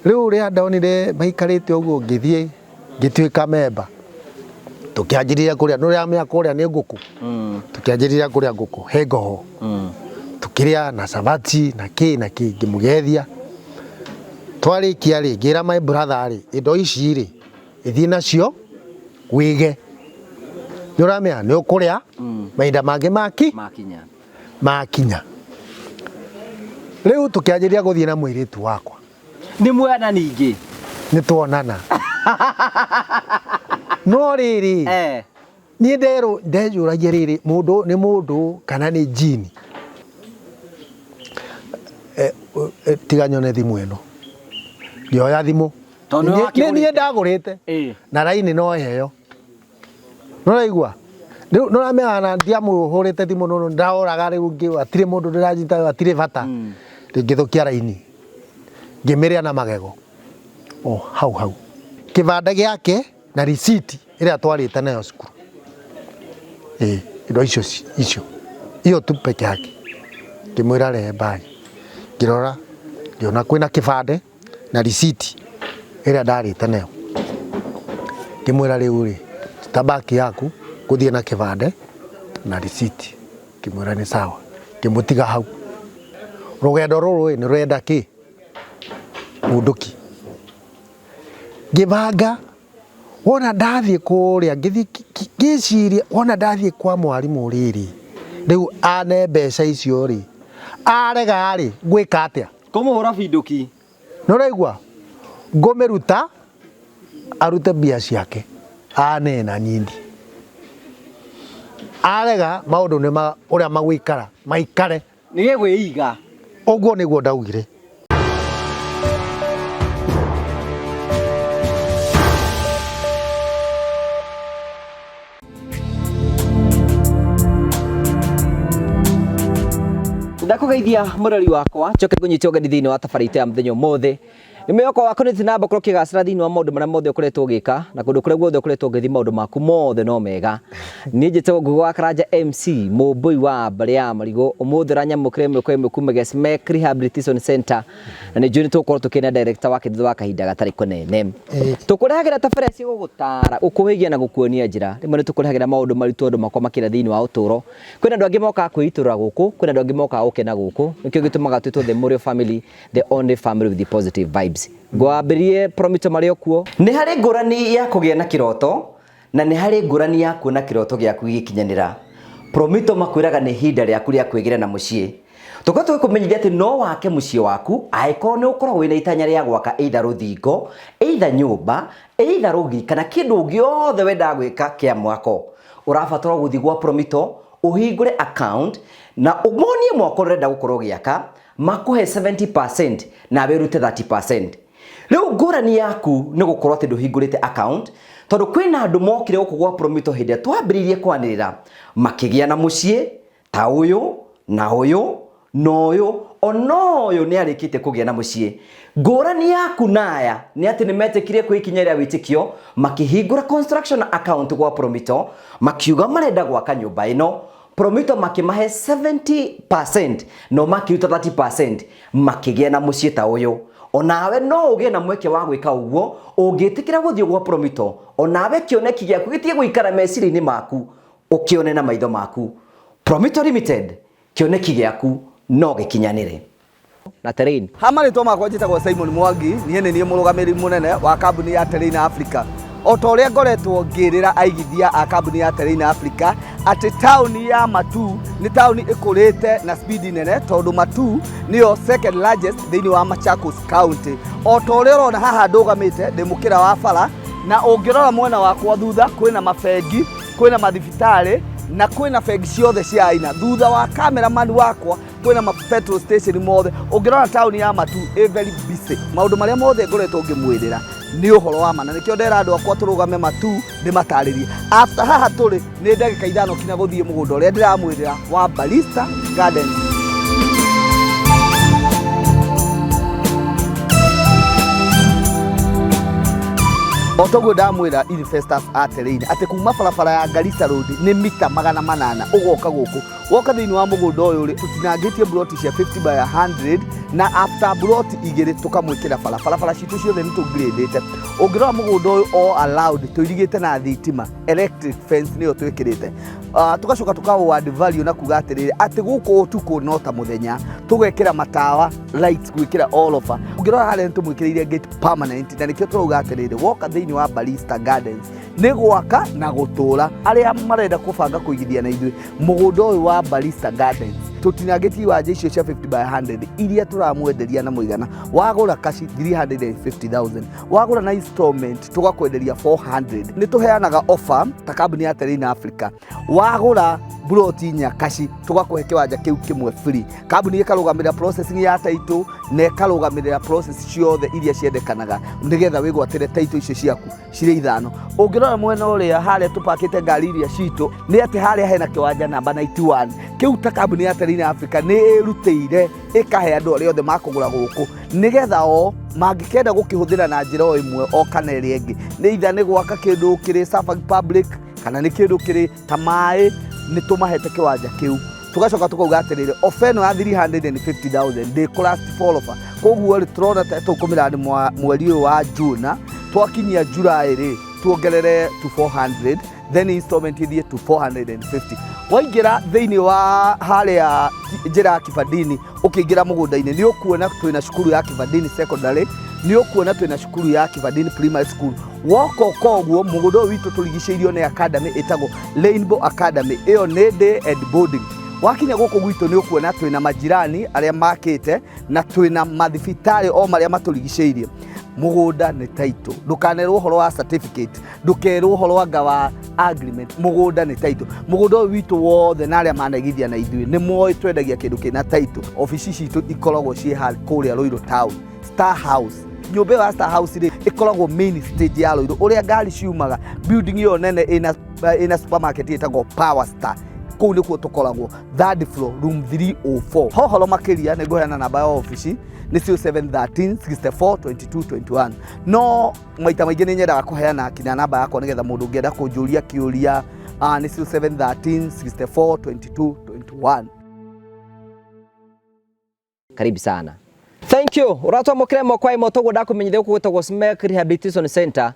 Rĩu ũrĩa ndonire maikarĩte ũguo ngĩthiĩ ngĩtuĩka memba. Tũkĩanjĩrĩria kũrĩa, nĩ ũramenya kũrĩa nĩ ngũkũ. Tũkĩanjĩrĩria kũrĩa ngũkũ, he ngoho. Tũkĩrĩa na cabaci na kĩ na kĩ, ngĩmũgethia. Twarĩkia rĩ, ngĩra my brother rĩ, indo ici rĩ, ithiĩ nacio wĩge. Nĩ ũramenya nĩ ũkũrĩa mahinda mangĩ maki Makinya. Makinya. Rĩu tũkĩanjĩrĩria gũthiĩ na mũirĩtu wakwa. Nĩ muona ningĩ? Nĩ tuonana. No rĩrĩ, niĩ nderwo ndeyũragia rĩrĩ, mũndũ nĩ mũndũ kana nĩ jini? Tiga nyone thimũ ĩno. Ngĩoya thimũ. Tondũ nĩwe Nĩ niĩ wakĩgũrĩte. Ndagũrĩte. Na raini no heo. Nĩũraigua? Rĩu nĩũramenya ona ndiamũhũrĩte thimũ nĩ ndaroraga rĩu hatirĩ mũndũ ndĩranyita hatirĩ bata. Ngĩthũkia raini, ngĩmĩrĩa na magego o hau hau. Kĩbandĩ gĩake na receipt ĩrĩa twarĩte nayo cukuru. Ĩĩ indo icio icio, hiyo tu peke yake. Ngĩmwĩra rehe bag, ngĩrora ngĩona kwĩna kĩbandĩ. Na risiti ĩrĩa ndarĩte nayo. Ngĩmwĩra rĩu rĩ, ta bag yaku ngũthiĩ na kĩbandĩ na risiti. Ngĩmwĩra nĩ sawa, ngĩmũtiga hau. Rũgendo rũrũ ĩ, nĩ rũrenda kĩ? Bunduki. Ngĩbanga wona ndathiĩ kũrĩa ngĩthiĩ ngĩciria wona ndathiĩ kwa mwarimũ rĩrĩ, rĩu ane mbeca icio rĩ, arega rĩ, ngwĩka atĩa? Kũmũhũra bindũki. Nĩũraigua? Ngũmĩruta arute mbia ciake ane na niĩ. Arega maũndũ nĩ ma ũrĩa magũikara maikare. Nĩ gĩkwĩiga. Ũguo nĩguo ndaugire. Ndakũgeithia mũrori wakwa, njoke ngũnyite ũgeni thĩinĩ wa tabarĩra itũ ya mũthenya ũmũthĩ. Nĩ mwĩhoko wakwa nĩ na ũkorwo ũkĩgacĩra thĩinĩ wa maũndũ marĩa mothe ũkoretwo ũgĩka na kũndũ kũrĩa guothe ũkoretwo ũgĩthiĩ maũndũ maku mothe no mega. Niĩ njĩtagwo Ngugi wa Karanja MC, mũmbũi wa mbarĩ ya Marigũ. Ũmũthĩ ũranyamũkĩra ĩmwe kwa ĩmwe kuma Gesmek Rehabilitation Center na nĩ njũĩ nĩ tũgũkorwo tũkĩona director wake thutha wa kahinda gatarĩ kũnene. Tũkũrehagĩra tabarĩra cigũgũtara, gũkũhĩgia na gũkuonia njĩra. Rĩmwe nĩ tũkũrehagĩra maũndũ maritũ andũ makwa makĩra thĩinĩ wa ũtũũro. Kwĩna andũ angĩ mokaga kwĩitũrũra gũkũ, kwĩna andũ angĩ mokaga gũkena gũkũ. Nĩkĩo gĩtũmaga twĩtwo The Mũrĩo Family, the only family with the positive vibes. Ngwambĩrĩrie Promito marĩ o kuo. Nĩ harĩ ngũrani ya kũgĩa na kĩroto na nĩ harĩ ngũrani ya kuona kĩroto gĩaku gĩgĩkinyanĩra. Promito makwĩraga nĩ ihinda rĩaku rĩa kwĩgĩra na mũciĩ. Tũkoretwo tũgĩkũmenyithia atĩ no wake mũciĩ waku angĩkorwo nĩ ũkoragwo wĩna itanya rĩa gwaka either rũthingo, either nyũmba, either rũgiri kana kĩndũ gĩothe wendaga gwĩka kĩa mwako. Ũrabatara gũthiĩ gwa Promito ũhingũre account na ũmonie mwako ũrĩa ũrenda gũkorwo ũgĩaka, makũhe 70% nawe ũrute 30%. Rĩu ngũrani yaku nĩ gũkorwo atĩ ndũhingũrĩte account tondũ kwĩna andũ mokire gũkũ gwa Promito hĩndĩ ĩrĩa twambĩrĩirie kwanĩrĩra makĩgĩa na mũciĩ ta ũyũ na ũyũ na ũyũ ona ũyũ nĩ arĩkĩtie kũgĩa na mũciĩ. Ngũrani yaku na aya nĩ atĩ nĩ metĩkire kwĩ ikinya rĩa wĩtĩkio makĩhingũra construction account gwa Promito makiuga marenda gwaka nyũmba ĩno. Promito makĩmahe 70% nao makĩruta 30% makĩgĩa na mũciĩ ta ũyũ. Onawe no ũgĩe na mweke wa gwĩka ũguo ũngĩtĩkĩra gũthiĩ gwa Promito onawe kĩoneki gĩaku gĩtige gũikara meciria-inĩ maku ũkĩone na maitho maku. Promito Limited, kĩoneki gĩaku no gĩkinyanĩre. Na Terrain. Ha marĩtwa makwa njĩtagwo Simon Mwangi, niĩ nĩ niĩ mũrũgamĩrĩri mũnene wa kambuni ya Terrain Africa. O ta ũrĩa ngoretwo ngĩrĩra aigithia a kambuni ya Terrain Africa atĩ taũni ya Matuu nĩ taũni ĩkũrĩte na speed nene tondũ Matuu nĩyo second largest thĩinĩ wa Machakos County. O ta ũrĩa ũrona haha ndũgamĩte ndĩ mũkĩra wa bara na ũngĩrora mwena wakwa thutha kwĩna mabengi, kwĩna mathibitarĩ na kwĩna bengi ciothe cia aina. Thutha wa cameraman wakwa kwĩna ma petrol station mothe. Ũngĩrora taũni ya Matuu ĩ very busy. Maũndũ marĩa mothe ngoretwo ngĩmwĩrĩra nĩ ũhoro wa ma na nĩkĩo ndera andũ akwa tũrũgame Matuu ndĩmatarĩrie. After haha tũrĩ nĩ ndagĩka ithano kinya gũthiĩ mũgũnda ũrĩa ndĩramwĩrĩra wa Barista Gardens. O toguo ndamwĩra investors a Terrain atĩ kuma barabara ya Garissa Road nĩ mita 800 ũgoka gũkũ. Woka thĩinĩ wa mũgũnda ũyũ rĩ, tũtinangĩtie mburoti cia 50 by 100 na after mburoti igĩrĩ tũkamwĩkĩra bara. Barabara citũ ciothe nĩ tũngirĩndĩte. Ũngĩrora mũgũnda ũyũ all allowed tũirigĩte na thitima, electric fence nĩyo twĩkĩrĩte. Tũgacoka tũka add value na kuga atĩrĩrĩ, atĩ gũkũ ũtukũ no ta mũthenya, tũgekĩra matawa lights gwĩkĩra all over. Ũngĩrora harĩa nĩ tũmwĩkĩrĩire gate permanent, na nĩkĩo tũrauga atĩrĩrĩ, woka thĩinĩ wa Barista Gardens nĩ gwaka na gũtũra. Arĩa marenda kũbanga kũigithia na ithuĩ mũgũnda ũyũ wa Barista Gardens, tũtinangĩtie iwanja icio cia 50 by 100 iria tũramwenderia na mũigana wagũra kaci 350,000, wagũra na installment tũgakwenderia 400. Nĩ tũheanaga offer ta kambuni ya Terrain Africa, wagũra mburoti inya kaci tũgakũhe kĩwanja kĩu kĩmwe free. Kambuni ĩkarũgamĩrĩra processing ya title na ĩkarũgamĩrĩra process ciothe iria ciendekanaga nĩgetha wĩgwatĩre title icio ciaku cirĩ ithano. Ũngĩrora mwena ũrĩa harĩa tũpakĩte ngari iria citũ, nĩ atĩ harĩa hena kĩwanja namba 91 kĩu ta kambuni ya Terrain Africa nĩ ĩrutĩire ĩkahe andũ arĩa othe makũgũra gũkũ, nĩgetha o mangĩkenda gũkĩhũthĩra na njĩra o ĩmwe o kana ĩrĩa ĩngĩ, nĩ itha nĩ gwaka kĩndũ kĩrĩ serving public kana nĩ kĩndũ kĩrĩ ta maĩ, nĩ tũmahete kĩwanja kĩu. Tũgacoka tũkauga atĩrĩrĩ, ofa ĩno ya 350,000 ndĩkũ last for offer. Koguo rĩ, tũrona ta tũkũmĩra mweri ũyũ wa June, twakinyia July rĩ, tuongerere to 400, then installment ithiĩ to 450. Waingĩra thĩinĩ wa harĩa njĩra ya Kibandini ũkĩingĩra mũgũnda-inĩ, nĩ ũkuona twĩna cukuru ya Kibandini Secondary, nĩ ũkuona twĩna cukuru ya Kibandini Primary School. Woka ũka ũguo, mũgũnda ũyũ witũ tũrigicĩirio nĩ academy ĩtagwo Rainbow Academy, ĩyo nĩ day and boarding. Wakinya gũkũ gwitũ nĩ ũkuona twĩna majirani arĩa makĩte na twĩna mathibitarĩ o marĩa matũrigicĩirie. Mũgũnda nĩ title, ndũkanerwo ũhoro wa certificate, ndũkerwo ũhoro anga wa agreement, mũgũnda nĩ title. Mũgũnda ũyũ witũ wothe na arĩa manaigithia na ithuĩ nĩ moĩ twendagia kĩndũ kĩna title. Obici citũ ikoragwo ciĩ kũrĩa Ruiru Town, Star House. Nyũmba ĩyo ya Star House rĩ, ĩkoragwo main stage ya Ruiru, ũrĩa ngari ciumaga. Building ĩyo nene ĩna supermarket ĩtagwo Power Star, kũu nĩkuo tũkoragwo, third floor, room 304. Hohoro makĩria nĩ ngũheana namba ya obici nĩ 0713 64 22 21, no maita maingĩ nĩ nyendaga kũheana kinya namba yakwa nĩgetha mũndũ ũngĩenda kũnjũria kĩũria, nĩ 0713 64 22 21. Karibu sana. Thank you. Ũratwamũkĩra ĩmwe kwa ĩmwe toguo ndakumenyithia gũkũ gwĩtagwo Smek Rehabilitation Center,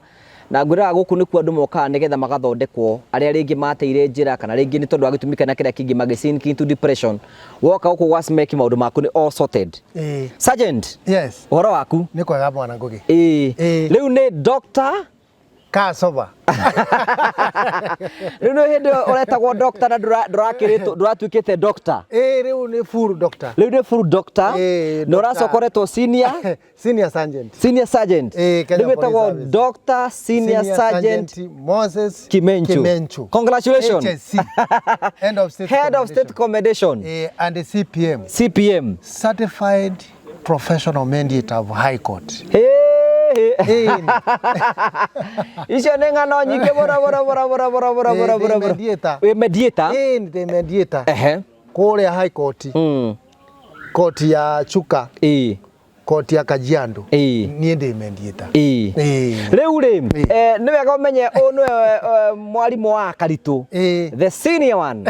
na ngwĩraga gũkũ nĩkuo andũ mokaga nĩgetha magathondekwo, arĩa rĩngĩ mateire njĩra kana rĩngĩ nĩ tondũ wa gĩtũmi kana kĩrĩa kĩngĩ magĩ sink into depression. Woka gũkũ gwa Smek maũndũ maku nĩ all sorted. Sergeant. Yes. Ũhoro waku? Nĩ kwega, mwana Ngugi. Ĩĩ. Rĩu nĩ Doctor Kasoba. Rĩu nĩ hĩndĩ ũretagwo doctor na ndũrakĩrĩtwo, ndũratuĩkĩte doctor. Ĩĩ, rĩu nĩ full doctor. Rĩu nĩ full doctor. Ĩĩ. Na ũracoka ũretwo senior Senior sergeant. Senior sergeant. Ĩĩ, Kenya Rĩu wĩtagwo Police Service. Doctor Senior Sergeant Moses Kimenchu. Kimenchu. Congratulations. HSC. Head of State Head of State Commendation. And the CPM. CPM. Certified Professional Mediator of High Court. Hey, hey. Ĩĩ. Icio nĩ ng'ano nyingĩ mũno mũno mũno mũno mũno mũno Ĩĩ, mũno ndĩ mũno mũno. mediator. Wĩ mediator? Ĩĩ, ndĩ mediator. Kũrĩa High Court. Court ya Chuka. Court ya Kajiado. Niĩ ndĩ mediator. Ĩĩ. Rĩu rĩ, nĩ wega ũmenye ũyũ nĩwe mwarimũ wa Karitũ. The senior one.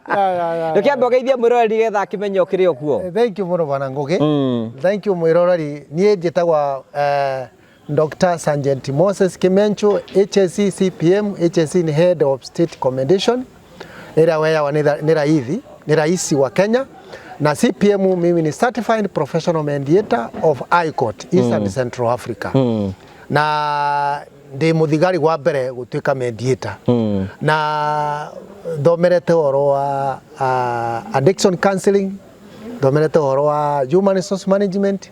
Ya. Ndũkĩambe ũgeithie mwĩroreri nĩgetha akĩmenye ũkĩrĩ o kuo. Thank you mũno, bwana Ngugi. Thank you, mwĩroreri. Niĩ njĩtagwa Dr. Sergeant Moses Kimenchu, HSC CPM. HSC ni Head of State Commendation ĩrĩa weyawa nĩ raisi wa Kenya, na CPM mimi ni Certified Professional Mediator of High Court East and Central Africa, na ndĩ mũthigari wa mbere gũtuĩka mediator, na thomerete ũhoro wa addiction counseling, thomerete ũhoro wa human resource management,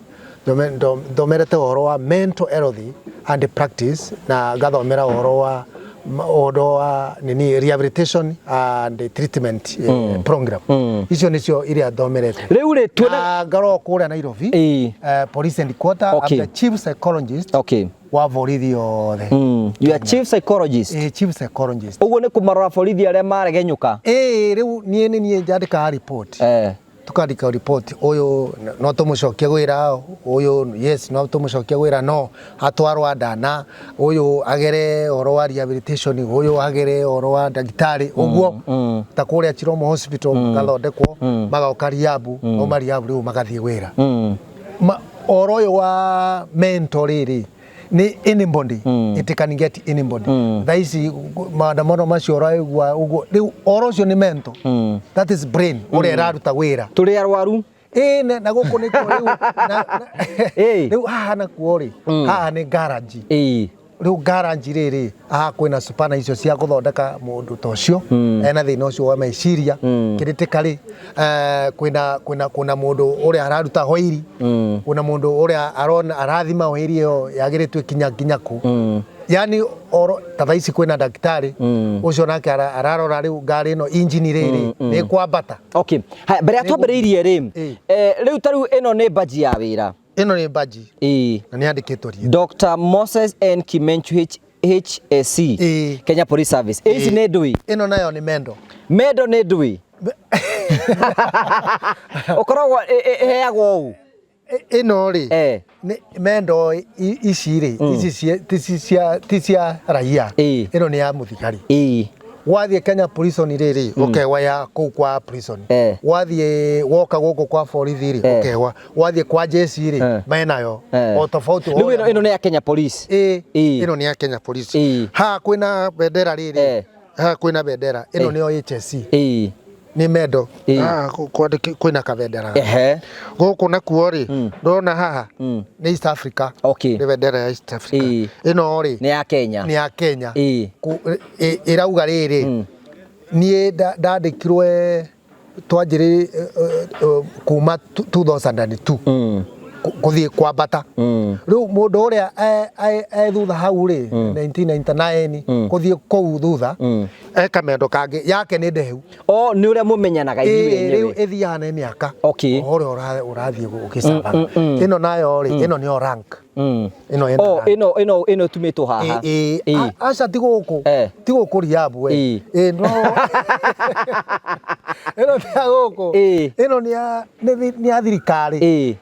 thomerete ũhoro wa mental health and practice, na ngathomera ũhoro wa nini, rehabilitation and treatment program. Icio nĩcio iria thomerete. Rĩu rĩ, tuona Na ngarwo kũrĩa Nairobi, police headquarter. I'm the chief psychologist wa borithi othe. You are chief psychologist. Chief psychologist. Ũguo nĩ kũmarora borithi arĩa maregenyũka. Ĩĩ, rĩu niĩ nĩ niĩ njandĩkaga report. Tukandika report, ũyũ no tũmũcokie wĩra, ũyũ yes no tũmũcokie wĩra, no atwarwo ndana, ũyũ agere ũhoro wa rehabilitation, ũyũ agere ũhoro wa ndagĩtarĩ, ũguo ta kũrĩa Chiromo Hospital magathondekwo, magoka rehab, mauma rehab rĩu magathiĩ wĩra. Ũhoro ũyũ wa mental rĩrĩ nĩ anybody, it can get anybody. Thaa ici maandamano macio ũraigua ũguo, rĩu ũhoro ũcio nĩ mental, that is brain ũrĩa ĩraruta wĩra. Tũrĩ arwaru. Ĩĩ, na gũkũ nĩkuo rĩu rĩu haha nakuo rĩ, haha nĩ garage. Rĩu garage rĩrĩ haha kwĩna supana icio cia gũthondeka mũndũ ta ũcio ena thĩna ũcio wa meciria kĩrĩtĩka rĩ, kwĩna mũndũ ũrĩa araruta hoiri, kwĩna mũndũ ũrĩa arona arathima hoiri ĩyo yagĩrĩtwo ikinya nginya kũ. Yani oro ta thaa ici kwĩna ndagĩtarĩ ũcio nake ararora rĩu ngari ĩno injini rĩrĩ nĩ kwambata. Okay, haya, mbere ya twambĩrĩirie rĩ, rĩu ta rĩu ĩno nĩ baji ya wĩra. Ĩno nĩ baji na nĩ yandĩkĩtwo rĩtwa. Dr. Moses N Kimenchu HSC, Kenya Police Service. Ici nĩ ndũi? Ĩno nayo nĩ mendo. Mendo nĩ ndũi? Ũkoragwo ĩheagwo ũũ? Ĩno rĩ, nĩ mendo ici rĩ, ici ti cia raia. Ĩno nĩ ya mũthigari. Wathiĩ Kenya Prison rĩrĩ, ũkegwa ya kũu kwa prison. Wathiĩ woka gũkũ kwa borithi rĩ, ũkegwa. Wathiĩ kwa jeshi rĩ, menayo. O tofauti. Rĩu ĩno nĩ ya Kenya Police. Ĩĩ, ĩno nĩ ya Kenya Police. Haha kwĩna bendera rĩrĩ, haha kwĩna bendera ĩno nĩyo HSC. Nĩ mendo. Haha kwĩna kabendera. Gũkũ nakuo rĩ, ndona haha nĩ East Africa. Nĩ bendera ya East Africa. Ĩno rĩ nĩ ya Kenya. Nĩ ya Kenya. Ĩrauga rĩrĩ, niĩ ndandĩkirwo twanjĩrĩ kuma 2002 gũthiĩ kwambata. Rĩu mũndũ ũrĩa e thutha hau rĩ, 1999 gũthiĩ kũu thutha, e kamendo kangĩ yake nĩ ndehu. O nĩ ũrĩa mũmenyanaga inyuĩ Rĩu enyewe. Ĩthiaga na mĩaka. O ũrĩa ũrathiĩ ũgĩcabaga. Ĩno nayo rĩ, ĩno nĩyo rank. Ĩno ĩna O rank. Ĩno ĩtumĩtwo haha. Ĩĩ, aca ti gũkũ. Ti gũkũ rehab we. Ĩĩ, no ĩno ti ya gũkũ. Ĩno nĩ ya thirikari. Ĩĩ,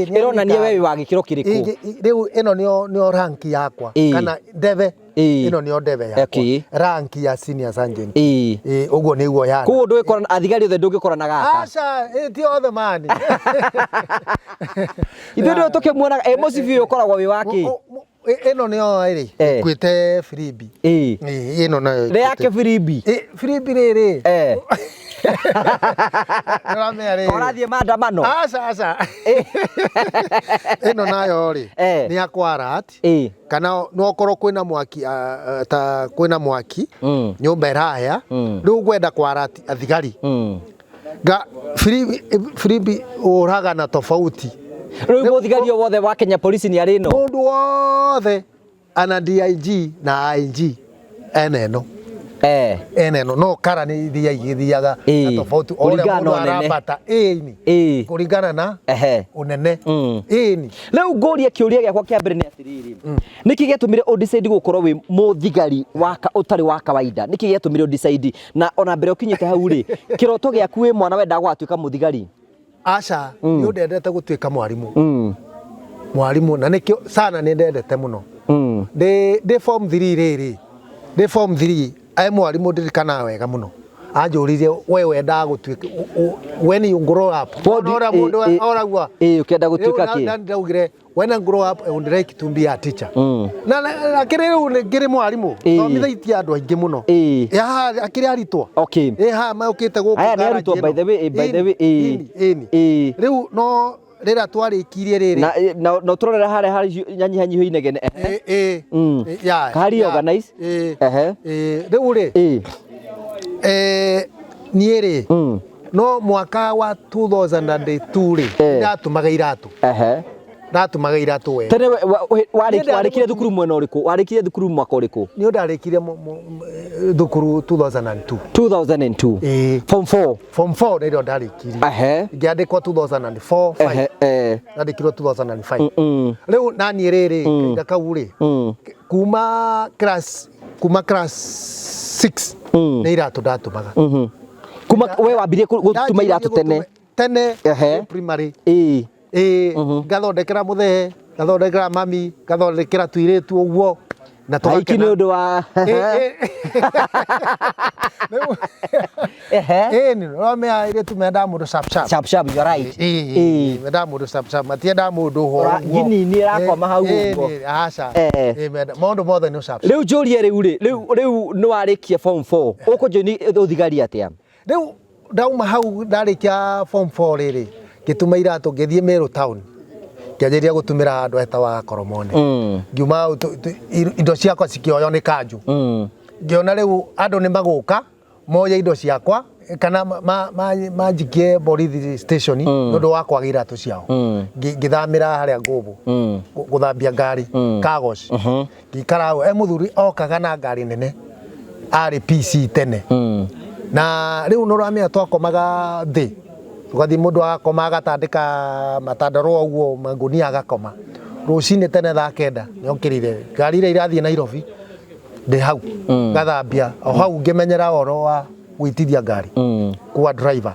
nĩ ya Ĩronania we thirikari. wĩ wa gĩkĩro kĩrĩkũ? Rĩu ĩno nĩyo rank yakwa. Kana ndebe. Ĩno nĩyo ndebe yakwa. Rank ya senior sergeant. Ĩĩ, ũguo nĩguo yana. Koguo ndũgĩkora athigari othe ndũngĩkora na gaka. Aca, ti othe mani. Ithuĩ nĩwe tũkĩmuonaga ĩ mũcibi ũyũ ũkoragwo wĩ wa kĩ? Ĩno nĩyo ĩrĩ ĩkuĩte firimbi. Ĩĩ, ĩno nayo Nĩ yake ĩkuĩte. firimbi. Ĩ, firimbi rĩrĩ. Nĩũramenya rĩrĩ. Ũrathiĩ maandamano? Aca, aca. Ĩno nayo rĩ, nĩ ya kwarat. Kana no okorwo kwĩna mwaki, ta kwĩna mwaki, nyũmba ĩrahĩa, rĩu ngwenda kwarat athigari. Nga firimbi ũraga na tofauti. Rĩu mũthigari o wothe wa Kenya Police nĩ arĩ ĩno? Mũndũ wothe ana DIG na IG ena ĩno. Ena ĩno no kara nĩ ithiaga igĩthiaga na tofauti o ũrĩa Kũringana na mũndũ ũnene. arambata. Ĩni. Kũringana na ũnene. Ĩni. Rĩu ngũrie kĩũria gĩakwa kĩa mbere nĩ atĩrĩrĩ, nĩkĩ gĩatũmire ũ decide gũkorwo wĩ mũthigari ũtarĩ wa kawaida? Nĩkĩ gĩatũmire ũ decide? Na ona mbere ũkinyĩte hau rĩ, kĩroto gĩaku wĩ mwana wendaga gũgatuĩka mũthigari? Aca, nĩ ndendete gũtuĩka mwarimũ. Mwarimũ, na nĩkĩo sana nĩ ndendete mũno. Ndĩ form 3 rĩrĩ, ndĩ form 3, ai mwarimũ ndirikanaga wega mũno. Anjũririe, we wendaga gũtuĩka, when you grow up. What Ona ũrĩa mũndũ oragua. Ũkĩenda gũtuĩka Rĩu kĩ? na ndaugire, when I grow up, I would like to be a teacher. Na akĩrĩ rĩu nĩ ngĩrĩ mwarimũ, thomithĩtie andũ aingĩ mũno. Ya, akĩrĩ arutwo. Haha mokĩte gũkũ Aya nĩ garage arutwo, by ĩno. the way, by the way, Ĩni, ĩni. Rĩu no rĩrĩa twarĩkirie rĩrĩ. Na ũtũrorera harĩa harĩ nyanyihanyiho inegene. Ya, Harĩ ya. organize. Rĩu rĩ, niĩ rĩ, no mwaka wa 2002 rĩ, ndatũmaga iratũ. Ndatũmaga iratũ wega. Tene Niĩ ndarĩ warĩkirie thukuru mwena ũrĩkũ? Warĩkirie thukuru mwaka ũrĩkũ? Niĩ ndarĩkirie thukuru 2002. 2002. Form 4. Form 4 nĩrĩo ndarĩkirie. Ngĩandĩkwo 2004, 5. Ndandĩkirwo 2005. Rĩu naniĩ rĩrĩ, kahinda kau rĩ, kuma class 6 nĩ iratũ ndatũmaga. Kuma we wambirie gũtuma iratũ tene? Tene primary. Ĩĩ, ngathondekera mũthee, ngathondekera mami, ngathondekera tuirĩtu ũguo na Aiki nĩ tũgakena. ũndũ wa Ĩ, ĩ. Rĩu ĩni ũramenya airĩtu mendaga mũndũ sharp sharp. Sharp sharp, you're right. Ĩ, mendaga mũndũ sharp sharp, matiendaga mũndũ ũhoro ũguo. Ngini nĩ ĩrakoma hau ũguo. Aca. Ĩ, maũndũ mothe nĩ sharp sharp. Rĩu njũrie rĩu rĩ, rĩu nĩ warĩkia form 4, ũkũjoini ũthigari atĩa? Rĩu ndauma hau ndarĩkia form 4 rĩrĩ, ngĩtuma iratũ ngĩthiĩ Meru town, ngĩanjĩrĩria gũtumĩra andũ etagwa Koromone. Ngiuma hau indo ciakwa cikĩoywo nĩ kanjũ. Ngĩona rĩu andũ nĩ magũka moye indo ciakwa kana manjikie borithi station nĩ ũndũ wa kwaga iratũ ciao. Ngĩthamĩra harĩa Ngũbũ gũthambia ngari Kagos. Ngĩikara hau, e mũthuri okaga na ngari nene arĩ PC tene. Na rĩu nĩ ũramenya twakomaga thĩ, tũgathiĩ mũndũ agakoma agatandĩka matandarũa ũguo mangunia agakoma. Rũcinĩ tene thaa 9 nĩokĩrire ngari iria irathiĩ Nairobi ndĩ hau ngathambia o hau ngĩmenyera ũhoro wa gũitithia ngari kuwa driver.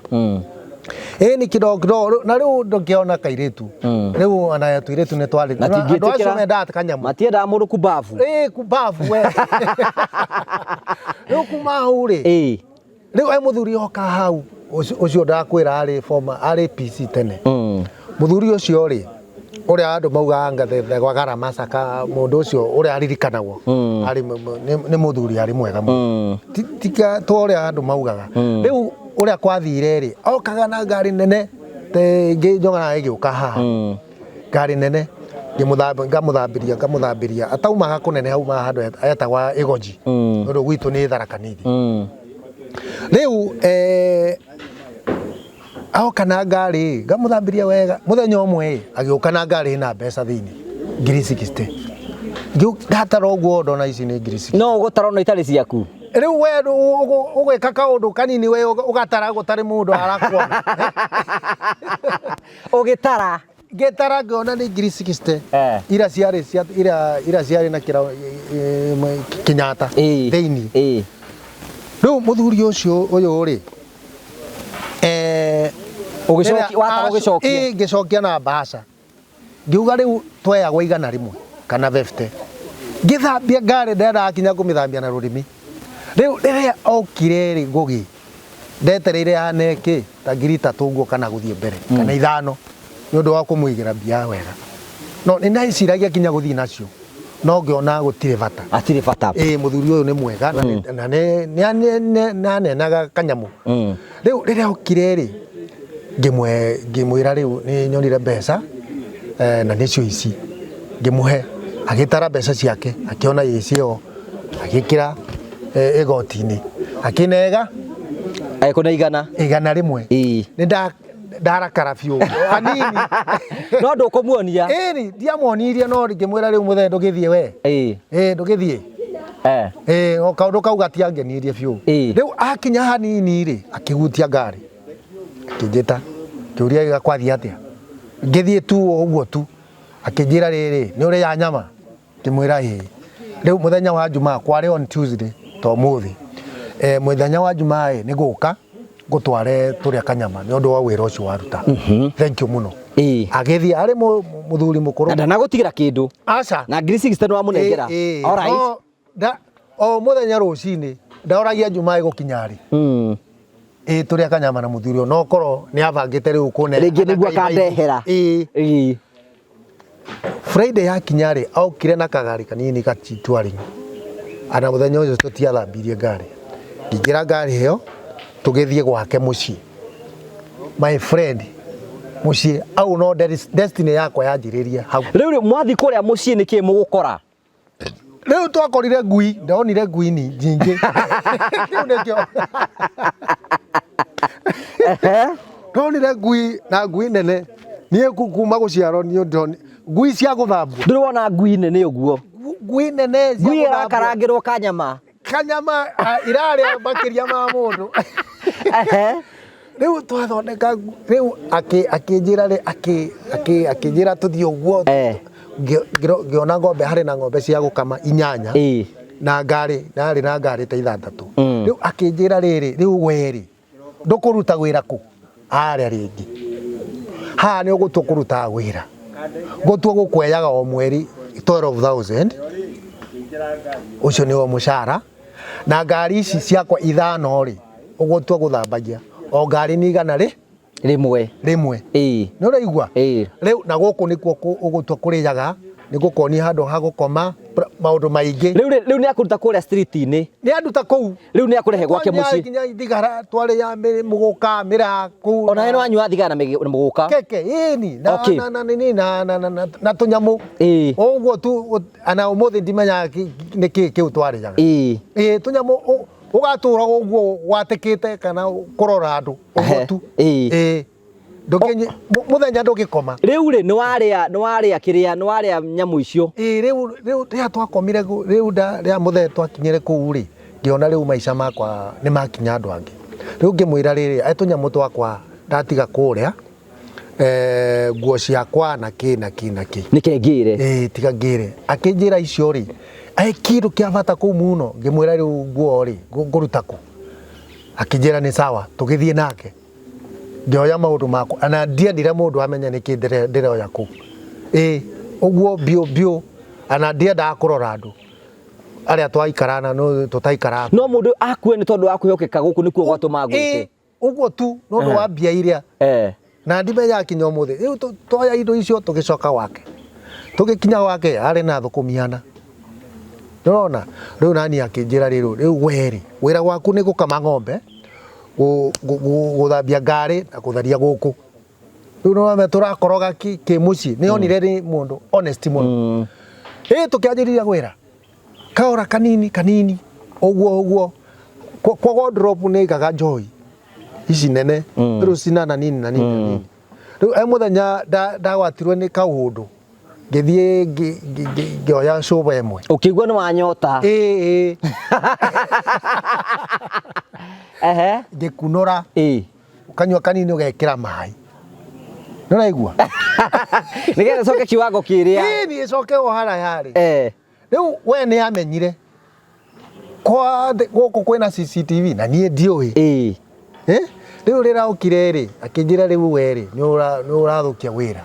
Ĩ nĩ kidogo kidogo na rĩu ndũkĩona kairĩtu rĩu ona tũirĩtu nĩ twarĩ Na andũ acio tingĩtĩkĩra mendaga kanyamũ. Matiendaga mũndũ kumbabu. Ĩ kumbabu we. Rĩu kuma hau rĩ, rĩu e mũthuri oka hau ũcio ndakwĩra arĩ former arĩ PC tene. Mũthuri ũcio rĩ, ũrĩa andũ maugaga ngathe gwa Masaka, mũndũ ũcio ũrĩa aririkanagwo arĩ nĩ mũthuri arĩ mwega mũno. Tika to ũrĩa andũ maugaga. Rĩu ũrĩa kwathire rĩ, okaga na ngari nene ĩngĩ njogaga ĩgĩũka haha. Ngari nene ngamũthambĩria ngamũthambĩria ataumaga kũnene aumaga handũ etagwa Ĩgoji. Ũndũ gwitũ nĩ Tharaka Nithi. Rĩu aoka na ngari ngamũthambĩria wega. Mũthenya ũmwe agĩũka na ngari ĩna mbeca thĩinĩ ngiri 60. Ndatara ũguo ndona ici nĩ ngiri 60. No ũgũtara ona itarĩ ciaku. Rĩu we ũgwĩka kaũndũ kanini we ũgatara gũtarĩ mũndũ arakuona. Ũgĩtara. Ngĩtara ngĩona nĩ ngiri 60. Ira ciarĩ cia ira ciarĩ na kĩra Kenyatta thĩinĩ. Rĩu mũthuri ũcio ũyũ rĩ, Ũgĩcokia, watara ũgĩcokia. Ĩ, ngĩcokia na mbaca. Ngiuga rĩu tweyagwo 100 kana 50. Ngĩthambia ngari ndendaga kinya kũmĩthambia na rũrĩmĩ. Rĩu rĩrĩa okire rĩ Ngũgĩ, ndetereire aneke ta ngiri 3 ũguo kana gũthiĩ mbere kana 5 nĩ ũndũ wa kũmũigĩra mbia wega. No nĩ ndeciragia kinya gũthiĩ nacio, no ngĩona gũtirĩ bata. Hatirĩ bata. Ĩ, mũthuri ũyũ nĩ mwega na nĩ anenaga kanyamũ. Rĩu rĩrĩa okire rĩ, ngĩmwĩra rĩu nĩ nyonire mbeca na nĩcio ici. Ngĩmũhe, agĩtara mbeca ciake, akĩona ĩ cio, agĩkĩra igoti-inĩ, akĩnega. Agĩkũne 100. 100. Nĩ ndarakara biũ hanini. No ndũkũmuonia. Ĩni, ndiamuonirie no ngĩmwĩra rĩu mũthee ndũgĩthiĩ we. Ĩ, ndũgĩthiĩ. Ĩ, o kaũndũ kau gatiangenirie biũ. Rĩu akinya hanini rĩ, akĩhutia ngari. Akĩnjĩta, kĩũria gĩgakwathiĩ atĩa? Ngĩthiĩ tu o ũguo tu. Akĩnjĩra rĩrĩ, nĩ ũrĩa nyama? Ngĩmwĩra ĩĩ. Rĩu mũthenya wa Jumaa, kwarĩ on Tuesday to ũmũthĩ. Mũthenya wa Jumaa ĩ, nĩ gũka ngũtware tũrĩa kanyama nĩ ũndũ wa wĩra ũcio waruta. Thank you mũno. Agĩthiĩ arĩ mũthuri mũkũrũ. Na ndanagũtigĩra kĩndũ. Aca. Na ngiri 60 nĩ wamũnengera. All right. No, o mũthenya rũcinĩ ndaoragia Jumaa ĩgũkinya rĩ. Ĩ, tũrĩa kanyama na mũthuri ũyũ, no korwo nĩ abangĩte rĩu kũne. Rĩngĩ nĩguo akandehera. Ĩ. Friday yakinya rĩ, okire na kagari kanini gacitwaring. Ana mũthenya ũcio tũtiathambirie ngari. Ngĩingĩra ngari ĩyo, tũgĩthiĩ gwake mũciĩ. My friend, mũciĩ au no destiny yakwa yanjĩrĩria hau. Rĩu rĩ, mwathiĩ kũrĩa mũciĩ nĩkĩ mũgũkora? Rĩu twakorire ngui, ndonire ngui ni nyingĩ. Kĩu nĩkĩo. Ndonire ngui na ngui nene. Niĩ kuma gũciarwo niĩ ndoni ngui cia gũthambwo. Ndũrĩ wona ngui nene ũguo? Ngui nene cia Ngui gũthambwo. ĩrakarangĩrwo kanyama. Kanyama, irarĩa makĩria ma mũndũ. Rĩu twathondeka rĩu akĩnjĩra rĩ, akĩnjĩra tũthiĩ ũguo. Ngĩona ng'ombe, harĩ na ng'ombe cia gũkama 8. Na ngari, narĩ na ngari ta 6. Rĩu akĩnjĩra rĩrĩ, rĩu we rĩ, ndũkũruta wĩra kũ? Arĩa rĩngĩ haha nĩ ũgũtua kũrutaga wĩra, ngũtua gũkweyaga o mweri 12,000, ũcio nĩwo mũcara, na ngari ici ciakwa ithano rĩ, ũgũtua gũthambagia o ngari nĩ igana rĩ rĩmwe. Rĩmwe. Nĩ ũraigua? Ĩĩ. Rĩu na gũkũ nĩkuo ũgũtua kũrĩaga, nĩ gũkuonia handũ ha gũkoma, maũndũ maingĩ. Rĩu rĩu nĩ akũruta kũrĩa street-inĩ. Nĩ anduta kũu. Rĩu nĩ akũrehe gwake mũciĩ. Nginya thigara twarĩa mũgũka mĩraa kũu. Ona we nĩ wanyua thigara na mũgũka. Keke ĩni na na na nini na na na na tũnyamũ. Ũguo tu, ana ũmũthĩ ndimenyaga nĩ kĩ kĩu twarĩaga. Ĩĩ, tũnyamũ ũgatũra ũguo watĩkĩte kana kũrora andũ ũguo tu. Ĩĩ. Ndũngĩnyi mũthenya ndũngĩkoma. Rĩu rĩ, nĩ warĩa, nĩ warĩa kĩrĩa, nĩ warĩa nyamũ icio. Ĩĩ, rĩu rĩrĩa twakomire, rĩu rĩrĩa mũthee twakinyire kũu rĩ, ngĩona rĩu maica makwa nĩ makinya andũ angĩ. Rĩu ngĩmwĩra rĩrĩ, e tũnyamũ twakwa ndatiga kũrĩa, nguo ciakwa na kĩ na kĩ na kĩ. Nĩke ngĩre. Ĩĩ, tiga ngĩre. Akĩnjĩra icio rĩ, e kĩndũ kĩa bata kũu mũno, ngĩmwĩra rĩu nguo rĩ, ngũruta kũ? Akĩnjĩra nĩ sawa, tũgĩthiĩ nake. Ngĩoya maũndũ makwa, na ndiendire mũndũ amenye nĩkĩ ndĩroya kũu. Ĩĩ, ũguo biũ biũ, ana ndiendaga kũrora andũ arĩa twaikarana, no tũtaikaraga. No mũndũ akue nĩ tondũ wa kwĩhokeka gũkũ nĩkuo gwatũma ngwĩte. Ĩĩ, ũguo tu, nĩ ũndũ wa mbia iria. Na ndimenyaga kinya ũmũthĩ. Rĩu twoya indo icio tũgĩcoka gwake. Tũgĩkinya gwake arĩ na thũkũmi ana. Nĩũrona? Rĩu nani akĩnjĩra rĩrĩ, rĩu we rĩ, wĩra waku nĩ gũkama ng'ombe, gũthambia ngari na gũtheria gũkũ. Rĩu nĩũrona tũrakoroga kĩ mũciĩ. Nĩ onire nĩ mũndũ honest mũno. Ĩĩ, tũkĩanjĩrĩria wĩra. Kahora kanini kanini ũguo ũguo. Kwa wardrobe nĩ aigaga njohi ici nene, rĩu cina na nini na nini na nini. Rĩu he mũthenya ndagwatirwo nĩ kaũndũ, ngĩthiĩ ngĩoya cuba ĩmwe. Ũkĩigua nĩ wanyota. Ĩĩ, ĩĩ. Ngĩkunũra. Ũkanyua kanini ũgekĩra maĩ. Nĩ ũraigua? Nĩgetha ĩcoke kiwango kĩrĩa. Ĩĩ, nĩ ĩcoke o harĩa yarĩ. Rĩu we nĩ amenyire kwa gũkũ kwĩna CCTV na niĩ ndiũĩ. Rĩu rĩrĩa okire rĩ, akĩnjĩra rĩu we rĩ, nĩ ũrathũkia wĩra.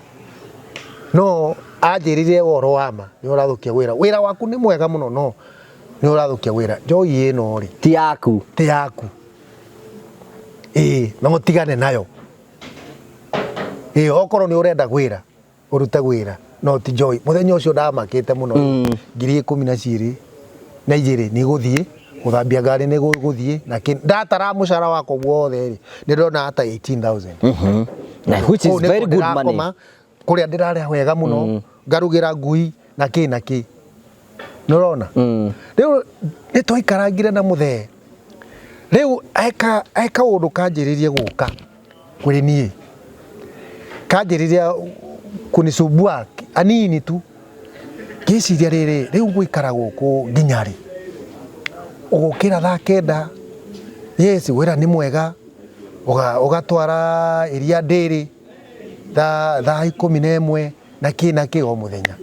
No anjĩrire ũhoro wa ma, nĩ ũrathũkia wĩra. Wĩra waku nĩ mwega mũno, no nĩ ũrathũkia wĩra. Njohi ĩno rĩ, ti yaku. Ti yaku. Ĩĩ, no ũtigane nayo. Ĩĩ, okorwo nĩ ũrenda wĩra, ũrute wĩra, no ti njohi. Mũthenya ũcio ndamakĩte mũno. 12,000 na igĩrĩ nĩ gũthiĩ, gũthambia ngari nĩ gũthiĩ, na kĩ, ndatara mũcara wakwa wothe rĩ, nĩ ndona ta 18,000. Na which is Kũu nĩkuo very good money. ndĩrakoma, kũrĩa ndĩrarĩa wega mũno, ngarugĩra ngui na kĩ na kĩ. Nĩ ũrona? Rĩu nĩ twaikarangire na mũthee. Rĩu he kaũndũ kanjĩrĩirie gũka kũrĩ niĩ. Kanjĩrĩria kunisumbua anini tu. Ngĩciria rĩrĩ, rĩu ngũikara gũkũ nginya rĩ? Ũgũkĩra thaa kenda, yes, wĩra nĩ mwega, ũgatwara iria ndĩrĩ thaa 11 na kĩ na kĩ o mũthenya.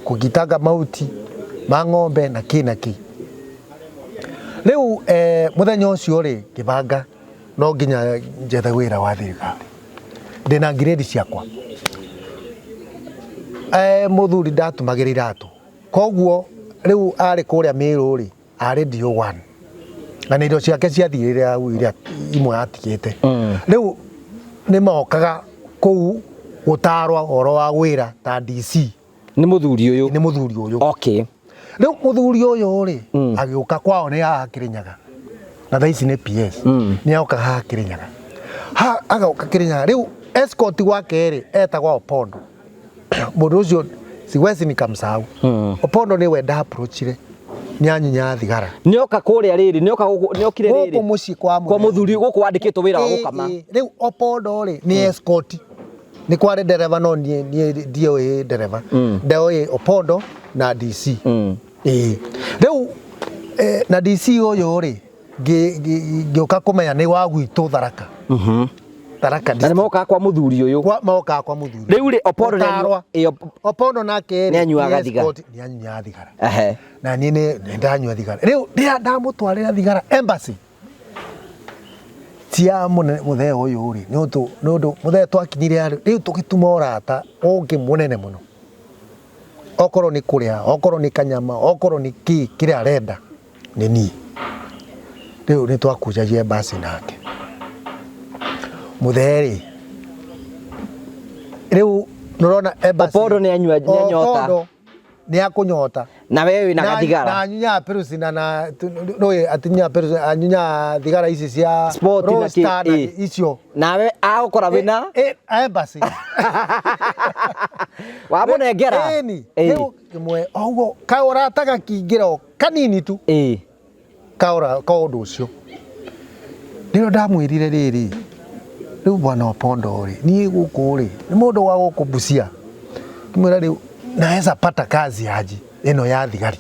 Kũgitanga mahuti ma ng'ombe na kĩ na kĩ. Rĩu mũthenya ũcio rĩ, ngĩbanga no nginya njethe wĩra wa thirikari. Ndĩna ngirĩndi ciakwa. Mũthuri ndatũmagĩra iratũ. Koguo rĩu arĩ kũrĩa Mĩrũ rĩ, arĩ DO1. Na nĩ indo ciake ciathirire hau iria imwe atigĩte. Rĩu nĩ mokaga kũu gũtarwo ũhoro wa wĩra ta DC. Nĩ mũthuri ũyũ. Nĩ mũthuri ũyũ. Rĩu mũthuri ũyũ rĩ, agĩũka kwao nĩ haha Kĩrĩnyaga. Na thaa ici nĩ PS. Nĩ oka haha Kĩrĩnyaga. Ha, agoka Kĩrĩnyaga. Rĩu escort wake rĩ, etagwo Opondo. Mũndũ ũcio siwezi nikamsahau. Opondo nĩwe nda-approachire. Nĩ anyunyaga thigara. Nĩ oka kũrĩa rĩrĩ, nĩ oka gũkũ, nĩ okire rĩrĩ. Gũkũ mũciĩ kwa Kwa mũthuri gũkũ wandĩkĩtwo wĩra wa gũkama. Ĩĩ, rĩu Opondo rĩ, nĩ escort. Nĩ kwarĩ ndereba no niĩ ndiũĩ ndereba. Ndoĩ Opondo na DC. Ĩĩ. Rĩu na DC ũyũ rĩ, ngĩũka kũmenya nĩ wa gwitũ Tharaka. Tharaka Na nĩ mokaga kwa mũthuri ũyũ. Kwa mokaga kwa mũthuri. Rĩu rĩ, Opondo nĩ Gũtarwa. ĩyo Opondo nake rĩ, Nĩ anyuaga nĩ thigara. escort, nĩ anyuaga thigara. Ehe. Na niĩ nĩ ndanyua thigara. Rĩu rĩrĩa ndamũtwarĩra thigara embassy. Cia mũthee ũyũ rĩ, nĩ ũndũ mũthee twakinyire harĩ rĩu tũgĩtuma ũrata ũngĩ mũnene mũno. Okorwo nĩ kũrĩa, okorwo nĩ kanyama, okorwo nĩ kĩ kĩrĩa arenda nĩ niĩ. Rĩu nĩ twakunjagia mbasi nake. Mũthee rĩ, rĩu nĩũrona embassy. Opondo nĩ anyua nĩ anyota. Opondo nĩ akũnyota. Na we wĩna gathigara. Na anyunyaga perusi na nũĩ atinyuaga perusi, anyunyaga thigara ici cia Sport na kĩ, Roaster na ĩ. icio. Nawe agũkora wĩna Embassy. Wamũnengera. Ĩni. Rĩu kĩmwe oguo kaũrata gakĩingĩra o kanini tu. Kaũra ka ũndũ ũcio. Rĩrĩa ndamwĩrire rĩrĩ, rĩu bwana Opondo rĩ, niĩ gũkũ rĩ, nĩ mũndũ wa gũkũ Busia. Ngĩmwĩra rĩu naweza pata kazi aje ĩno ya thigari.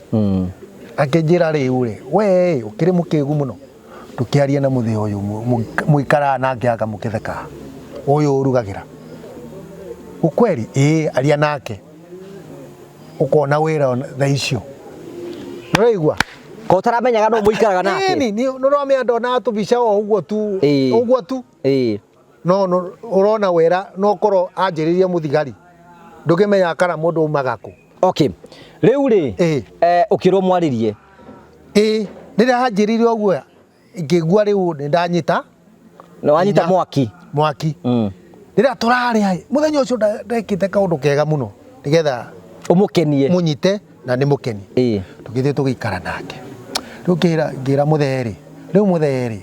Akĩnjĩra rĩu rĩ, we ũkĩrĩ mũkĩgu mũno, ndũkĩarie na mũthee ũyũ mũikaraga nake anga mũkĩthekaga, ũyũ ũrugagĩra. Ukweli? Ĩĩ, aria nake. Ũkona wĩra thaa icio. Nĩũraigua? Ko ũtaramenyaga nũ mũikaraga nake? Ĩni, nĩũramenya ndonaga tũbica o ũguo tu. Ũguo tu. No ũrona wĩra no ũkorwo anjĩrĩria mũthigari. Ndũngĩmenya kana mũndũ umaga kũ. Okay. Rĩu rĩ, ũkĩrwo mwarĩrie. Ĩĩ, rĩrĩa anjĩrĩire ũguo ngĩigua rĩu nĩ ndanyita. Nĩ wanyita mwaki. Mwaki. Rĩrĩa tũrarĩa, mũthenya ũcio ndekĩte kaũndũ kega mũno nĩgetha ũmũkenie, mũnyite na nĩ mũkenie. Tũgĩthiĩ tũgĩikara nake. Rĩu ngĩra mũthee rĩ, rĩu mũthee rĩ,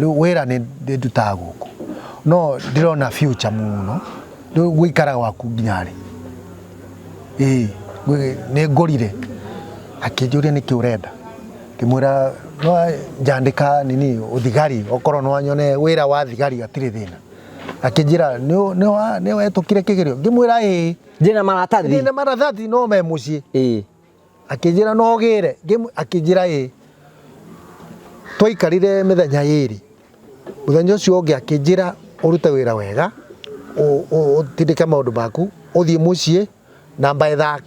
rĩu wĩra nĩ ndutaga gũkũ, no ndĩrona future mũno, rĩu gũikara gwaku nginya rĩ? Ĩĩ, nĩ ngũrire. Akĩnjũria nĩkĩ ũrenda? Ngĩmwĩra no njandĩka nini ũthigari, okorwo no nyone wĩra wa thigari hatirĩ thĩna. Akĩnjĩra nĩ wetũkire kĩgerio? Ngĩmwĩra ĩĩ. Ndĩna maratathi. Ndĩna maratathi no me mũciĩ. Akĩnjĩra no ũgĩre? Akĩnjĩra ĩĩ. Twaikarire mĩthenya ĩrĩ. Mũthenya ũcio ũngĩ akĩnjĩra ũrute wĩra wega, ũtindĩke maũndũ maku, ũthiĩ mũciĩ na by thaa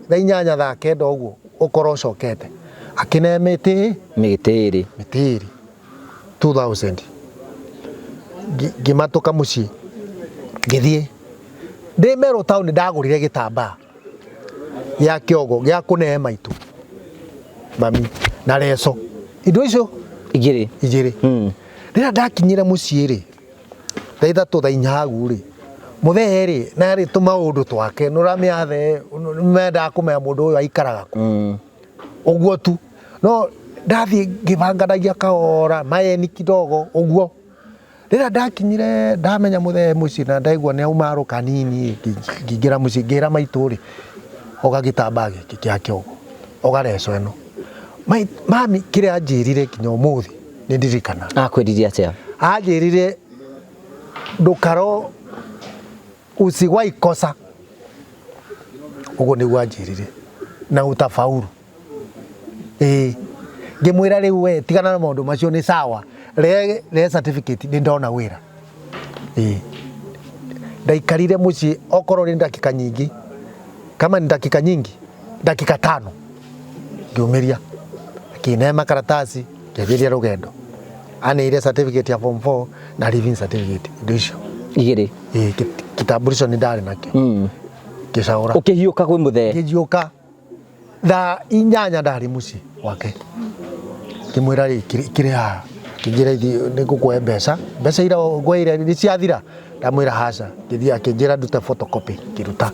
8 thaa 9 ũguo ũkorwo ũcokete. Akĩne mĩtĩ Mĩtĩ ĩrĩ. Mĩtĩ ĩrĩ. 2000. Ngĩmatũka mũciĩ. Ngĩthiĩ. Ndĩ Meru town ndagũrire gĩtambaa gĩa kĩongo gĩa kũne maitũ mami na leso. Indo icio igĩrĩ. Igĩrĩ. Rĩrĩa ndakinyire mũciĩ rĩ, thaa 3 thaa 4 hau rĩ, mũthee rĩ, na rĩ tũmaũndũ twake, nĩ ũramenya thee, nĩmendaga kũmenya mũndũ ũyũ aikaraga kũ. Ũguo tu. No ndathiĩ ngĩbanganagia kahora, maeni kidogo, ũguo. Rĩrĩa ndakinyire ndamenya mũthee mũciĩ na ndaigua nĩ auma rũka nini, ngĩingĩra mũciĩ ngĩra maitũ rĩ, oga gĩtambaa gĩkĩ kĩa kĩongo, oga leso ĩno. Mami kĩrĩa anjĩrire nginya ũmũthĩ nĩ ndirikanaga. Akwĩrire atĩa? Anjĩrire ndũkaro usiwahi kosa. Ũguo nĩguo anjĩrire na utafaulu. Ĩĩ, ngĩmwĩra rĩu we tigana na maũndũ macio nĩ sawa, rehe certificate nĩ ndona wĩra. Ĩĩ, ndaikarire mũciĩ okorwo nĩ ndagĩka nyingĩ, kama ni dakika nyingi, dakika 5 ngiumĩria, akĩne makaratathi ngĩambĩrĩria rũgendo. Aneire certificate ya form 4 na living certificate, indo icio igĩrĩ. Ĩĩ, kitambulisho nĩ ndarĩ nakĩo. Ngĩcaũra. Ũkĩhiũka kwĩ mũthee? Ngĩhiũka. Thaa 8 ndarĩ mũciĩ gwake. Ngĩmwĩra rĩ, kĩrĩ haha. Akĩnjĩra ithiĩ nĩ ngũkũhe mbeca. Mbeca iria ngweire nĩ ciathira? Ndamwĩra haca. Ngĩthiĩ akĩnjĩra ndute photocopy, ngĩruta.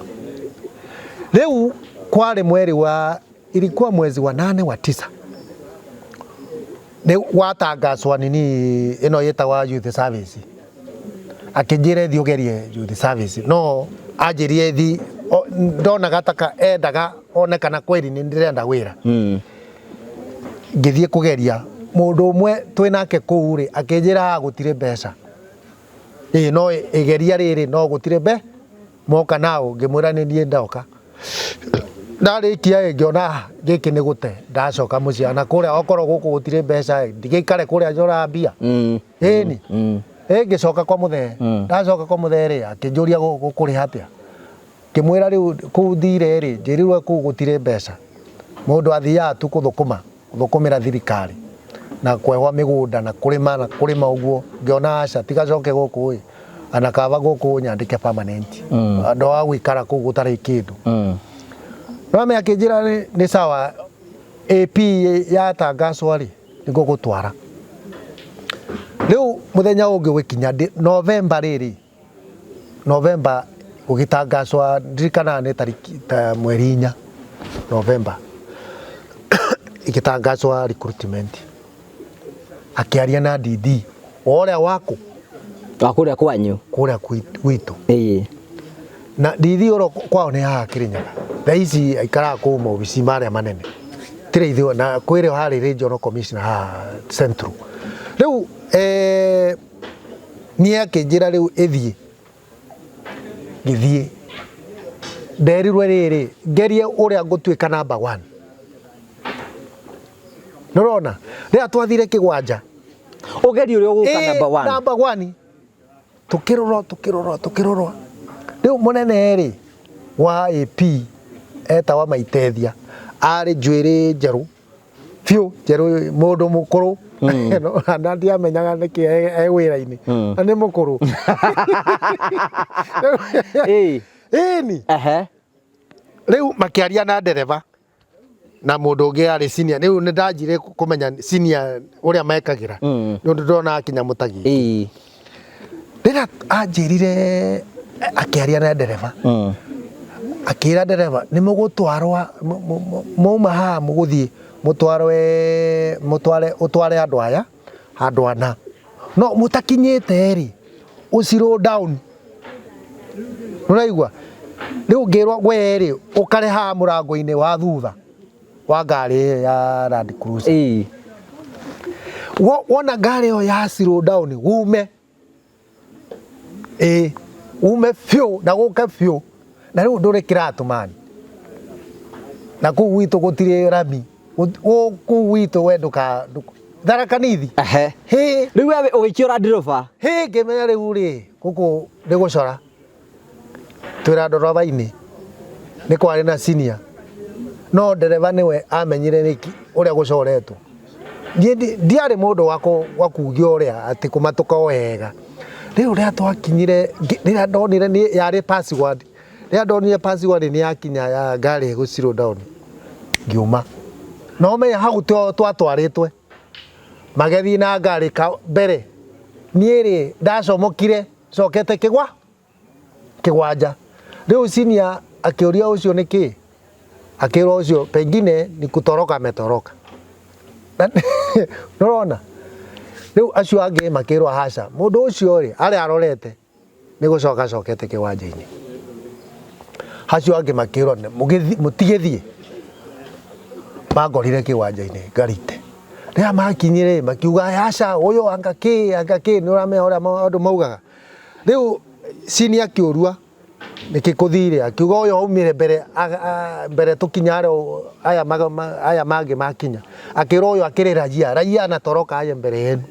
Rĩu kwarĩ mweri wa, ilikuwa mwezi wa 8 wa 9. Nĩ watangacwa nini ĩno ĩtagwa youth service. Akĩnjĩra thiĩ ũgerie youth service. No anjĩrire thiĩ, ndonaga ta endaga one kana kweli nĩ ndĩrenda wĩra. Ngĩthiĩ kũgeria. Mũndũ ũmwe twĩ nake kũu rĩ, akĩnjĩra haha gũtirĩ mbeca. Ĩĩ no ĩgeria rĩrĩ no gũtirĩ moka nao, ngĩmwĩra nĩ niĩ ndoka. Ndarĩkia ĩ, ngĩona gĩkĩ nĩ gũte, ndacoka mũciĩ na kũrĩa okorwo gũkũ gũtirĩ mbeca ĩ, ndigĩikare kũrĩa njoraga mbia. Ĩni. Ĩ, ngĩcoka kwa mũthee. Ndacoka kwa mũthee rĩ, akĩnjũria gũkũrĩha atĩa. Ngĩmwĩra rĩu kũu thire rĩ, njĩrirwe kũu gũtirĩ mbeca. Mũndũ athiaga tu gũthũkũma, gũthũkũmĩra thirikari. Na kwehwa mĩgũnda na kũrĩma na kũrĩma ũguo, ngĩona aca tigacoke gũkũ ĩ, ana kaba gũkũ nyandĩke permanent. Andũ a gũikara kũu gũtarĩ kĩndũ. No me akĩnjĩra nĩ sawa, AP yatangacwo rĩ, nĩngũgũtwara. Rĩu mũthenya ũngĩ ũgĩkinya November rĩrĩ, November gũgĩtangacwa, ndirikanaga nĩ tariki ta mweri 4 November, ĩgĩtangacwa recruitment. Akĩaria na DD o ũrĩa wakũ Wa kũrĩa kwanyu. Kũrĩa gwitũ. Na DD oro kwao nĩ haha Kĩrĩnyaga. Thaa ici aikaraga kũu maobici marĩa manene. Tirĩ ithuĩ na kwĩrĩ harĩ regional commissioner haha Central. Rĩu niĩ akĩnjĩra rĩu ĩthiĩ, ngĩthiĩ. Nderirwo rĩrĩ, ngerie ũrĩa ngũtuĩka number one. Nĩũrona? Rĩrĩa twathire kĩgwanja. Ũgerie ũrĩa ũgũka number one. Number one. Tũkĩrorwo, tũkĩrorwo, tũkĩrorwo. Rĩu mũnene rĩ, wa AP etagwo Maitethia, arĩ njuĩrĩ njerũ biũ, njerũ, mũndũ mũkũrũ. Na ndiamenyaga nĩkĩ e wĩra-inĩ, na nĩ mũkũrũ. Ĩni. Rĩu makĩaria na ndereba na mũndũ ũngĩ arĩ senior. Rĩu nĩ ndanjire kũmenya senior ũrĩa mekagĩra, nĩ ũndũ ndona kĩnyamũ ta gĩkĩ. Rĩrĩa anjĩrire, akĩaria na ndereba, akĩra ndereba nĩ mũgũtwarwa, mauma haha mũgũthiĩ mũtwarwe, mũtware, ũtware andũ aya handũ ana, no mũtakinyĩte rĩ, ũ slow down. Nĩũraigua? Rĩu ngĩrwo we rĩ, ũkare haha mũrango-inĩ wa thutha wa ngari ĩyo ya Land Cruiser. Wona ngari ĩyo ya slow down, ume. Ĩĩ, ume biũ na gũke biũ. Na rĩu ndũrĩ kĩratũ mani. Na kũu gwitũ gũtirĩ rami. Kũu gwitũ we ndũka Tharaka Nithi. Hĩ. Rĩu we ũgĩikio Land Rover. Hĩ, ngĩmenya rĩu rĩ, gũkũ nĩ gũcora. Twĩra ndoroba-inĩ nĩ kwarĩ na senior, no ndereba nĩwe amenyire nĩkĩ ũrĩa gũcoretwo. Niĩ ndiarĩ mũndũ wa kugia ũrĩa atĩ kũmatũka o wega. Rĩu rĩrĩa twakinyire, rĩrĩa ndonire nĩ yarĩ password, rĩrĩa ndonire password nĩ yakinya ya ngari ĩgũ slow down, ngiuma. Na ũmenye hau twatwarĩtwe, magĩthiĩ na ngari mbere. Niĩ rĩ, ndacomokire cokete kĩgwa kĩgwanja. Rĩu senior akĩũria ũcio nĩ kĩ, akĩrwo ũcio pengine ni kutoroka ametoroka. Nĩũrona? Rĩu acio angĩ makĩrwo aca, mũndũ ũcio rĩ, harĩa arorete nĩ gũcoka acokete kĩwanja-inĩ. Acio angĩ makĩrwo mũtigĩthiĩ, mangorire kĩwanja-inĩ ngarite. Rĩrĩa makinyire makiuga aca, ũyũ anga kĩ, anga kĩ, nĩ ũramenya ũrĩa andũ maugaga. Rĩu senior akĩũrua nĩkĩ kũthire, akiuga ũyũ aumire mbere, mbere tũkinya harĩa aya aya mangĩ makinya. Akĩrwo ũyũ akĩrĩ raia, raia anatoroka aje mbere yenu.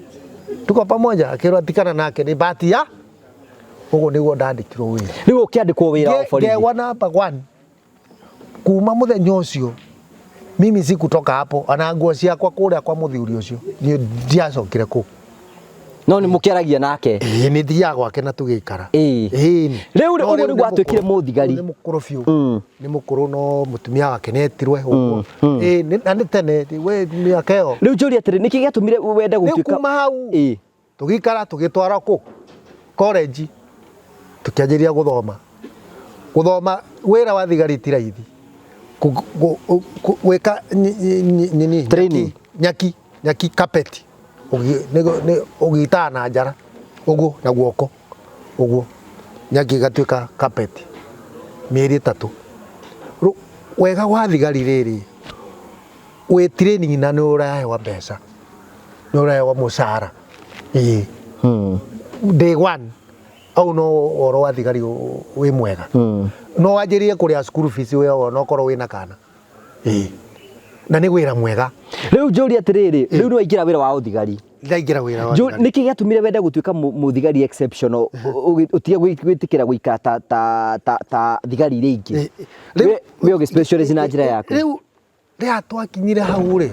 Tuko pamoja? Akĩrwo tikana nake nĩ bahati ya ũguo nĩguo ndandĩkirwo wĩra. Rĩu ũkĩandĩkwo wĩra wa borithi. Ngegwa number one. Kuma mũthenya ũcio mimi sikutoka hapo, ona nguo ciakwa kũrĩa kwa mũthuri ũcio niĩ ndiacokire kũu. No nĩ mũkĩaragia nake? Ĩĩ, nĩ thiaga gwake na tũgĩikara. Ĩĩ. Rĩu rĩ, ũguo nĩguo watuĩkire mũthigari. Nĩ mũkũrũ biũ. Nĩ mũkũrũ no mũtumia wake nĩ etirwe ũguo. Ĩĩ, na nĩ tene, we mĩaka ĩyo. Rĩu njũrie atĩrĩ, nĩkĩ gĩatũmire wende Rĩu gũtuĩka kuma hau tũgĩikara tũgĩtwarwo kũ college, tũkĩanjĩrĩria gũthoma. Gũthoma wĩra wa thigari ti raithi. Gwĩka nini Training. Nyaki, nyaki carpet. Ũgitaga na njara ũguo na guoko ũguo, nyaki ĩgatuĩka carpet mĩeri 3. Rĩu wega wa thigari rĩrĩ, wĩ training na nĩ ũraheo mbeca, nĩ ũraheo mũcara. Ĩĩ. Day one au no ũhoro wa thigari wĩ mwega. No wanjĩrĩrie kũrĩha school fees wĩ o onokorwo wĩna kana. Ĩĩ. Na nĩ wĩra mwega. Rĩu njũrie atĩrĩrĩ, rĩu nĩ waingĩra wĩra wa ũthigari. Ndaingĩra wĩra wa thigari. Nĩkĩ gĩatũmire wende gũtuĩka mũthigari exceptional, ũtige gwĩtĩkĩra gũikara ta thigari iria ingĩ? Rĩu We ũgĩ specialist na njĩra yaku. Rĩu rĩrĩa twakinyire hau rĩ,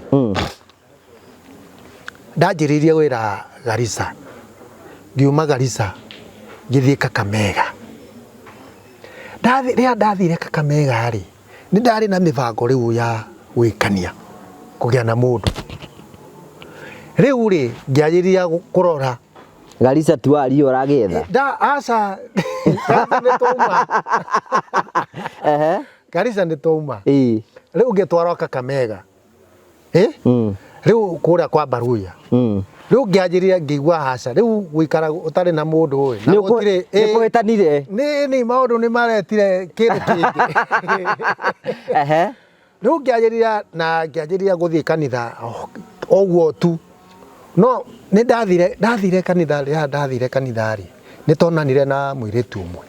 Ndanjĩrĩirie wĩra Garissa, ngiuma Garissa ngĩthiĩ Kakamega. Rĩrĩa ndathire Kakamega rĩ, nĩ ndarĩ na mĩbango rĩu ya gwĩkania kũgĩa na mũndũ. Rĩu rĩ, ngĩanjĩrĩria kũrora. Garissa ti waria ũragĩetha? Da, aca, Garissa nĩ twauma. Ehe. Garissa nĩ twauma. Ĩĩ. Rĩu ngĩtwarwo Kakamega. Eh? Rĩu kũrĩa kwa Baruya. Rĩu ngĩanjĩrĩria ngĩigua aca, rĩu gũikara ũtarĩ na mũndũ ĩ. Na gũtirĩ. Nĩ kũhĩtanire. Nĩ maũndũ nĩ maretire kĩndũ kĩngĩ. Ehe. Rĩu ngĩanjĩrĩria na ngĩanjĩrĩria gũthiĩ kanitha ũguo tu. No nĩ ndathire kanitha, rĩrĩa ndathire kanitha rĩ, nĩ tonanire na mũirĩtu ũmwe.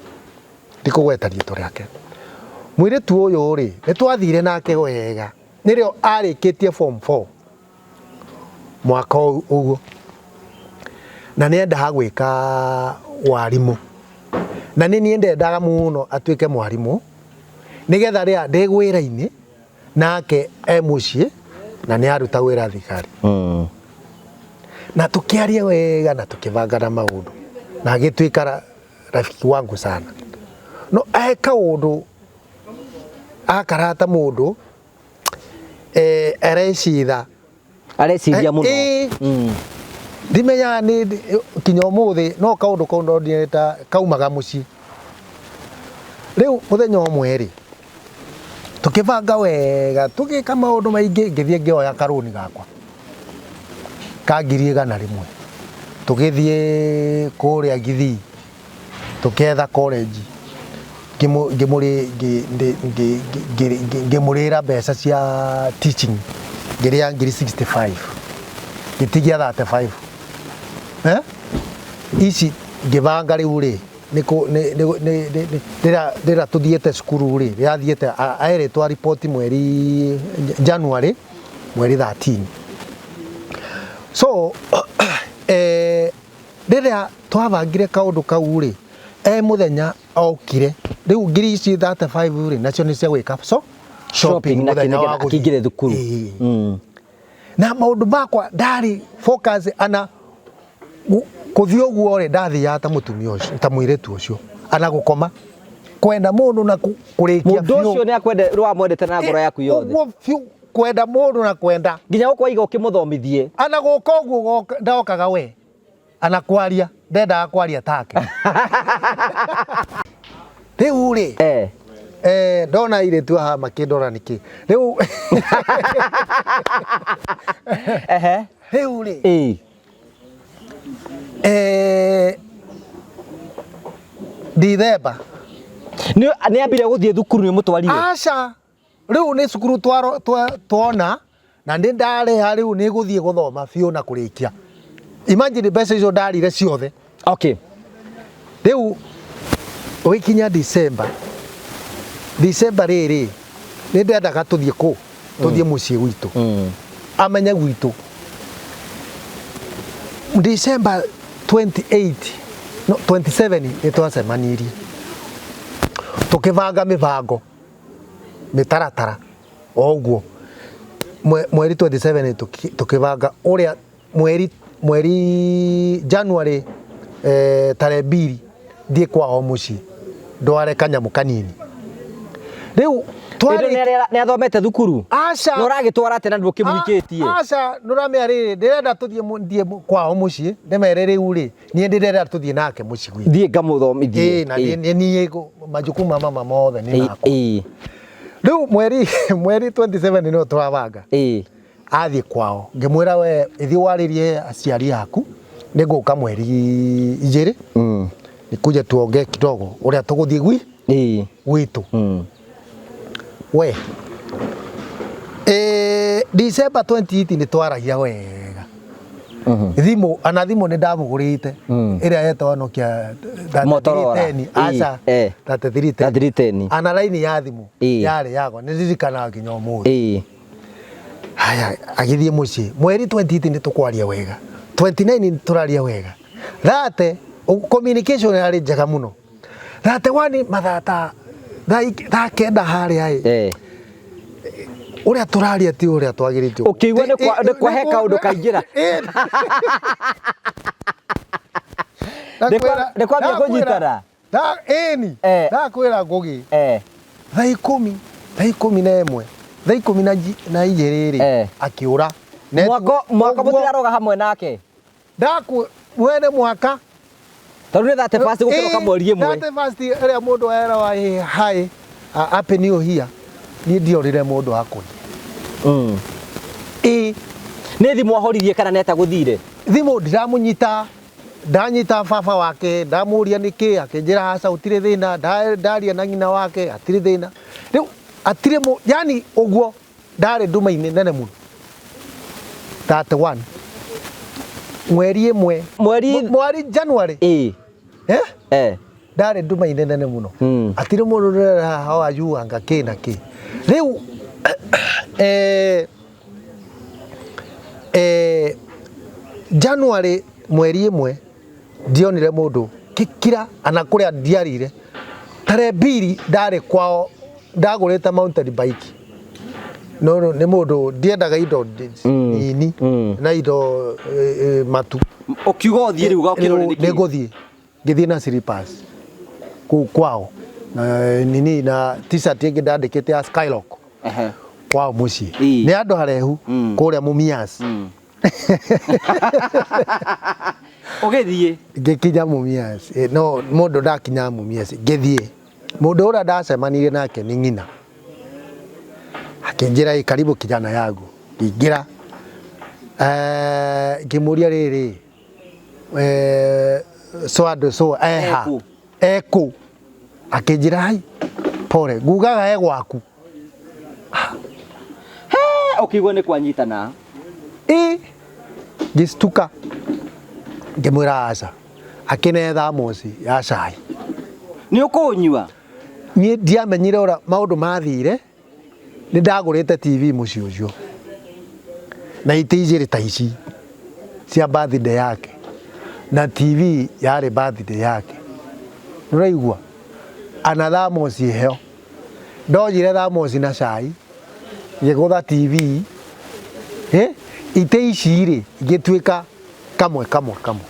Ndikũgweta rĩtwa rĩake. Mũirĩtu ũyũ rĩ, nĩ twathire nake wega. Nĩrĩo arĩkĩtie form 4 mwaka ũguo. Na nĩ endaga gwĩka warimũ. Na nĩ niĩ ndendaga mũno atuĩke mwarimũ, nĩgetha rĩrĩa ndĩ wĩra-inĩ nake e mũciĩ na nĩ aruta wĩra thigari. Na tũkĩaria wega na tũkĩbangana maũndũ na agĩtuĩka rafiki wangu sana. No he kaũndũ akarata mũndũ arecitha. Areciria mũno. Ndimenyaga nĩ kinya ũmũthĩ no kaũndũ kau ndonire ta kaumaga mũciĩ. Rĩu mũthenya ũmwe rĩ, tũkĩbanga wega tũgĩka maũndũ maingĩ, ngĩthiĩ ngĩoya karũni gakwa ka 100,000, tũgĩthiĩ kũrĩa Githii tũkĩetha college, ngĩmũrĩra mbeca cia teaching, ngĩrĩa 65,000, ngĩtigia 35. Ici ngĩbanga rĩu rĩ, rĩrĩa tũthiĩte cukuru rĩ, rĩrĩa athiĩte aerĩtwo ripoti mweri January mweri 13. So rĩrĩa twabangire kaũndũ kau rĩ, mũthenya okire rĩu ngiri ici 35 rĩ, nacio nĩ cia gwĩka so shopping mũthenya wa gũthiĩ. Akĩingĩre thukuru. Na maũndũ makwa ndarĩ focus ana kũthiĩ ũguo rĩ, ndathiaga ta mũtumia ũcio, ta mũirĩtu ũcio, ana gũkoma kwenda mũndũ na kũrĩkia Mũndũ ũcio nĩ akwende, wamwendete na ngoro yaku yothe. Ũguo biũ, kwenda mũndũ na kwenda. Nginya gũkũ waiga ũkĩmũthomithie. Ana gũka ũguo ndokaga we. Ana kwaria, ndendaga kwaria take. Rĩu rĩ, ndona airĩtu haha makĩndora nĩkĩ. Rĩu Ehe. Rĩu rĩ. Dithemba. Nĩ ambire gũthiĩ thukuru nĩ mũtwarire? Aca. Rĩu nĩ cukuru twona na nĩ ndarĩha rĩu nĩ gũthiĩ gũthoma biũ na kũrĩkia. Imagine mbeca icio ndarire ciothe. Okay. Rĩu ũgĩkinya December. December rĩrĩ nĩ ndendaga tũthiĩ kũ? Tũthiĩ mũciĩ gwitũ. Amenye gwitũ. December 28, no, 27 nĩ twacemanirie. Tũkĩbanga mĩbango, mĩtaratara o ũguo. Mweri 27 tũkĩbanga ũrĩa mweri January tarehe 2 thiĩ kwao mũciĩ ndware kanyamũ kanini. Rĩu Twari nĩ athomete thukuru? Aca. Na ũragĩtwara atĩa na ndũkĩmũhikĩtie? Aca, nũramenya rĩrĩ, ndĩrenda tũthiĩ thiĩ kwao mũciĩ, ndĩmere rĩu rĩ, niĩ ndĩrenda tũthiĩ nake mũciĩ gwitũ. Thiĩ ngamũthomithie. Ĩĩ, na niĩ majukumu ma mama mothe nĩ makwa. Rĩu mweri 27 nĩho tũrabanga. Athiĩ kwao, ngĩmwĩra we ĩthiĩ warĩrie aciari aku, nĩngũka mweri 2. Nikuje tuongee kidogo ũrĩa tũgũthiĩ gwitũ. We. December 28 nĩ twaragia wega. Thimũ, ana thimũ nĩ ndamũgũrĩte. Ĩrĩa yetagwo Nokia Motorola. 3310. Aca. 3310. 3310. Ana raini ya thimũ yarĩ yakwa, nĩ ndirikanaga nginya ũmũthĩ. Haya, agĩthiĩ mũciĩ. Mweri 28 nĩ tũkwaria wega. 29 nĩ tũraria wega. Thate, communication yarĩ njega mũno. 31 mathaa ta thaa 9 harĩa ĩ. Ũrĩa tũraria ti ũrĩa twagĩrĩte. Ũkĩigua nĩ kwahe kaũndũ kaingĩra. Nĩ kwambia kũnyitana. Ĩni ndakwĩra Ngũgĩ, thaa ikũmi, thaa 11, thaa 12 rĩ, akĩũra. Mwako mũtiraroga hamwe nake. Ndaku mwene mwaka tondũ nĩ thate first gũkĩroka mweri ĩmwe. Thate first ĩrĩa mũndũ eragwo hi happy new year, niĩ ndiorire mũndũ akũria. Ĩ nĩ thimũ ahoririe kana nĩ atagũthire? Thimũ ndiramũnyita, ndanyita baba wake ndamũria nĩkĩ, akĩnjĩra aca gũtirĩ thĩna, ndaria na nyina wake hatirĩ thĩna. Rĩu hatirĩ yani ũguo ndarĩ nduma-inĩ nene mũno. 31 mweri ĩmwe, mweri January, ndarĩ nduma-inĩ nene mũno. Hatirĩ mũndũ ũrera how are you anga kĩ na kĩ. Rĩu January mweri ĩmwe ndionire mũndũ kĩkira ana kũrĩa ndiarire. Tarehe mbiri ndarĩ kwao, ndagũrĩte mountain bike. No nĩ mũndũ ndiendaga indo nini na indo matu. Ũkiuga ũthiĩ rĩu ũgakĩrore nĩkĩ? Nĩngũthiĩ. Ngĩthiĩ na slippers kũu kwao na nini na t-shirt ĩngĩ ndandĩkĩte ya Skylock kwao mũciĩ. Nĩ andũ harehu kũrĩa Mumias. Ũgĩthiĩ? Ngĩkinya Mumias. No mũndũ ndakinya Mumias ngĩthiĩ. Mũndũ ũrĩa ndacemanirie nake nĩ ng'ina. Akĩnjĩra karibu kijana yangu. Ngĩingĩra. Ngĩmũria rĩrĩ, so and so eha eku. Akĩnjĩra hai pole, ngugaga e gwaku. Ũkĩigua nĩ kwanyitana. Ĩ ngĩcituka ngĩmwĩra aca. Akĩne thamosi ya cai. Nĩ ũkũnyua? Niĩ ndiamenyire ũrĩa maũndũ mathire, nĩ ndagũrĩte TV mũciĩ ũcio na itĩ igĩrĩ ta ici cia birthday yake, na TV yarĩ birthday yake. Nĩũraigua? Ana thamosi ĩyo. Ndonjire thamosi na cai, ngĩgũtha TV, itĩ ici rĩ igĩtuĩka kamwe kamwe kamwe.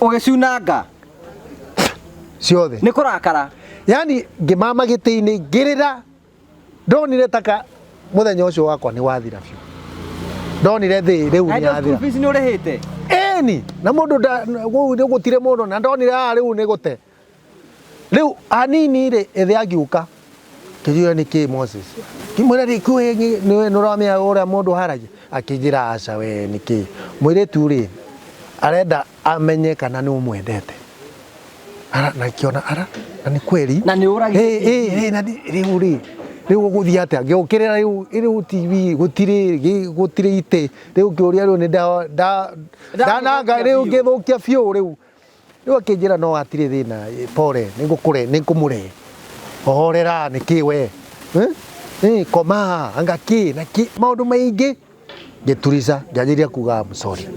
Ũgĩciunanga? Ciothe. Nĩ kũrakara? Yani ngĩmama gĩtĩ-inĩ ngĩrĩra, ndonire taka mũthenya ũcio wakwa nĩ wathira biũ. Ndonire thĩ rĩu nĩ yathira. School fees nĩ ũrĩhĩte? Ĩni, na mũndũ nĩ gũtirĩ mũndũ, na ndonire haha rĩu nĩ gũte. Rĩu hanini rĩ ĩthĩ angiũka kĩnjĩra nĩ kĩ Moses. Kĩmwĩra rĩ kwĩ nĩ ũramenya ũrĩa mũndũ haragia. Akĩnjĩra aca we nĩ kĩ. Mũirĩtu rĩ arenda amenye kana nĩ ũmwendete. Ara na kĩona ara na nĩ kweli. Na nĩ ũragire. Na rĩu rĩ rĩu ũgũthiĩ atĩa? Ngĩũkĩrĩra rĩu rĩu TV gũtirĩ gũtirĩ itĩ. Rĩu ngĩũria rĩu nĩ ndananga rĩu ngĩthũkia biũ rĩu. Rĩu akĩnjĩra no hatirĩ thĩna, pole, nĩngũkũre, nĩngũmũrehe. Ohorera nĩkĩ we? Koma, anga kĩ na kĩ, maũndũ maingĩ. Ngĩturica, ngĩanjĩrĩria kuga I'm sorry.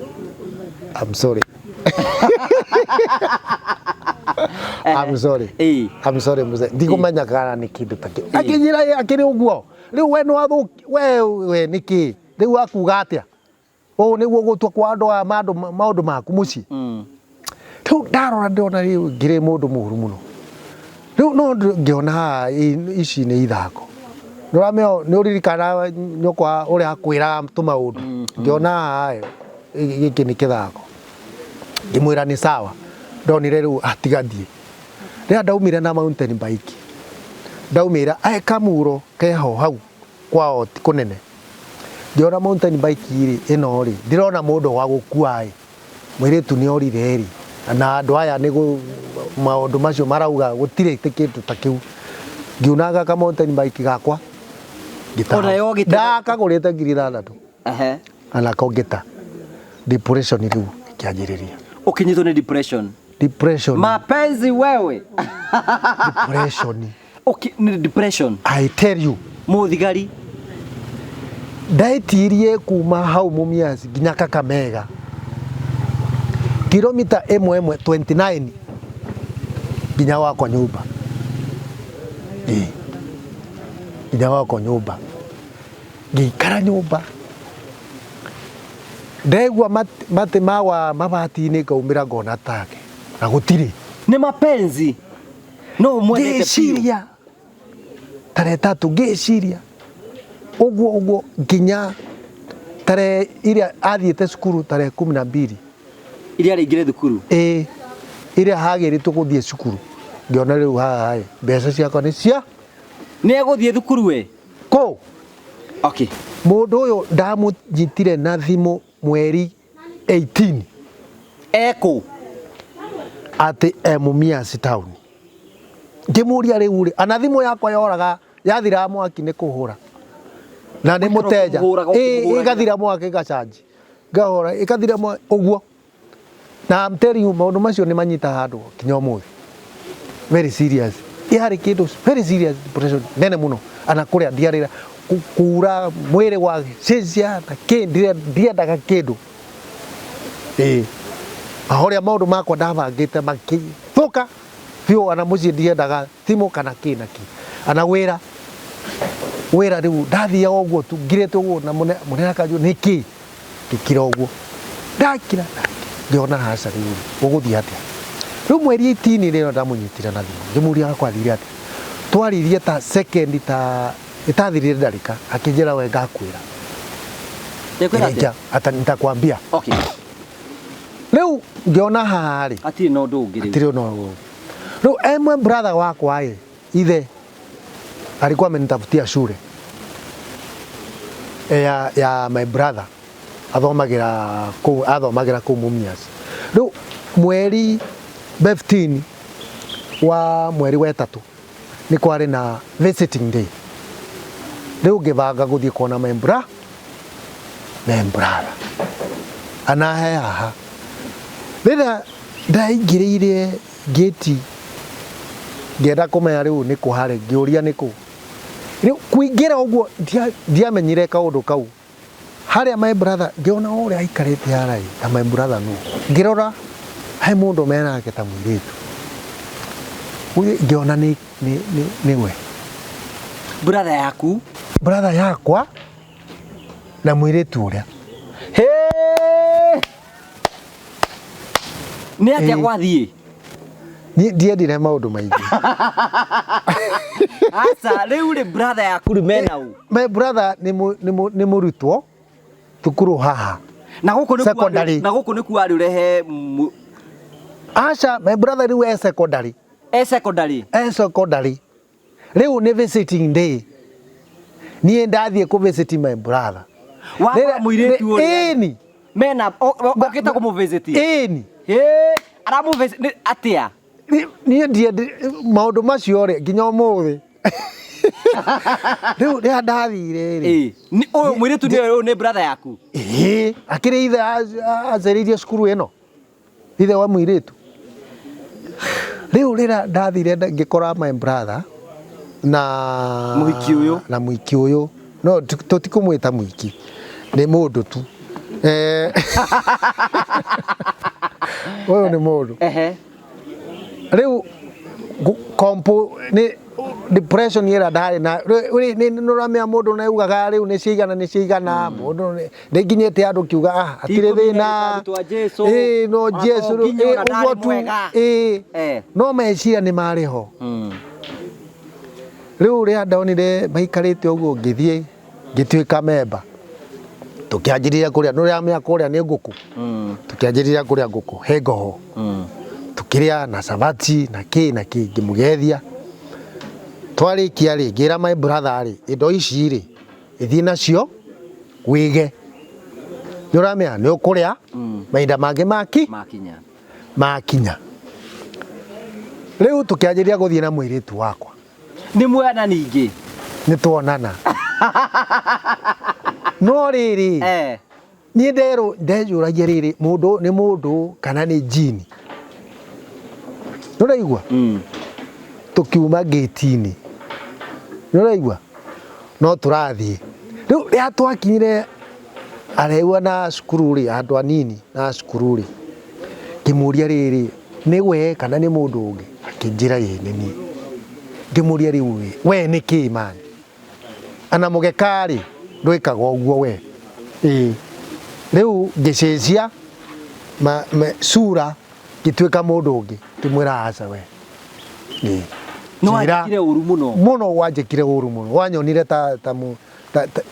I'm sorry. I'm sorry. I'm sorry mzee. Ndigũmenya kana nĩ kĩndũ ta kĩu. Akĩnjĩra akĩrĩ ũguo. Rĩu we nĩwathũki, we nĩkĩ? Rĩu akuga atĩa? Ũũ nĩguo gũtua kwa andũ aya maũndũ maku mũciĩ. Rĩu ndarora ndĩrona rĩu ngĩrĩ mũndũ mũũru mũno. Rĩu no ngĩona haha ici nĩ ithako. Nĩũramenya nĩũririkana nyũkwa ũrĩa akwĩraga tũmaũndũ. Ngĩona haha gĩkĩ nĩ kĩthako. Ngĩmwĩra nĩ sawa. Ndonire rĩu tiga thiĩ. Rĩrĩa ndaumire na mountain bike, ndaumĩra kamuro keho hau kwao ti kũnene. Ngĩona mountain bike rĩ ĩno rĩ ndĩrona mũndũ wa gũkua ĩ. Mũirĩtu nĩ orire rĩ, na andũ aya nĩ maũndũ macio marauga gũtirĩ kĩndũ ta kĩu. Ngiunanga ka mountain bike gakwa. Ndakagũrĩte 6,000. Anako ngĩta. Depression rĩu ĩkĩanjĩrĩria. Ũkĩnyitwo nĩ depression? Depression. Mapenzi wewe. Depression. Okay, ni depression. I tell you. Mũthigari. Ndaitirie kuma hau Mumias nginya Kakamega. Kilomita ĩmwe ĩmwe 29 nginya wakwa nyũmba. Nginya wakwa nyũmba. Ngĩikara nyũmba ndegua matĩ mawa mabati-inĩ, ngaumĩra ngona take na gũtirĩ. Nĩ mapenzi no ũmwendete biũ. Ngĩciria tarehe 3, ngĩciria ũguo ũguo nginya tarehe iria athiĩte cukuru, tarehe 12. Iria rĩingĩre thukuru. Ĩĩ, ĩrĩa hagĩrĩtwo gũthiĩ cukuru, ngĩona rĩu haha ĩ mbeca ciakwa nĩ cia Nĩ egũthiĩ thukuru we? Kũ. Okay. Mũndũ ũyũ ndamũnyitire na thimũ mweri 18. Ekũ? Atĩ e Mumias town. Ngĩmũria rĩu rĩ, ana thimũ yakwa yoraga yathiraga mwaki nĩ kũhũra na nĩ Ũikara mũteja. ũkĩmũhũraga, Ĩĩ, ũkĩmũhũraga. ĩgathira mwaki ĩgacanji, ngahũra ĩgathira mwaki ũguo. Na I'm telling you, maũndũ macio nĩ manyitaga andũ nginya ũmũthĩ, very serious. Yarĩ kĩndũ very serious, depression nene mũno. Ana kũrĩa ndiarĩra, kura mwĩrĩ wa cenjia na kĩ, ndiendaga kĩndũ. Ĩĩ, ũrĩa maũndũ makwa ndabangĩte makĩthũka biũ. Ana mũciĩ ndiendaga thimũ kana kĩ na kĩ, ana wĩra wĩra rĩu ndathiaga ũguo tu ngirĩte ũguo, na mũnene akanjũria nĩ kĩ. Ngĩkira ũguo, ndakira ngĩona haca, rĩu ũgũthiĩ atĩa? Rĩu mweri 18 rĩrĩa ndamũnyitire na thimũ, ngĩmũria gwathire atĩa, twaririe ta second ta ĩtathirire ndarĩka, akĩnjĩra, "We, ngakwĩra." Nĩkwĩra atĩa? Ata nitakwambia. Rĩu ngĩona haha rĩ Hatirĩ na ũndũ ũngĩ rĩu. Hatirĩ na ũndũ rĩu. Emwe brother wakwa ĩ ithe alikuwa amenitafutia shule ya my brother athomagira kuu, athomagira kuu Mumias. Rĩu mweri 15 wa mweri wa 3 nĩ kwarĩ na visiting day. Rĩu ngĩbanga gũthiĩ kuona my brother anahe haha. Rĩrĩa ndaingĩrĩire ngĩti, ngĩenda kũmenya rĩu nĩ kũ harĩ, ngĩũria nĩ kũ. Rĩu kũingĩra ũguo ndiamenyire kaũndũ kau harĩa my brother, ngĩona ũrĩa aikarĩte harai na my brother nũ. Ngĩrora he mũndũ menake ta mũirĩtu. Ũyũ ngĩona nĩ we. Brother yaku? Brother yakwa na mũirĩtu ũrĩa. Hey! Nĩ atĩa gwathiĩ? Niĩ ndiendire maũndũ maingĩ. Aca, rĩu rĩ, brother yaku rĩ mena ũ? My brother nĩ mũrutwo thukuru haha. Na gũkũ nĩ Secondary. Na gũkũ nĩ kuo arĩ ũrehe Aca, my brother rĩu e secondary. E secondary? E secondary. Rĩu nĩ visiting day, niĩ ndathiĩ kũ visit my brother. Wakora mũirĩtu ũrĩa Ĩni. Mena okĩte kũmũvisit? Ĩni. Hĩ, aramũvisit atĩa? Niĩ ndiendi maũndũ macio rĩ nginya ũmũthĩ. Rĩu rĩrĩa ndathire rĩ, Ĩ, ũyũ mũirĩtu nĩ ũyũ nĩ brother yaku? Ĩĩ, akĩrĩ ithe acereirie cukuru ĩno, ithe wa mũirĩtu. Rĩu rĩrĩa ndathire ngĩkora my brother na Mũhiki ũyũ? Na mũhiki ũyũ, no tũtikũmwĩta mũhiki, nĩ mũndũ tu. Ũyũ nĩ mũndũ. Rĩu kompo nĩ depression ĩrĩa ndarĩ na rĩu nĩ ũramenya mũndũ nĩ augaga rĩu nĩ ciigana, nĩ ciigana, mũndũ nĩ nginyĩte andũ kiuga, "Ah, hatirĩ 12 thĩna." Arutwo a Jesũ. Ĩĩ, no Ona Jesũ to rĩu, nginya ĩĩ, ona ũguo ndarĩ tu mwega. Ĩĩ, no meciria nĩ marĩ ho. Rĩu rĩrĩa ndonire maikarĩte ũguo, ngĩthiĩ ngĩtuĩka memba, tũkĩanjĩrĩria kũrĩa. Nĩ ũramenya kũrĩa nĩ ngũkũ. Tũkĩanjĩrĩria kũrĩa ngũkũ he ngoho, tũkĩrĩa na cabaci na kĩ na kĩ. Ngĩmũgethia, twarĩkia rĩ, ngĩra my brother rĩ, indo ici rĩ, ĩthiĩ nacio wĩge, nĩ ũramenya nĩ ũkũrĩa mahinda mangĩ maki makinya. Makinya. Rĩu tũkĩanjĩrĩria gũthiĩ na mũirĩtu wakwa. Nĩ muona ningĩ? Nĩ tuonana, no rĩrĩ, niĩ nderwo ndenjũragia rĩrĩ, mũndũ nĩ mũndũ kana nĩ jini? Nĩ ũraigua? Tũkiuma ngĩti-inĩ, nĩ ũraigua, no tũrathiĩ rĩu. Rĩrĩa twakinyire arehua na cukuru rĩ, andũ anini na cukuru rĩ, ngĩmũria rĩrĩ, nĩ we kana nĩ mũndũ ũngĩ? Akĩnjĩra, "Ĩĩ, nĩ niĩ." Ngĩmũria, "Rĩu we nĩ kĩ mani ana mũgeka rĩ?" Ndwĩkaga ũguo we. Ĩĩ. Rĩu ngĩcenjia sura ngĩtuĩka mũndũ ũngĩ, ngĩmwĩra aca we. Ĩĩ. Nĩ wanjĩkire ũru mũno. Mũno wanjĩkire ũru mũno. Wanyonire ta ta ta, ta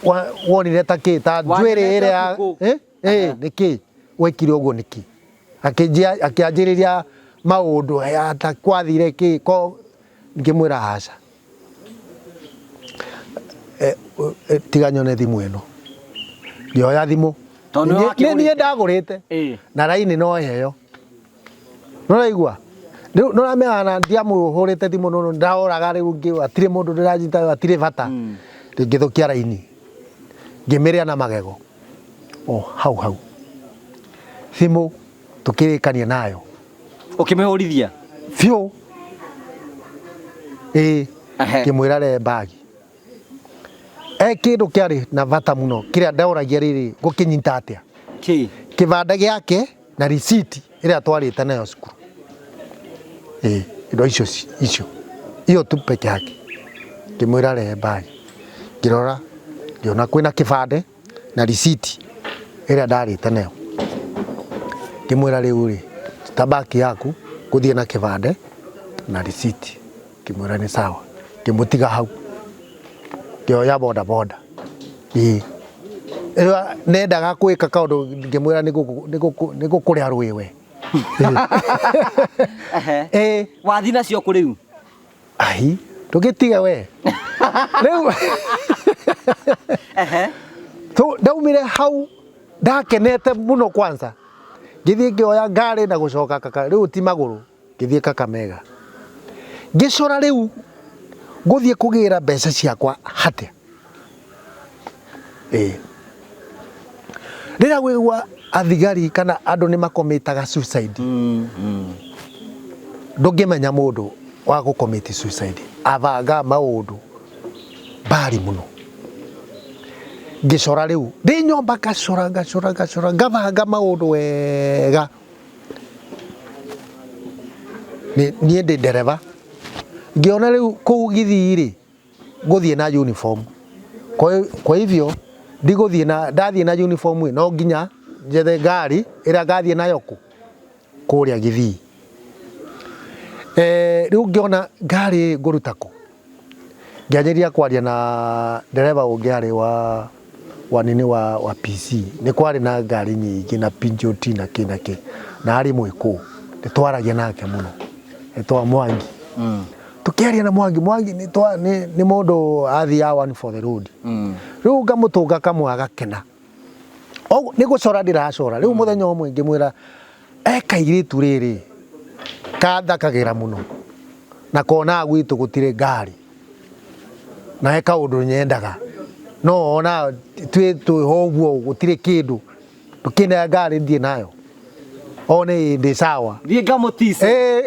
wonire ta kĩ ta njuĩrĩ ĩrĩa ya eh eh nĩkĩ wekire ũguo nĩkĩ? Akĩanjĩrĩria maũndũ aya ta kwathire kĩ ko ngĩmwĩra aca. Tiga nyone thimũ ĩno. Ngĩoya thimũ. Nĩ niĩ ndagũrĩte na raini no heo. Nĩũraigua? Rĩu nĩũramenya na ndiamũhũrĩte thimũ nĩ ndaroraga rĩu hatirĩ mũndũ ndĩranyita hatirĩ bata. Rĩu ngĩthũkia raini. Ngĩmĩrĩa na magego o hau hau. Thimũ tũkĩrĩkania nayo. Ũkĩmĩhũrithia? Biũ. Ĩĩ. Ngĩmwĩra rehe mbagi. E kĩndũ kĩarĩ na bata mũno kĩrĩa ndoragia rĩrĩ ngũkĩnyita atĩa? Kĩ? Kĩbandĩ gĩake na receipt ĩrĩa twarĩte nayo cukuru. Ĩĩ, indo icio icio. Hiyo tu peke yake. Ngĩmwĩra rehe mbagi. Ngĩrora ngĩona kwĩna kĩbandĩ na receipt ĩrĩa ndarĩte nayo. Ngĩmwĩra rĩu rĩ, ta bag yaku ngũthiĩ na kĩbandĩ na receipt. Ngĩmwĩra nĩ sawa. Ngĩmũtiga hau. Ngĩoya boda boda. Ĩĩ. Rĩu nendaga gwĩka kaũndũ ngĩmwĩra nĩ ngũkũrĩa rũĩ we. Ĩĩ. Wathiĩ nacio kũ rĩu? Ai, ndũgĩtige we. Rĩu ndaumire hau ndakenete mũno kwanza. Ngĩthiĩ ngĩoya ngari na gũcoka kaka, rĩu ti magũrũ. Ngĩthiĩ Kakamega. Ngĩcora rĩu ngũthiĩ kũgĩra mbeca ciakwa hatĩa. Ĩĩ. Rĩrĩa wĩgua athigari kana andũ nĩ makomĩtaga suicide. Ndũngĩmenya mũndũ wa gũkomĩti suicide. Abanga maũndũ mbari mũno. Ngĩcora rĩu ndĩ nyũmba ngacora ngacora ngacora ngabanga maũndũ wega. Niĩ ndĩ ndereba, ngĩona rĩu kũu Gĩthii rĩ, ngũthiĩ na uniform. Kwa hivyo ndigũthiĩ na, ndathiĩ na uniform ĩ, no nginya njethe ngari ĩrĩa ngathiĩ nayo kũ? Kũrĩa Gĩthii. Rĩu ngĩona ngari ĩ ngũruta kũ? Ngĩanjĩrĩria kwaria na ndereba ũngĩ arĩ wa wa nini wa, wa PC nĩ kwarĩ na ngari nyingĩ na Peugeot na kĩ na kĩ na arĩ mwĩkũũ nĩ twaragia nake mũno etwa Mwangi mm. Tũkĩaria na Mwangi Mwangi nĩ twa nĩ, nĩ mũndũ athiaga one for the road mm. Rĩu ngamũtũnga kamwe agakena nĩ gũcora ndĩracora rĩu mũthenya ũmwe ngĩmwĩra e kairĩtu rĩrĩ kathakagĩra mũno na konaga gwitũ gũtirĩ ngari na he kaũndũ nyendaga no ona twĩ twĩho ũguo gũtirĩ kĩndũ ndũkĩne ngari thiĩ nayo one ndĩ sawa thiĩ ngamũtice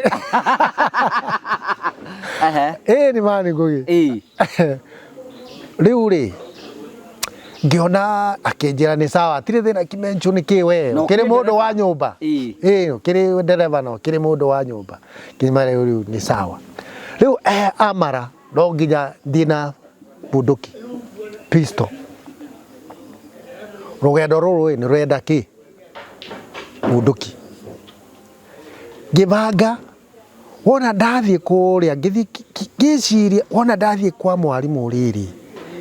ĩĩ nĩ mani ngũgĩ rĩu rĩ ngĩona akĩnjĩra nĩ sawa tirĩ thĩna kimenchu nĩ kĩ we ũkĩrĩ mũndũ wa nyũmba ĩĩ ũkĩrĩ ndereba na ũkĩrĩ mũndũ wa nyũmba ngĩma rĩu rĩu nĩ sawa rĩu amara no nginya thiĩ na bunduki pistol rũgendo rũrũ nĩ rwenda kĩ bunduki ngĩbanga Wona ndathiĩ kũrĩa ngĩthiĩ ngĩciria wona ndathiĩ kwa mwarimũ rĩrĩ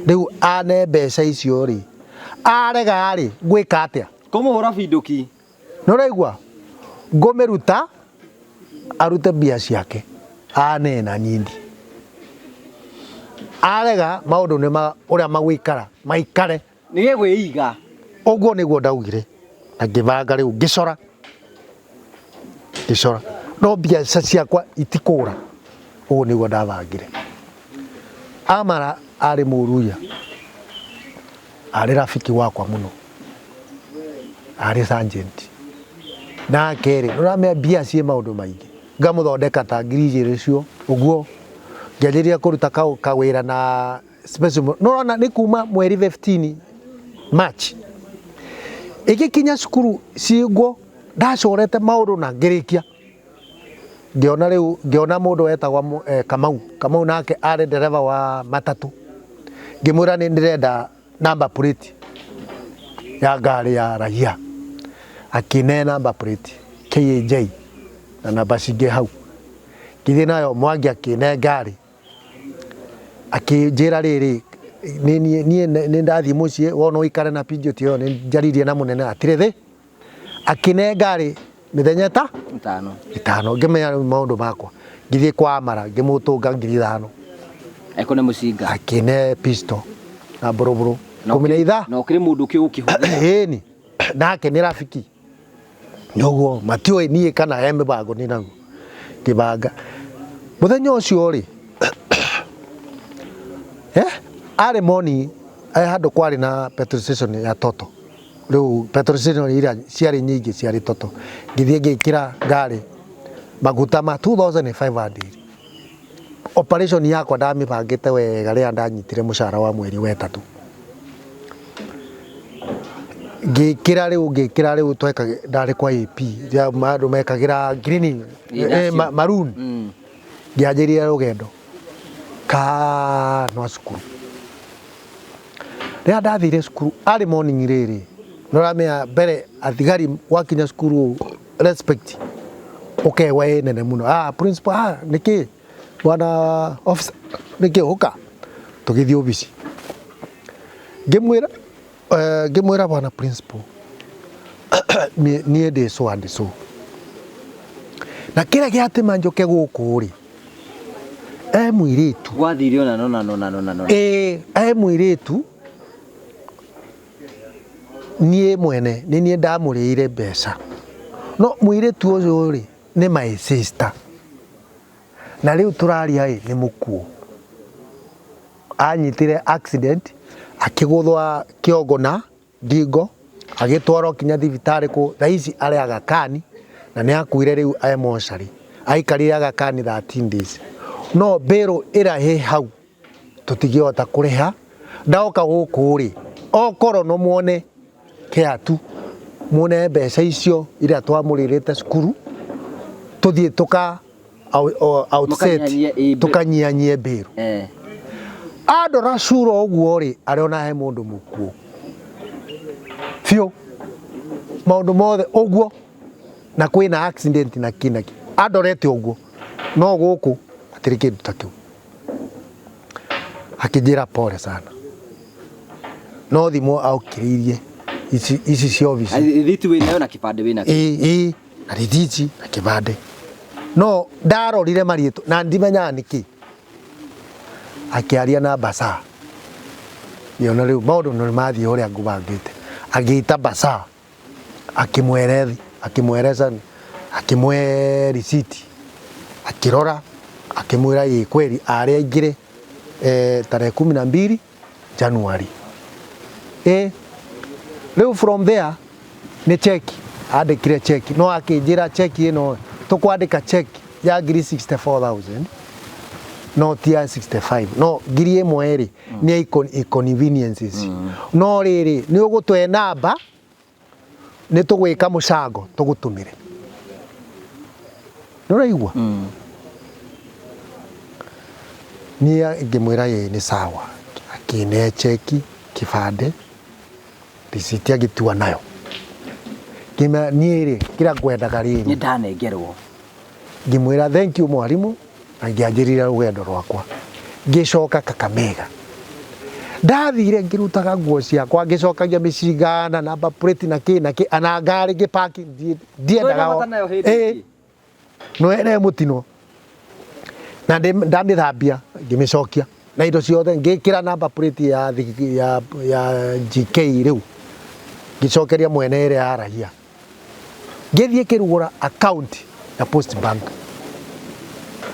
rĩu ane mbeca icio rĩ arega rĩ ngwĩka atĩa? Kũmũhũra bindũki. Nĩ ũraigua? Ngũmĩruta arute mbia ciake ane na niĩ ndi. Arega maũndũ nĩ ma ũrĩa magũikara maikare. Nĩ gegwĩiga. Ũguo nĩguo ndaugire na ngĩbanga rĩu ngĩcora ngĩcora no mbiaca ciakwa itikũra ũguo nĩguo ndabangire. Amara arĩ mũruya arĩ rafiki wakwa mũno arĩ sergeant nake rĩ nĩũramenya mbia ciĩ maũndũ maingĩ ngamũthondeka ta 2000 cio ũguo ngĩanjĩrĩria kũruta kawĩra na special no rona nĩ kuma mweri 15 March ĩgĩkinya cukuru cingwo ndacorete maũndũ na ngĩrĩkia ngĩona rĩu ngĩona mũndũ wetagwo eh, Kamau Kamau nake arĩ ndereba wa matatũ ngĩmwĩra nĩ ndĩrenda Number plate ya ngari ya raia, akĩne number plate KAJ na namba cingĩ hau. Ngĩthiĩ nayo Mwangi akĩne ngari, akĩnjĩra rĩrĩ, niĩ nĩ ndathiĩ mũciĩ, wona ũikare na PJ ĩyo, nĩ njaririe na mũnene atirĩ thĩ. Akĩne ngari mĩthenya ta 5. 5. Ngĩmenya rĩu maũndũ makwa, ngĩthiĩ kwa Amara, ngĩmũtũnga 5,000. Ekone mũcinga. Akĩne pistol na mburuburu 15. Na ũkĩrĩ mũndũ ũkĩ ũkĩhũthĩra. Ĩni nake nĩ rafiki nĩguo matiũĩ niĩ kana he mĩbango nĩ naguo. Ngĩbanga mũthenya ũcio rĩ, arĩ moni handũ kwarĩ na petrol station ya Toto. Rĩu petrol station iria ciarĩ nyingĩ ciarĩ Toto. Ngĩthiĩ ngĩkĩra ngari maguta ma 2500. Operation yakwa ndamĩbangĩte wega rĩrĩa ndanyitire mũcara wa mweri wa 3. Ngĩkĩra rĩu, ngĩkĩra rĩu twekagĩ ndarĩ kwa AP rĩa andũ mekagĩra green, maroon. Ngĩanjĩrĩria rũgendo ka no cukuru. Rĩrĩa ndathire cukuru arĩ morning rĩrĩ, nĩũramenya mbere athigari wakinya cukuru respect ũkegwa ĩ nene mũno. Ah, principal, ah, nĩkĩ bwana officer, nĩkĩ ũka tũgĩthiĩ obici. Ngĩmwĩra ngĩmwĩra bwana principal, niĩ ndĩ so and so, na kĩrĩa gĩatũma njoke gũkũ rĩ, e mũirĩtu. Gwathire ona no na no na no na no. Ĩĩ, e mũirĩtu, niĩ mwene nĩ niĩ ndamũrĩire mbeca, no mũirĩtu ũyũ rĩ nĩ my sister, na rĩu tũraria ĩ nĩ mũkuũ. Anyitire accident, akĩgũthwa kĩongo na ngingo, agĩtwarwo kinya thibitarĩ kũ thaa ici arĩ Aga Khan, na nĩ akuire rĩu e mocarĩ. Aikarire Aga Khan 13 days, no mbĩrũ ĩrĩa ĩ hau tũtingĩhota kũrĩha. Ndoka gũkũ rĩ, okorwo no muone kĩatu, muone mbeca icio iria twamũrĩrĩte cukuru, tũthiĩ tũka outset, tũkanyianyie mbĩrũ. Andora cura ũguo rĩ, arĩona he mũndũ mũkuũ biũ, maũndũ mothe ũguo, na kwĩna accident na kĩ na kĩ, andorete ũguo, no gũkũ hatirĩ kĩndũ ta kĩu. Akĩnjĩra pole sana, no thimũ aũkĩrĩirie ici ici cia obici. Rithiti wĩnayo na kĩbandĩ wĩnakĩo? Ĩĩ ĩĩ, na rithiti na kĩbandĩ, no ndarorire marĩtwa na ndimenyaga nĩkĩ. Akĩaria na Basaa, ngĩona rĩu maũndũ nĩ mathiĩ ũrĩa ngũbangĩte. Agĩta Basaa, akĩmwerethi, akĩmwereza, akĩmwe risiti, akĩrora, akĩmwĩra ĩ kweli arĩ aingĩre tarehe 12 January. Rĩu from there nĩ cheki andĩkire cheki, no akĩnjĩra cheki ĩno tũkwandĩka cheki ya ngiri 64,000, no ti ya 65, no 1,000 rĩ nĩ inconveniences, no rĩrĩ nĩ ũgũtwe namba nĩ tũgwĩka mũcango tũgũtũmĩre. Nĩ ũraigua? Niĩ ngĩmwĩra ĩĩ nĩ sawa. Akĩne cheki, kĩbandĩ, risiti, agĩtua nayo. Ngĩmwĩra niĩ rĩ, kĩrĩa ngwendaga rĩrĩ nĩ ndanengerwo. Ngĩmwĩra thank you mwarimũ, na ngĩanjĩrĩria rũgendo rwakwa. Ngĩcoka Kakamega, ndathire ngĩrutaga nguo ciakwa, ngĩcokagia mĩcinga na number plate na kĩ na kĩ, ana ngari ngĩpaki, ndiendaga. Ndwĩna bata nayo hĩndĩ ĩngĩ. No ene mũtino na ndamĩthambia, ngĩmĩcokia na indo ciothe, ngĩkĩra number plate ya GK. Rĩu ngĩcokeria mwene ĩrĩa yaragia, ngĩthiĩ kĩrugũra account ya Post Bank.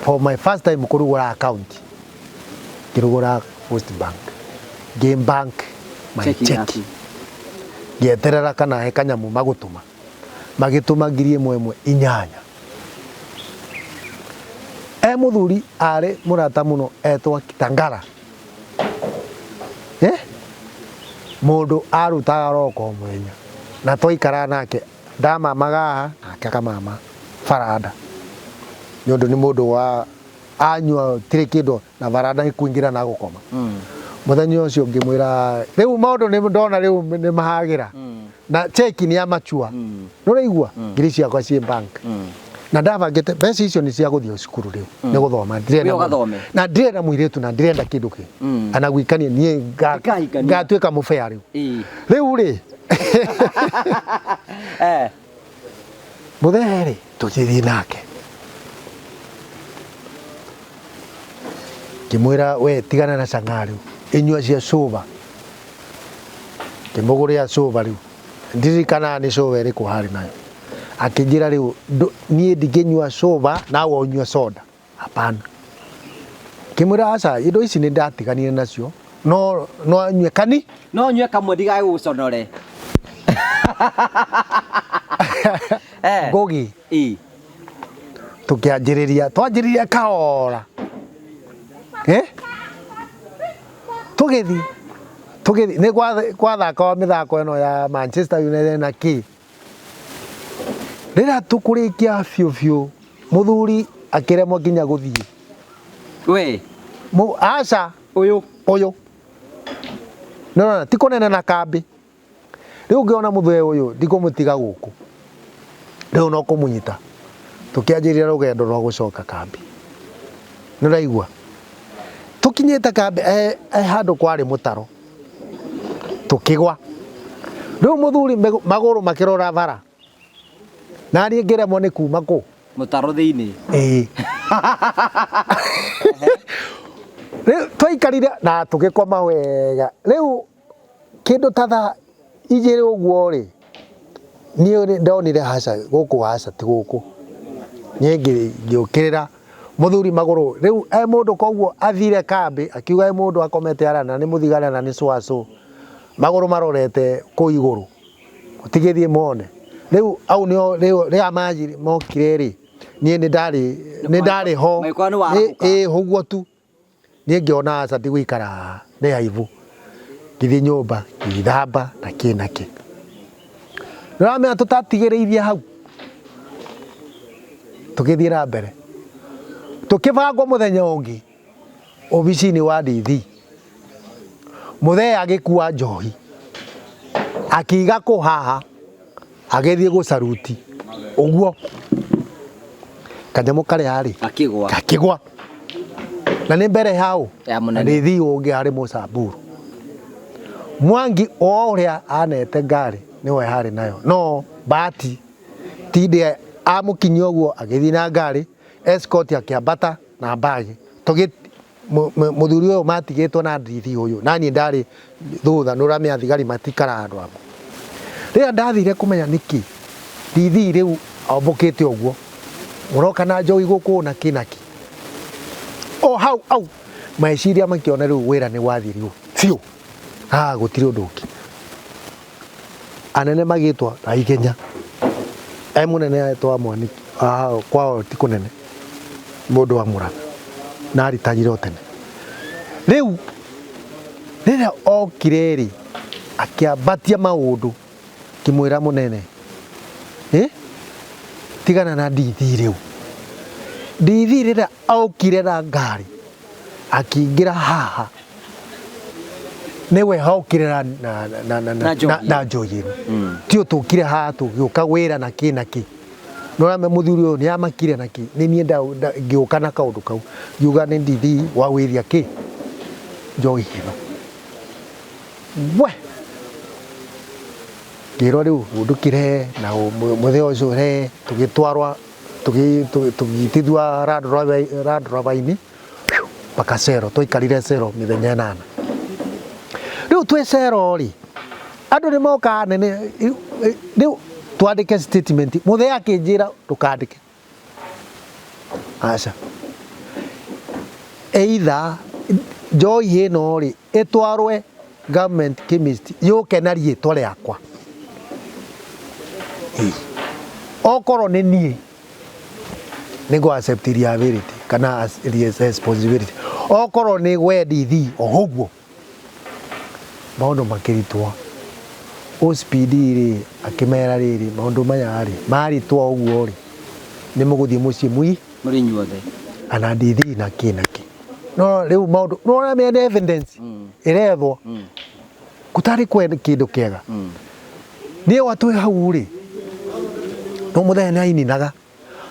For my first time kũrugũra account, ngĩrugũra Post Bank, ngĩ-bank my cheki check yaku. Ngĩeterera kana he kanyamũ magũtũma, magĩtũma 8,000 8. E mũthuri arĩ mũrata mũno etwo Kitangara, mũndũ arutaga roko mũthenya na twaikara nake, ndamamaga haha nake akamama baranda, nĩ ũndũ nĩ mũndũ wa anyua tirĩ kĩndũ na baranda nĩ kũingĩra na gũkoma. Mũthenya ũcio ngĩmwĩra rĩu maũndũ nĩ ndona rĩu nĩ mahagĩra na cheki nĩ ya machua, nĩũraigua, ngiri ciakwa ciĩ bank na ndabangĩte mbeca icio nĩ cia gũthiĩ cukuru rĩu nĩ gũthoma ndirenda Wĩ ũgathome. Na ndirenda mũirĩtu na ndirenda kĩndũ kĩ ana gwikania niĩ Ndikahikania. ngatuĩka mũbea rĩu. Ĩĩ. Rĩu rĩ, mũthee rĩ, tũgĩthiĩ nake ngĩmwĩra, we tigana na cang'aa rĩu, inyua cia cuba. Ngĩmũgũrĩra cuba rĩu, ndirikanaga nĩ cuba ĩrĩkũ harĩ nayo. Akĩnjĩra rĩu niĩ ndingĩnyua cuba nawe ũnyue soda, hapana. Ngĩmwĩra aca, indo ici nĩ ndatiganire nacio, no no nyue kani. No nyue kamwe ndigae gũgũconore. Ngũgi. Ĩĩ. Tũkĩanjĩrĩria, twanjĩrĩria kahora, eh? Tũgĩthiĩ tũgĩthiĩ nĩ gwathakawa mĩthako ĩno ya Manchester United na kĩ. Rĩrĩa tũkũrĩkia biũ biũ, mũthuri akĩremwo nginya gũthiĩ. We. Aca. Ũyũ. Ũyũ nĩũrona ti kũnene na kambĩ. Rĩu ngĩona mũthee ũyũ ndikũmũtiga gũkũ, rĩu no kũmũnyita. Tũkĩanjĩrĩria rũgendo rwa gũcoka kambĩ, nĩũraigua. Tũkinyĩte kambĩ, handũ kwarĩ mũtaro, tũkĩgwa. Rĩu mũthuri magũrũ makĩrora bara, na niĩ ngĩremwo nĩ kuma kũ mũtaro thĩinĩ. Ĩĩ. Rĩu twaikarire na tũgĩkoma wega. Rĩu kĩndũ ta thaa 2 ũguo rĩ, niĩ nĩ ndonire haca gũkũ, haca ti gũkũ. Niĩ ngĩũkĩrĩra mũthuri magũrũ rĩu e mũndũ, koguo athire kambĩ akiuga e mũndũ akomete ara na nĩ mũthigana na nĩ cwacũ, magũrũ marorete kũu igũrũ, ũtigĩthiĩ mone. Rĩu au nĩo rĩu rĩrĩa manjiri mokire rĩ, niĩ nĩ ndarĩ ho. Magĩkora nĩ warahũka. Ĩ ũguo tu niĩ ngĩona aca ndigũikara haha nĩ aibu. Ngĩthiĩ nyũmba ngĩthamba na kĩ na kĩ. Nĩũramenya tũtatigĩrĩirie hau, tũgĩthiĩ na mbere, tũkĩbangwo mũthenya ũngĩ obici-inĩ wa DD. Mũthee agĩkua njohi akiiga kũ haha, agĩthiĩ gũcaruti ũguo kanyamũ karĩa rĩ Akĩgwa. Gakĩgwa na nĩ mbere hau Ya mũnene. DD ũngĩ harĩ Mũsamburu Mwangi o ũrĩa anete ngari nĩwe harĩ nayo, no bahati tinde amũkinyia ũguo agĩthiĩ na ngari escort akĩambata na mbagi. Tũgĩ mũthuri ũyũ matigĩtwo na DD ũyũ, na niĩ ndarĩ thutha. Nĩũramenya thigari matikara handũ hamwe. Rĩrĩa ndathire kũmenya nĩkĩ DD rĩu ombũkĩte ũguo, mũroka na njohi gũkũ na kĩ na kĩ, o hau au meciria makĩona rĩu wĩra nĩ wathiĩ rĩu biũ, haha gũtirĩ ũndũ ũngĩ. Anene magĩtwo na ihenya, e mũnene etwa Mwaniki, kwao ti kũnene, mũndũ wa Mũrang'a na aritagire o tene. Rĩu rĩrĩa okire rĩ, akĩambatia maũndũ, ngĩmwĩra, mũnene, tigana na DD. Rĩu DD rĩrĩa okire na ngari akĩingĩra haha, nĩwe okire na na na na Na njohi. Na njohi ĩno tio tũkire haha tũgĩũka wĩra na kĩ na kĩ. Nĩũramenya mũthuri ũyũ nĩ amakire na kĩ. Nĩ niĩ ngĩũka na kaũndũ kau ngiuga nĩ DD wa wĩria kĩ njohi ĩno. We ngĩrwo rĩu ũndũkĩre na mũthee ũcio re tũgĩtwarwa tũgĩitithua Land Rover-inĩ mpaka cero. Twaikarire cero mĩthenya 8. Rĩu twĩ cero rĩ, andũ nĩ mokaga nene rĩu twandĩke statement. Mũthee akĩnjĩra ndũkandĩke, aca, either njohi ĩno rĩ ĩtwarwe government chemist yũke na rĩtwa rĩakwa. Ĩĩ. Okorwo nĩ niĩ nĩ ngũ accept liability kana responsibility, okorwo nĩ we DD o ũguo. Maũndũ makĩritwo OCPD rĩ, akĩmera rĩrĩ maũndũ maya rĩ maritwo ũguo rĩ, nĩ mũgũthiĩ mũciĩ mũrĩ inyuothe ana DD na kĩ na kĩ. No rĩu maũndũ no ũramenya nĩ evidence ĩrethwo gũtarĩ kwenda kĩndũ kĩega. Niĩ wa twĩ hau rĩ, no mũthenya nĩ aininaga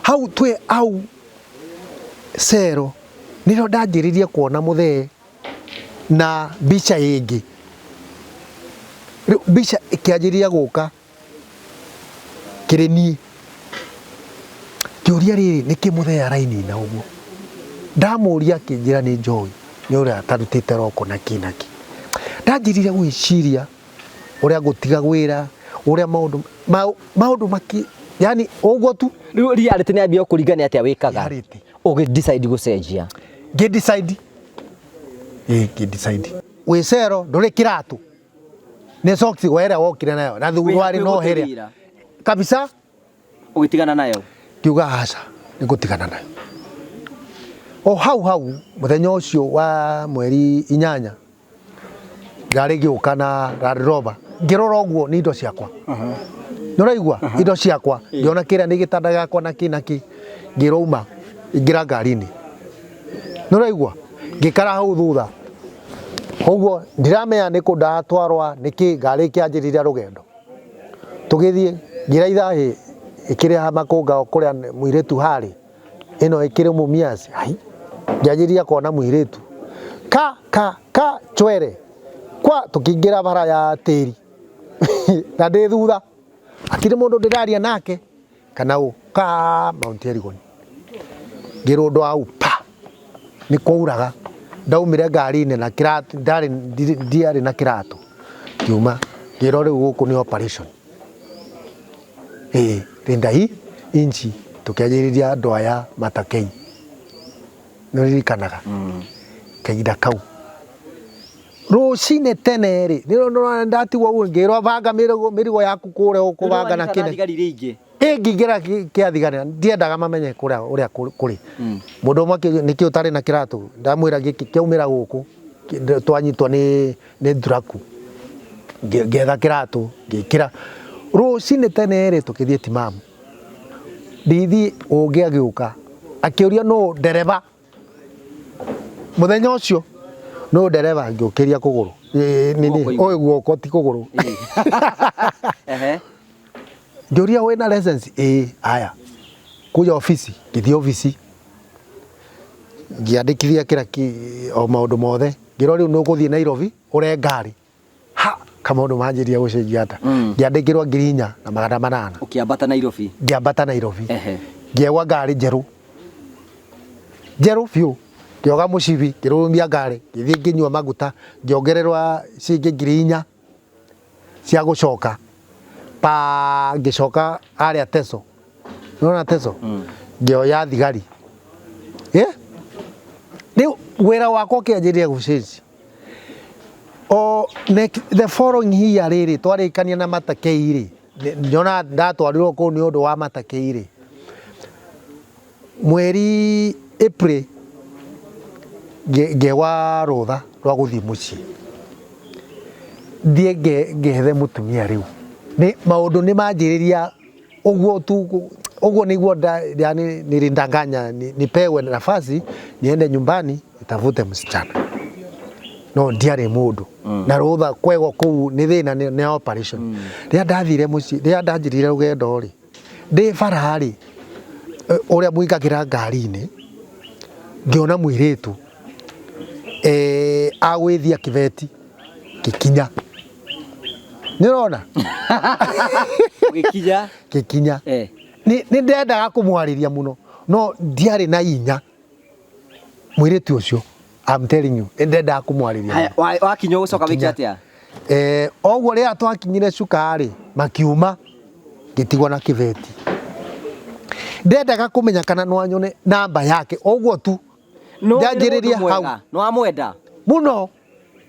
hau twĩ hau cero, nĩrĩo ndanjĩrĩrie kuona mũthee na mbica ĩngĩ. Rĩu mbica ĩkĩanjĩrĩria gũka kĩrĩ niĩ, ngĩũria rĩrĩ, nĩkĩ mũthee arainina ũguo? Ndamũria akĩnjĩra nĩ njohi, nĩ ũrĩa atarutĩte roko na kĩ na kĩ. Ndanjĩrĩria gwĩciria ũrĩa ngũtiga wĩra, ũrĩa maũndũ maũndũ maki, yani ũguo tu. Rĩu reality nĩ yambia kũringana atĩa wĩkaga Reality. Ũgĩ decide gũcenjia? Ngĩ decide, ĩĩ, ngĩ decide. Wĩ cero ndũrĩ kĩratũ, nĩ socks we ĩrĩa wokire nayo na thuruarĩ no hĩrĩa kabisa. Ũgĩtigana nayo? Ngiuga aca, nĩ ngũtigana nayo. O hau hau mũthenya ũcio wa mweri 8, ngari ĩgĩũka na Land Rover. Ngĩrora ũguo nĩ indo ciakwa, nĩ ũraigua, indo ciakwa, ngĩona kĩrĩa nĩ gĩtanda gĩakwa na kĩ na kĩ. Ngĩrwo uma, ingĩra ngari-inĩ, nĩ ũraigua. Ngĩikara hau thutha ũguo, ndiramenya nĩ kũ ndatwarwa nĩkĩ. Ngari ĩkĩanjĩrĩria rũgendo, tũgĩthiĩ ngĩra ithaa ĩkĩrĩha makũnga o kũrĩa mũirĩtu harĩ ĩno ĩkĩrĩ Mumias. Ai, ngĩanjĩrĩria kuona mũirĩtu ka ka ka chwere kwa, tũkĩingĩra bara ya tĩri na ndĩ thutha, hatirĩ mũndũ ndĩraria nake kana ũ ka Mount Elgon. Ngĩrũndwo hau pa, nĩ kwauraga. Ndaumire ngari-inĩ na kĩratũ, ndarĩ ndiarĩ na kĩratũ. Ngiuma, ngĩrwo rĩu gũkũ nĩ operation. Ĩĩ, rinda hii inchi, tũkĩanjĩrĩria andũ aya matakei. Nĩ ũririkanaga kahinda kau rũcinĩ tene rĩ, nĩ ndatigwo ũguo, ngĩrwo banga mĩrigo yaku kũrĩa ũkũbanga na kĩne. Thigari iria ingĩ? Ĩ, ngĩingĩra kĩa thigari, ndiendaga mamenye kũrĩa ũrĩa kũrĩ. Mũndũ ũmwe akĩũria nĩkĩ ũtarĩ na kĩratũ, ndamwĩra gĩkĩ kĩaumĩra gũkũ twanyitwo nĩ thuraku. Ngĩetha kĩratũ ngĩkĩra. Rũcinĩ tene rĩ, tũkĩthiĩ timamu. Ndithi ũngĩ agĩũka akĩũria nũ ndereba mũthenya ũcio, nũ ndereba, ngĩũkĩria kũgũrũ. Nini. Guoko igũrũ. Ũyũ guoko ti kũgũrũ. Ngĩũria wĩna license? Ĩĩ. Aya, kuja ofisi. Ngĩthiĩ obici, ngĩandĩkithia kĩra o maũndũ mothe. Ngĩrwo rĩu nĩ ũgũthiĩ Nairobi ũre ngari. Ha, kamaũndũ manjĩria gũcenjia ata. Ngĩandĩkĩrwo 4800. Ũkĩambata Nairobi? Ngĩambata Nairobi. Ngĩegwa ngari njerũ njerũ biũ, ngĩoga mũcibi, ngĩrũrũmia ngari, ngĩthiĩ ngĩnyua maguta, ngĩongererwa ciringi 4000 cia gũcoka pa. Ngĩcoka harĩa Teso, nĩwona Teso, ngĩoya thigari. Rĩu wĩra wakwa ũkĩanjĩrĩria gũcenjia o next, the following year rĩrĩ twarĩkania na Matakei rĩ, nyona ndatwarirwo kũu nĩ ũndũ wa Matakei rĩ, mweri April ngĩegwa rũtha rwa gũthiĩ mũciĩ, thiĩ ngethe mũtumia. Rĩu nĩ maũndũ nĩ manjĩrĩria ũguo tu, ũguo nĩguo yani nilindanganya nipewe nafasi niende nyumbani nitafute msichana, no ndiarĩ mũndũ na rũtha kwegwo kũu nĩ thĩna, nĩ operation. Rĩrĩa ndathire mũciĩ, rĩrĩa ndanjĩrire rũgendo rĩ, ndĩ bara rĩ, ũrĩa mũingagĩra ngari-inĩ, ngĩona mũirĩtu agwĩthia kĩbeti gĩkinya, nĩ ũrona. Ũgĩkinya? Gĩkinya. Nĩ ndendaga kũmwarĩria mũno no ndiarĩ na inya. Mũirĩtu ũcio, I'm telling you, nĩ ndendaga kũmwarĩria Haya, mũno. Wakinya ũgũcoka wĩke Nginya. atĩa? Oguo rĩrĩa twakinyire cuka rĩ, makiuma, ngĩtigwo na kĩbeti. Ndendaga kũmenya kana no anyone namba yake ũguo tu. No nĩ Njanjĩrĩria mũndũ mwega. hau. Nĩ wamwenda? Mũno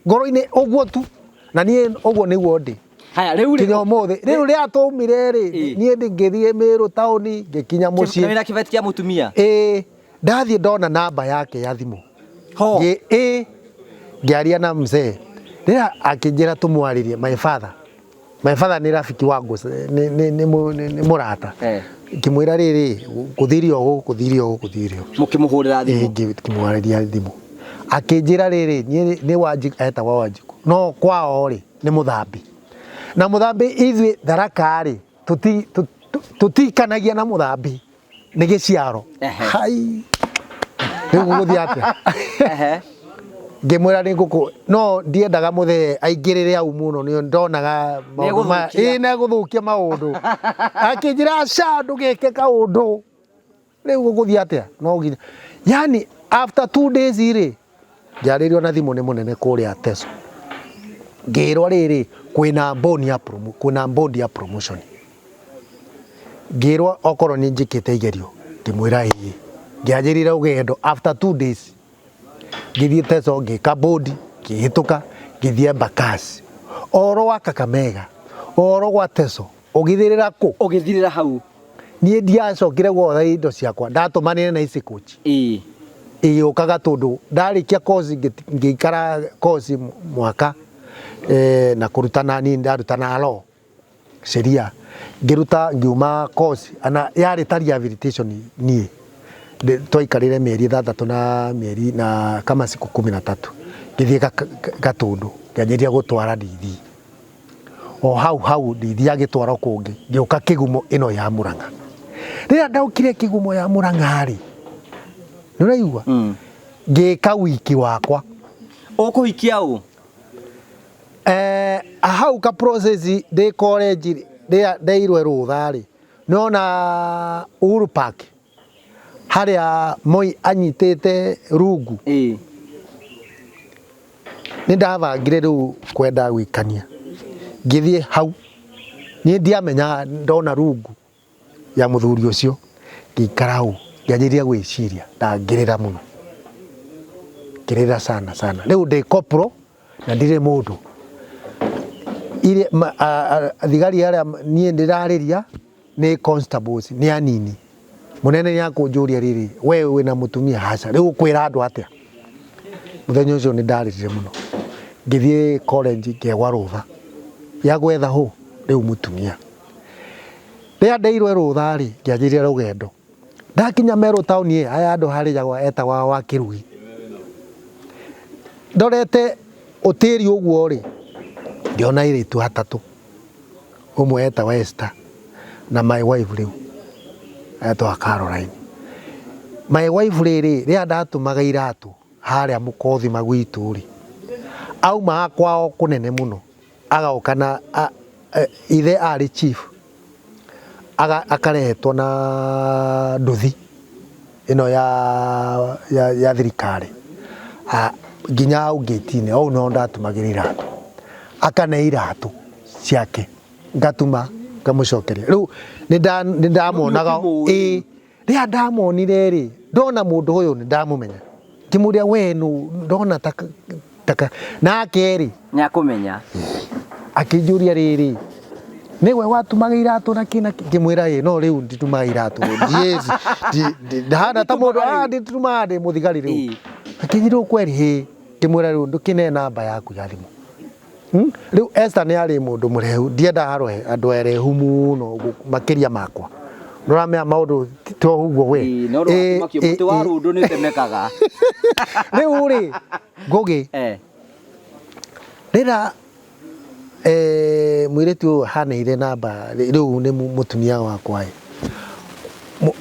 ngoro-inĩ ũguo tu, na niĩ ũguo nĩguo ndĩ Haya, rĩu rĩ kinya ũmũthĩ. Rĩu rĩrĩa twaumire rĩ, niĩ ngĩthiĩ Mĩrũ taũni, ngĩkinya mũciĩ. Wĩna kĩbeti kĩa mũtumia? Ĩĩ, ndathiĩ ndona namba yake ya thimũ. Ho. Ĩĩ, ngĩaria na mzee rĩrĩa akĩnjĩra tũmwarĩrie my father. My father nĩ rafiki wangu, nĩ mũrata. Ngĩmwĩra rĩrĩ, gũthire ũũ, gũthire ũũ, gũthire ũũ. Mũkĩmũhũrĩra Ĩĩ, thimũ? Ngĩmwarĩria thimũ. Akĩnjĩra rĩrĩ, niĩ nĩ Wanjikũ, etagwo Wanjikũ, no kwao rĩ nĩ Mũthambi. Na Mũthambi ithuĩ Tharaka rĩ tũtikanagia na Mũthambi, nĩ gĩciaro. Hai, rĩu gũgũthiĩ atĩa? Ngĩmwĩra nĩ ngũkũ, no ndiendaga mũthee aingĩrĩre hau mũno, nĩ ndonaga maũndũ maya. Nĩegũthũkia. Ĩĩ, nĩegũthũkia maũndũ. Akĩnjĩra aca, ndũgeke kaũndũ. Rĩu gũgũthiĩ atĩa? No nginya. Yani after 2 days rĩ, ngĩarĩrio na thimũ nĩ mũnene kũrĩa Teso. Ngĩrwo rĩrĩ, kwĩna bond ya promo, kwĩna bond ya promotion. Ngĩrwo okorwo nĩ njĩkĩte igerio, ngĩmwĩra ĩĩ. Ngĩanjĩrĩra rũgendo after 2 days. Ngĩthiĩ Teso ngĩka board, ngĩhĩtũka, ngĩthiĩ Embakasi. Ũhoro wa Kakamega, ũhoro gwa Teso, ũgĩthirĩra kũ? Ũgĩthirĩra hau. Niĩ ndiacokire gwotha indo ciakwa, ndatũmanire na ici coach. Ĩgĩũka Gatũndũ, ndarĩkia course ngĩikara course mwaka, na kũrutana niĩ ndarutana law, sheria. Ngĩruta ngiuma course, ana yarĩ ta rehabilitation niĩ. Twaikarire mĩeri 6 na mĩeri na kama siku 13. Ngĩthiĩ Gatũndũ, ngĩanjĩrĩria gũtwara ndithi. O hau hau ndithi agĩtwarwo kũngĩ, ngĩũka Kĩgumo ĩno ya Mũrang'a. Rĩrĩa ndaũkire Kĩgumo ya Mũrang'a rĩ, nĩ ũraigua? Ngĩka wiki wakwa. Ũkũhikia ũ? Hau ka process ndĩ college rĩ, rĩrĩa ndeirwe rũtha rĩ, nĩwona Uhuru Park harĩa Moi anyitĩte rungu. Nĩ ndabangire rĩu kwenda gwĩkania, ngĩthiĩ hau, niĩ ndiamenyaga ndona rungu ya mũthuri ũcio, ngĩikara hau ngĩanjĩrĩria gwĩciria na ngĩrĩra mũno, ngĩrĩra sana sana. Rĩu ndĩ corporal na ndirĩ mũndũ. Thigari arĩa niĩ ndĩrarĩria nĩ constables, nĩ anini. Mũnene nĩ akũnjũria rĩrĩ, we wĩna mũtumia? Aca. Rĩu ũkwĩra andũ atĩa? Mũthenya ũcio nĩ ndarĩrire mũno. Ngĩthiĩ college ngĩegwa rũtha ya gwetha hũ rĩu mũtumia. Rĩrĩa ndeirwe rũtha rĩ, ngĩanjĩrĩria rũgendo. Ndakinya Meru town ĩ, aya andũ harĩjagwo etagwa wa Kĩrugi. Ndorete ũtĩri ũguo rĩ, ngĩona airĩtu atatũ. Ũmwe etagwa Esther na my wife rĩu etagwa Caroline. My wife rĩrĩ, rĩrĩa ndatũmaga iratũ harĩa Mũkothima gwitũ rĩ, aumaga kwao kũnene mũno, agoka na ithe arĩ chief, akarehetwo na nduthi ĩno ya thirikari, nginya hau ngĩti-inĩ, hau nĩho ndatũmagĩra iratũ. Akane iratũ ciake, ngatuma ngamũcokeria. Rĩu nĩ ndamuonaga, ĩĩ, rĩrĩa ndamuonire rĩ, ndona mũndũ ũyũ nĩ ndamũmenya. Ngĩmũria we nũ, ndona taka nake rĩ, Nĩakũmenya. Akĩnjũria rĩrĩ, nĩwe watumaga iratũ na kĩ na kĩ? Ngĩmwĩra ĩĩ, no rĩu nditumaga iratũ. Ndahana ta mũndũ, nditumaga, ndĩ mũthigari rĩu. Akĩnjĩra ũkweri, ĩĩ. Ngĩmwĩra rĩu ndũkĩne namba yaku ya thimũ. Rĩu Esther nĩ arĩ mũndũ mũrehu, ndiendaga andũ arehu mũno makĩria makwa. Nĩũramenya maũndũ to ũguo we. Ĩĩ, no ndũgakĩmakio, mũtĩ wa rũndũ nĩ ũtemekaga. Rĩu rĩ, Ngũgĩ, rĩrĩa mũirĩtu ũyũ ahaneire namba, rĩu nĩ mũtumia wakwa ĩ,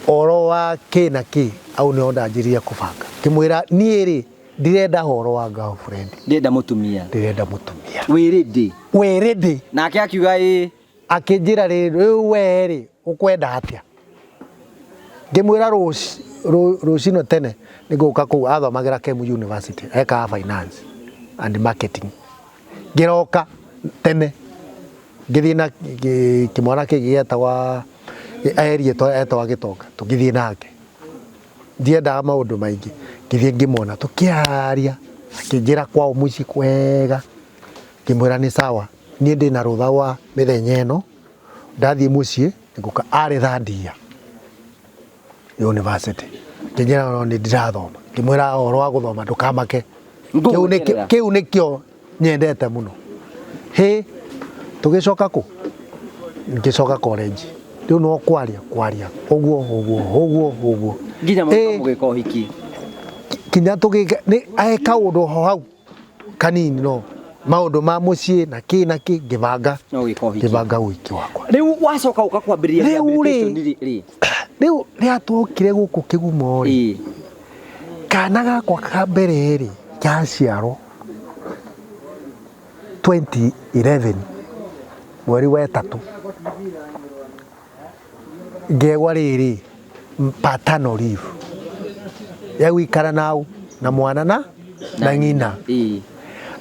ũhoro wa kĩ na kĩ, hau nĩho ndanjirie kũbanga. Ngĩmwĩra niĩ rĩ, ndirenda ũhoro wa girlfriend. Ndĩrenda mũtumia. Ndĩrenda mũtumia. Wĩ ready? Wĩ ready. Nake akiuga ĩĩ. Akĩnjĩra rĩrĩ, rĩu we rĩ, ũkwenda atĩa? Ngĩmwĩra rũcinĩ tene nĩngũka kũu, athomagĩra Kemu University, ekaga finance and marketing. Ngĩroka tene, ngĩthiĩ na kĩmwana kĩngĩ gĩetagwa, erĩtwo etagwa Gĩtonga, tũgĩthiĩ nake. Ndiendaga maũndũ maingĩ, ngĩthiĩ ngĩmuona, tũkĩaria, akĩnjĩra kwao mũciĩ kwega, ngĩmwĩra nĩ sawa, niĩ ndĩna rũtha wa mĩthenya ĩno, ndathiĩ mũciĩ ngũka. Arĩ third year university. Ngĩnjĩra no nĩ ndĩrathoma, ngĩmwĩra ũhoro wa gũthoma ndũkamake, kĩu nĩkĩo nyendete mũno. Hĩ, tũgĩcoka kũ? Ngĩcoka college. Rĩu no kwaria, kwaria, ũguo, ũguo, ũguo, ũguo. Nginya mũgĩka ũhiki. Kinya tũgĩka nĩ he kaũndũ ho hau kanini no maũndũ ma mũciĩ na kĩ na kĩ ngĩbanga. No gĩka ũhiki. Ngĩbanga ũhiki wakwa. Rĩu wacoka ũka kwambĩrĩria Rĩu rĩ. rehabilitation rĩ rĩ. Rĩu rĩrĩa twokire gũkũ Kĩgumo rĩ, Ĩĩ. kana gakwa ka mbere rĩ gaciarwo 2011 mweri wa ĩtatũ, ngegwa rĩrĩ paternal leave ya gũikara nau na mwana na ng'ina. Ĩĩ.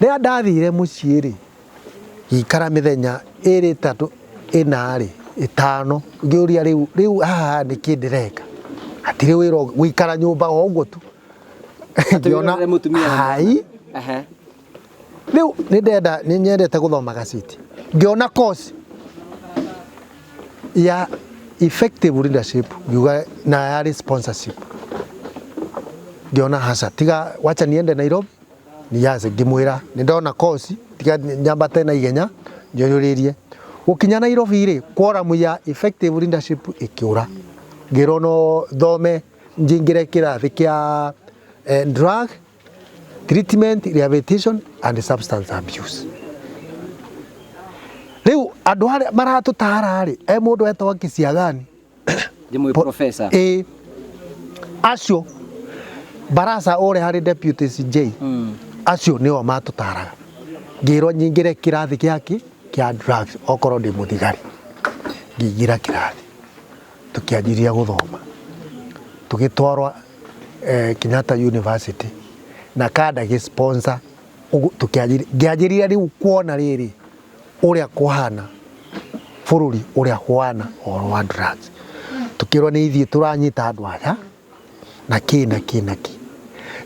Rĩrĩa ndathire mũciĩ rĩ, ngĩikara mĩthenya ĩrĩ ĩtatũ ĩna rĩ ĩtano, ngĩũria rĩu rĩu haha nĩkĩ ndĩreka, hatirĩ wĩra gũikara nyũmba o ũguo tu. Ngĩona wĩrorere mũtumia na mwana. hai. Ehe. Rĩu nĩ ndenda nĩ nyendete gũthoma gacĩti, ngĩona course ya effective leadership, ngiuga na yarĩ sponsorship, ngĩona haca tiga wacha niende Nairobi niaze. Ngĩmwĩra nĩ ndona course, tiga nyambate na ihenya njũrĩrie. Gũkinya Nairobi rĩ, quorum ya effective leadership ĩkĩũra, ngĩrwo no thome njingĩre kĩrathi kĩa drug treatment, rehabilitation and substance abuse. Rĩu andũ arĩa maratũtara rĩ, e mũndũ etagwo Kisiagani. Ndĩmũĩ professor. Ĩ acio barasa ũrĩa harĩ deputy CJ, acio nĩo matũtaraga. Ngĩrwo nyingĩre kĩrathi gĩake kĩa drugs okorwo ndĩ mũthigari. Ngĩingĩra kĩrathi, tũkĩanjiria gũthoma, tũgĩtwarwa Kenyatta University na kanda gĩ sponsor ũguo. Tũkĩanjiria, ngĩanjĩrĩria rĩu kuona rĩrĩ ũrĩa kũhana bũrũri ũrĩa kũhana ũhoro wa drugs. Tũkĩrwo nĩ ithuĩ tũranyita andũ aya na kĩ na kĩ na kĩ.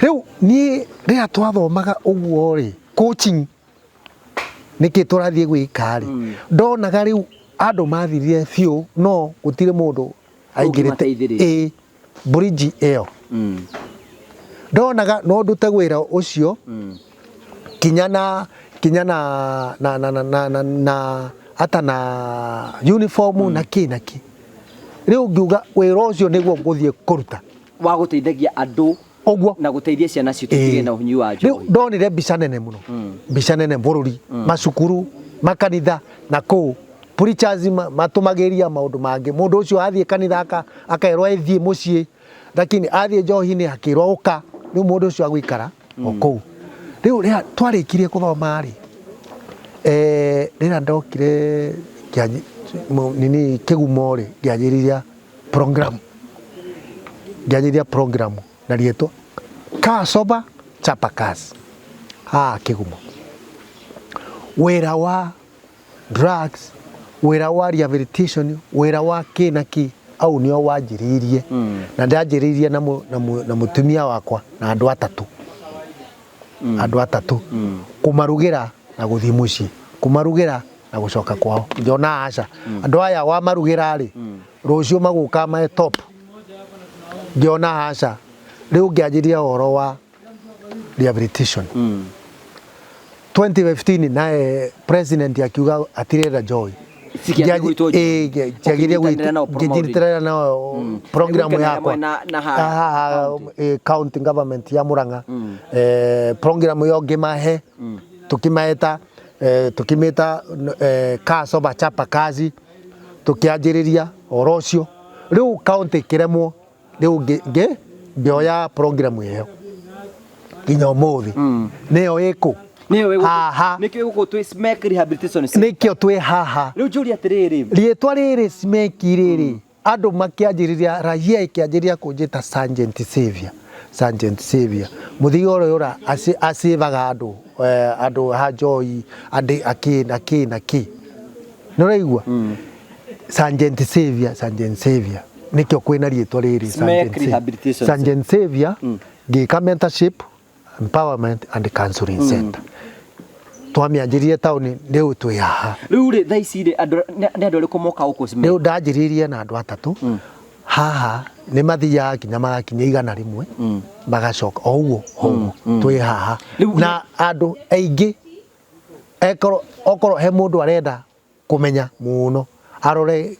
Rĩu niĩ rĩrĩa twathomaga ũguo rĩ, coaching nĩkĩ tũrathiĩ gwĩka rĩ, ndonaga rĩu andũ mathirire biũ, no gũtirĩ mũndũ aingĩrĩte. Ũngĩmateithĩrĩria. Ĩ bridge ĩyo ndonaga no ndute wĩra ũcio kinya na hata na uniform na kĩ na kĩ. Rĩu ngiuga wĩra ũcio nĩguo ngũthiĩ kũruta. Wa gũteithagia andũ ũguo na gũteithia ciana citũ itige na ũnyui wa rĩu njohi. Ndonire mbica nene mũno, mbica nene bũrũri, macukuru, makanitha na kũu preachers matũmagĩria maũndũ mangĩ. Mũndũ ũcio athiĩ kanitha akerwo ĩthiĩ mũciĩ, lakini athiĩ njohi-inĩ akĩrwo ũka. Rĩu mũndũ ũcio agũikara o kũu. Rĩu rĩrĩa twarĩkirie gũthoma rĩ, rĩrĩa ndokire nini Kĩgumo rĩ, ngĩanjĩrĩria program, ngĩanjĩrĩria program na rĩtwa Kaa Sober Chapa Kazi haha Kĩgumo. Wĩra wa drugs, wĩra wa rehabilitation, wĩra wa kĩ na kĩ au nĩo wanjĩrĩirie. Na ndanjĩrĩirie na mũtumia wakwa na andũ atatũ, andũ atatũ, kũmarugĩra na gũthiĩ mũciĩ, kũmarugĩra na gũcoka kwao. Ngĩona aca, andũ aya wamarugĩra rĩ, rũciũ magũka mae top. Ngĩona aca, rĩu ngĩanjĩria ũhoro wa rehabilitation. 2015 naye president akiuga atirenda njohi. Cikĩambia gwĩtwo njohi. Kĩagĩria Ũkĩnyitanĩra nao promoting. ngĩnyitanĩra nao program Nĩgũikarĩra yakwa hamwe na haha haha county. County government ya Murang'a, program ĩyo ngĩmahe, tũkĩmeta tũkĩmĩta Kaa Sober Chapa Kazi. Tũkĩanjĩrĩria ũhoro ũcio. Rĩu county ĩkĩremwo, rĩu ngĩoya program ĩyo nginya ũmũthĩ nĩyo ĩkũ Nĩyo ĩgũkũ- haha. Nĩkĩo gũkũ twĩ Smek Rehabilitation Center. Nĩkĩo twĩ haha. Rĩu njũria atĩrĩrĩ, rĩtwa rĩrĩ Smeki rĩrĩ, andũ makĩanjĩrĩria, raia ĩkĩanjĩrĩria kũnjĩta Sergeant Savior, Sergeant Savior, mũthigĩ ũrĩa ũra acĩvaga andũ, andũ ha njoi andĩ akĩ na kĩ na kĩ, nĩ ũraigua? Sergeant Savior, Sergeant Savior, nĩkĩo kwĩna rĩtwa rĩrĩ Smek Sergeant Savior. Rehabilitation. Sergeant Savior. Ngĩka mentorship, empowerment and counseling center, twamĩanjĩrĩrie taũni, rĩu twĩ haha. Rĩu rĩ, thaa ici rĩ, andũ nĩ andũ arĩkũ moka gũkũ Smek? Rĩu ndanjĩrĩirie na andũ atatũ haha, nĩ mathiaga nginya magakinya 100, magacoka o ũguo o ũguo twĩ haha. Na andũ aingĩ, ekorwo okorwo he mũndũ arenda kũmenya mũno, arore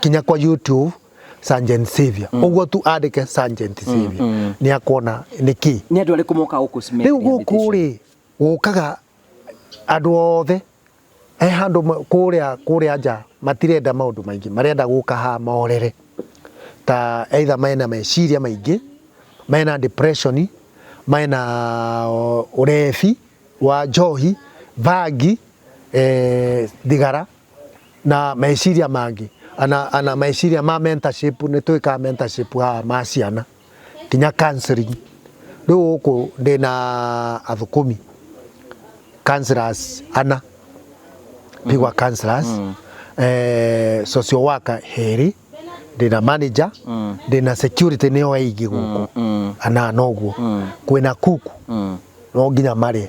kinya kwa YouTube. Sergeant Xavier ũguo tu andĩke Sergeant Xavier nĩ akuona nĩ kĩ. Nĩ andũ arĩkũ mokaga gũkũ SMEC Rĩu gũkũ rĩ gũkaga andũ othe he handũ kũrĩa kũrĩa nja matirenda maũndũ maingĩ, marenda gũka haha mahorere, ta either mena meciria maingĩ, mena depression, mena ũrebi wa njohi, bangi, thigara na meciria mangĩ ana meciria ma mentorship. Nĩ twĩkaga mentorship haha ma ciana nginya counseling. Rĩu gũkũ ndĩna athũkũmi counselors ana, pigwa counselors, social worker herĩ, ndĩna manager, ndĩna security nĩo aingĩ gũkũ anana ũguo, kwĩna kuku no nginya marĩe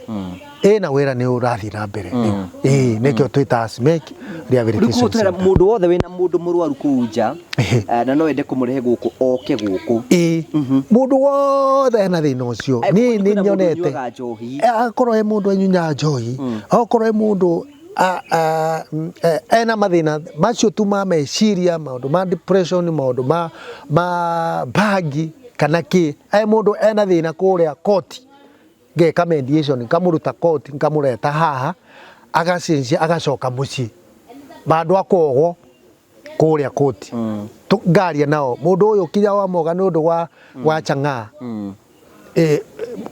ĩna wĩra nĩ ũrathiĩ na mbere rĩu. Ĩĩ, nĩkĩo twĩtaga SMEC Rehabilitation Rĩu twĩra Center. Mũndũ wothe wĩna mũndũ mũrwaru kũu nja na no ende kũmũrehe gũkũ oke gũkũ. Ĩĩ, mũndũ wothe ena thĩna ũcio niĩ nĩ Kwĩna mũndũ nyonete ũnyuaga njohi. Akorwo he mũndũ anyuaga njohi, okorwo he mũndũ ena mathĩna macio tu ma meciria, maũndũ ma depression, maũndũ ma bangi kana kĩ, e mũndũ ena thĩna kũrĩa koti, ngeka mediation, ngamũruta koti, ngamũreta haha, agacenjia, agacoka mũciĩ bandũ akohwo kũrĩa koti. Ngaria nao mũndũ ũyũ kinya wa moga nĩ ũndũ wa chang'aa,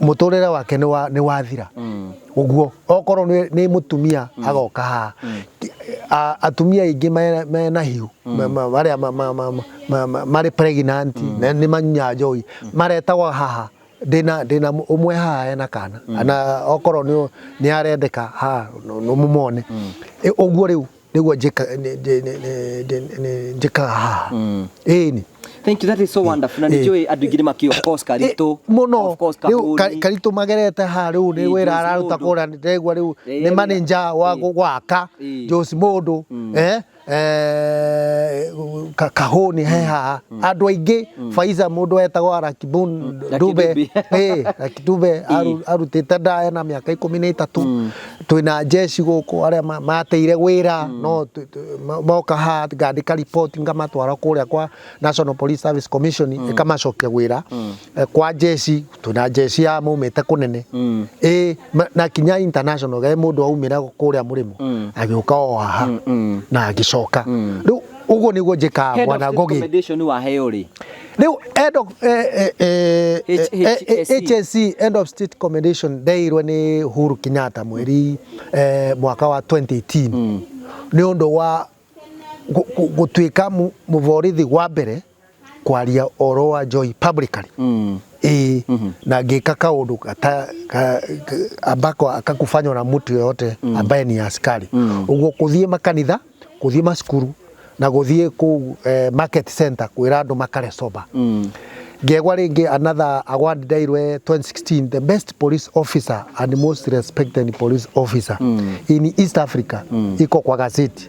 mũtũrĩre wake nĩ wathira ũguo. Okorwo nĩ mũtumia agoka haha. Atumia aingĩ mena hiu arĩa marĩ pregnant na nĩ manyuaga njohi maretagwo haha. Ndĩna ũmwe haha ena kana ana, okorwo nĩ arendeka haha no mũmone. Ũguo rĩu nĩguo njĩkaga haha, ĩni. Thank you, that is so wonderful. Na nĩ njũĩ andũ aingĩ nĩ makĩũĩ, of course, Karitũ. Mũno. Of course, rĩu Kahũni. Karitũ magerete haha rĩu nĩ wĩra Joyce araruta Mũndũ. kũrĩa ndĩraigua rĩu nĩ wĩra. manager wa gwaka. Joyce Mũndũ, Kahũni he haha andũ aingĩ, Faiza, mũndũ wetagwo Rakibun Lucky Dube. Dube. Lucky Dube arutĩte nda ena mĩaka 13. Twĩna jeshi gũkũ arĩa mateire wĩra no moka haha ngandĩka report ngamatwara kũrĩa kwa National Police Service Commission ĩkamacokia wĩra. Kwa jeshi twĩna jeshi ya maumĩte kũnene na kinya international he mũndũ aumĩra kũrĩa mũrĩmo agĩũka o haha na agĩcoka. Rĩu ũguo nĩguo njĩkaga. Head of Bwana State Ngugi. Commendation waheo rĩ? Rĩu head of HSC. HSC, Head of State Commendation, ndeirwo nĩ Uhuru Kenyatta mweri mwaka wa 2018 nĩ ũndũ wa gũtuĩka mũborithi wa mbere kwaria ũhoro wa njohi publicly. Ĩĩ, na ngĩka kaũndũ ambako akakufanywa na mtu yoyote ambaye ni askari ũguo, kũthiĩ makanitha, kũthiĩ macukuru na gũthiĩ kũu market center kwĩra andũ makare sober. Ngegwa rĩngĩ another award ndeirwe 2016, the best police officer and most respected police officer in East Africa, iko kwa gazeti.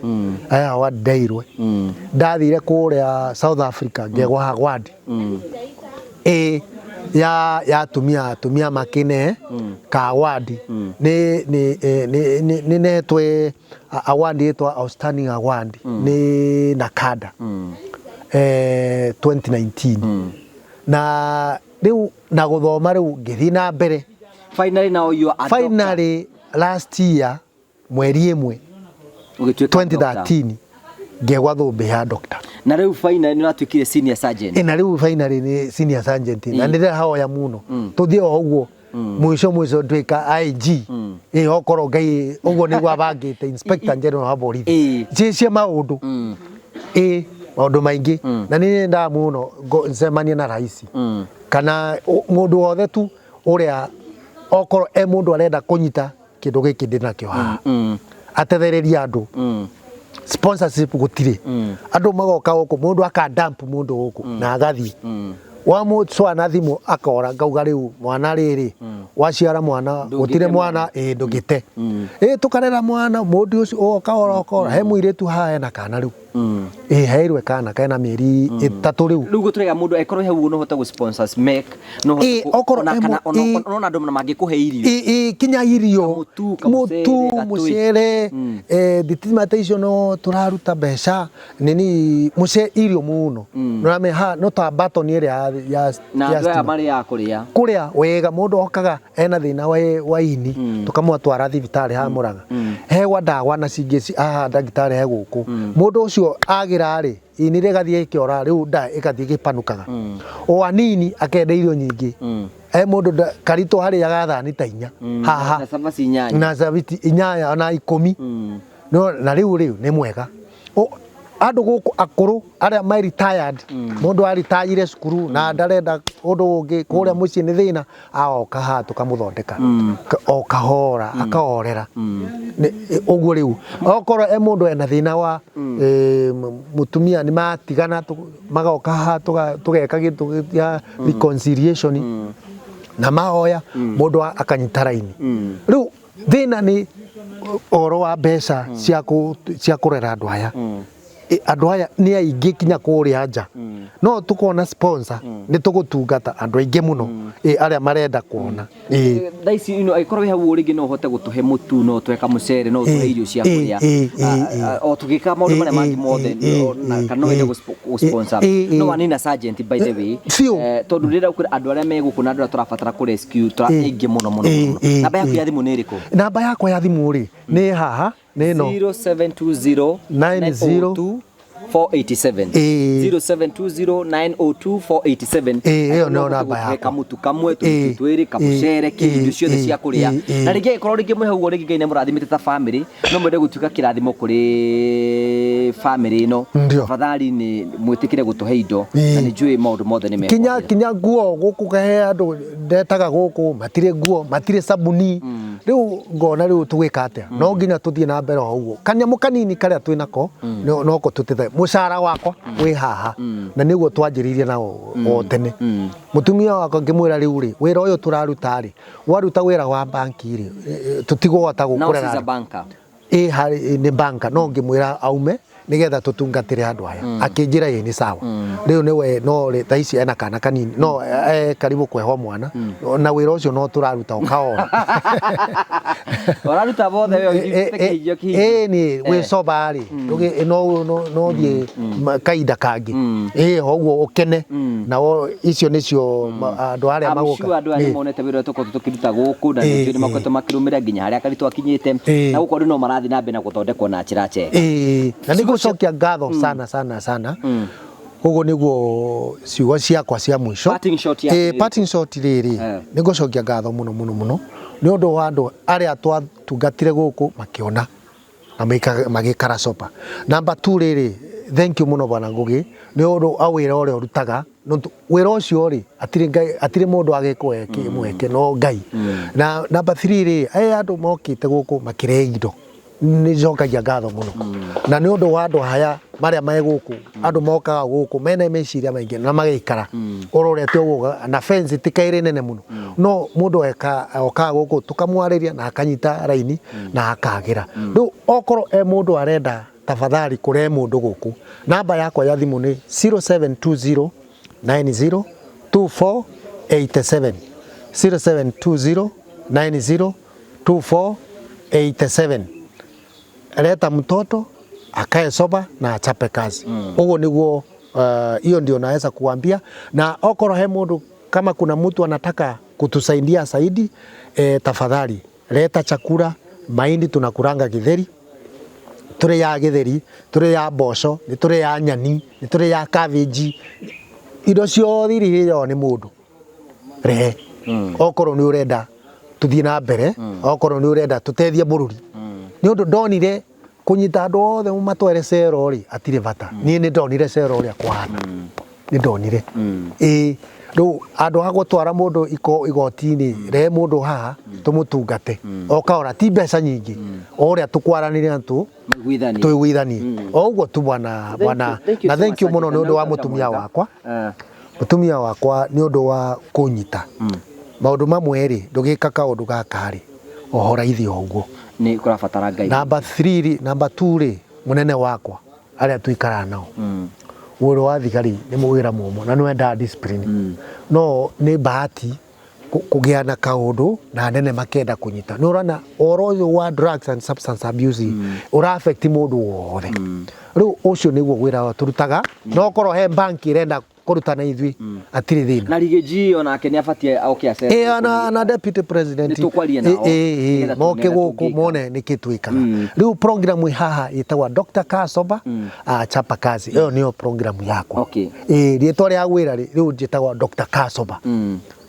Aya award ndeirwe ndathire kũrĩa South Africa, ngegwa award ĩ ya atumia makine ka award nĩ netwe award ĩtwa outstanding award nĩ NACADA 2019 na rĩu na gũthoma rĩu ngĩthiĩ na mbere. Finally now you are a doctor. Finally last year mweri 1 Ũgĩtuĩka doctor. 2013 ngĩgwa thũmbĩ ya doctor. Na rĩu finally nĩ ũratuĩkire senior sergeant. Na rĩu finally nĩ senior sergeant na nĩ ndĩrahoya mũno tũthiĩ o ũguo mũico mũico nduĩka IG, ĩ okorwo Ngai ũguo nĩguo abangĩte, Inspector General wa borithi. Njĩcie maũndũ ĩ maũndũ maingĩ na nĩ nyendaga mũno ncemanie na raisi kana mũndũ wothe tu ũrĩa okorwo e mũndũ arenda kũnyita kĩndũ gĩkĩ ndĩ nakĩo haha atethererie andũ. Sponsorship gũtirĩ, andũ magoka gũkũ, mũndũ aka dump mũndũ gũkũ na agathiĩ wamũcwa na thimũ akora. Ngauga rĩu mwana rĩrĩ waciara mwana Ndũngĩte. Gũtirĩ mwana ĩ ndũngĩte ĩ tũkarera mwana mũndũ ũcio ũgoka oro ũkora he mũirĩtu haha ena kana rĩu. Ĩ heirwe kana kena mĩeri 3 rĩu. Rĩu gũtũrega mũndũ angĩkorwo hau no ũhote gũ sponsor make no Ĩ, ũhote kũ- okorwo ona emo- kana ona ĩ. ona andũ mangĩkũhe irio. Ĩ kinya irio, Kamũtu, kamũcere, mũtu, gatũĩ. mũcere, thitima ta icio no tũraruta mbeca nini mũce irio mũno nĩũramenya haha no ta batoni ĩrĩa ya Na ya andũ aya stima. marĩ a kũrĩa. Kũrĩa wega mũndũ okaga ena thĩna wa ini, tũkamũtwara thibitarĩ haha Mũrang'a, hegwa ndawa na cingĩ haha ndagĩtarĩ he gũkũ. Mũndũ ũcio agĩra rĩ, ini rĩgathiĩ ĩkĩora, rĩu nda ĩgathiĩ ĩgĩpanukaga o anini, akenda irio nyingĩ. He mũndũ karitũ harĩaga thani ta 4 haha Na cabaci 8. Na cabaci 8 na 10. No na rĩu nĩ mwega. Andũ gũkũ akũrũ arĩa ma retired, mũndũ aritayire cukuru na ndarenda ũndũ ũngĩ, kũrĩa mũciĩ nĩ thĩna, aoka haha tũkamũthondeka o kahora akahorera. Ũguo rĩu okorwo e mũndũ ena thĩna wa mũtumia nĩ matigana, magoka haha tũgeka gĩtũ gĩa reconciliation na mahoya, mũndũ akanyita raini. Rĩu thĩna nĩ ũhoro wa mbeca cia kũrera andũ aya. Andũ aya nĩ aingĩ kinya kũrĩa nja, no tũkona sponsor nĩ tũgũtungata andũ aingĩ mũno, arĩa marenda kuona. Thaa ici ino angĩkorwo wĩ hau rĩngĩ no ũhote gũtũhe mũtu, no ũtũhe kamũcere, no ũtũhe irio cia kũrĩa, o tũgĩka maũndũ marĩa mangĩ mothe, kana no wende gũ-sponsor. No wanina sergeant, by the way. Biũ. Tondũ rĩrĩa ũkwĩra andũ arĩa me gũkũ na andũ arĩa tũrabatara kũ rescue aingĩ mũno mũno mũno. Namba yaku ya thimũ nĩ ĩrĩkũ? Namba yakwa ya thimũ rĩ nĩ haha, nĩ ĩno. 0720 90 487. 0720 902 487. Ĩyo nĩyo namba yakwa. Kamutu kamwe, tũmĩtu twĩrĩ, kamũcere, kĩ indo ciothe cia kũrĩa. Na rĩngĩ angĩkorwo rĩngĩ mwĩ hau ũguo, rĩngĩ Ngai nĩ amũrathimĩte ta family, no mwende gũtuĩka kĩrathimo kũrĩ family ĩno. Tafadhali nĩ mwĩtĩkĩre gũtũhe indo na nĩ njũĩ maũndũ mothe nĩ kinya kinya nguo gũkũ kahe andũ ndetaga gũkũ matirĩ nguo, matirĩ sabuni. Rĩu ngona rĩu tũgwĩka atĩa? No nginya tũthiĩ na mbere o ũguo, kanyamũ kanini karĩa twĩnako noko tũtĩte. Mũcara wakwa wĩ haha na nĩguo twanjĩrĩirie nao o tene. Mũtumia wakwa ngĩmwĩra rĩu rĩ, wĩra ũyũ tũraruta rĩ, waruta wĩra wa banki rĩ, tũtigũhota gũkũrera. Ĩ harĩ nĩ banka, no ngĩmwĩra aume nĩgetha tũtungatĩre andũ aya. Akĩnjĩra ĩ nĩ sawa. Rĩu nĩwe no rĩ thaa ici ena kana kanini, no karibu kwehwo mwana na wĩra ũcio no tũraruta o kahora. Ũraruta mothe we ũnyitĩte kĩhinjio kĩhinjio. Ĩ nĩ wĩ sober rĩ, no no thiĩ kahinda kangĩ ĩ ũguo ũkene na icio nĩcio andũ arĩa magoka. Andũ arĩa monete wĩra ũrĩa tũkoretwo tũkĩruta gũkũ na nĩ makoretwo makĩrũmĩrĩra nginya harĩa karitũ akinyĩte na gũkũ andũ no marathiĩ na mbere na gũthondekwo na njĩra njega. Na nĩ gũcokia ngatho sana sana sana. Ũguo nĩguo ciugo ciakwa cia mũico. Parting shot yaku. Parting shot rĩrĩ, nĩ ngũcokia ngatho mũno mũno mũno nĩ ũndũ wa andũ arĩa twatungatire gũkũ makĩona na magĩikara sober. Number 2 rĩrĩ, thank you mũno Bwana Ngugi nĩ ũndũ wa wĩra ũrĩa ũrutaga. Wĩra ũcio rĩ, atirĩ mũndũ agĩkũhe mweke no Ngai. Na number 3 rĩ, aya andũ mokĩte gũkũ makĩrehe indo, nĩ njokagia ngatho mũno. Na nĩ ũndũ wa andũ aya marĩa me gũkũ, andũ mokaga gũkũ mena meciria maingĩ na magaikara ũrorete ũguo, na fence ti kaĩrĩ nene mũno, no mũndũ okaga gũkũ tũkamwarĩria na akanyita raini na akagĩra. Rĩu okorwo e mũndũ arenda tafadhali kũrehe mũndũ gũkũ, namba yakwa ya thimũ nĩ 0720 90 2487, 0720 90 2487. Leta mtoto akae sober na achape kazi. Ũguo nĩguo, hiyo ndio naweza kuambia. Na okorwo he mũndũ, kama kuna mtu anataka kutusaidia zaidi, tafadhali leta chakula. Mahindi tunakuranga githeri, tũrĩ ya githeri, tũrĩ ya mboco, nĩ tũrĩ ya nyani, nĩ tũrĩ ya cabbage, indo ciothe iria irĩo nĩ mũndũ rehe. Okorwo nĩ ũrenda tũthiĩ na mbere, okorwo nĩ ũrenda tũteithie bũrũri. Nĩ ũndũ ndonire kũnyita andũ othe matware cero rĩ, atirĩ bata. Niĩ nĩ ndonire cero ũrĩa kũhana, nĩ ndonire. Ĩ rĩu andũ a gũtwara mũndũ igoti-inĩ, rehe mũndũ haha tũmũtungate o kahora, ti mbeca nyingĩ, o ũrĩa tũkwaranĩria na tũiguithanie o ũguo tu bwana bwana. Na thank you mũno nĩ ũndũ wa mũtumia wakwa, mũtumia wakwa nĩ ũndũ wa kũnyita maũndũ mamwe rĩ, ndũgĩka kaũndũ gaka rĩ oho raithi o ũguo nĩ kũrabatara Ngai. Number 3 rĩ, number 2 rĩ, mũnene wakwa Arĩa tũikaraga nao, wĩra wa thigari nĩ wĩra mũmũ na nĩ wendaga discipline, no nĩ bahati kũgĩa na kaũndũ na anene makenda kũnyita. Nĩ ũrona ũhoro ũyũ wa drugs and substance abuse ũra affect mũndũ wothe. Rĩu ũcio nĩguo wĩra wa tũrutaga, no korwo he banki ĩrenda kũruta na ithuĩ, hatirĩ thĩna. Na Riggy G onake nĩ abatie oke acere. Ĩ, na deputy president. Nĩ tũkwaria nao, ĩ nĩgetha moke tuone ũrĩa gũkũ tũngĩka. Mone nĩkĩ twĩkaga. Rĩu program ĩ haha ĩtagwo Dr. Kasoba Chapa Kazi. Ĩyo nĩyo program yakwa. Ĩ rĩtwa rĩa wĩra rĩ, rĩu njĩtagwo Dr. Kasoba,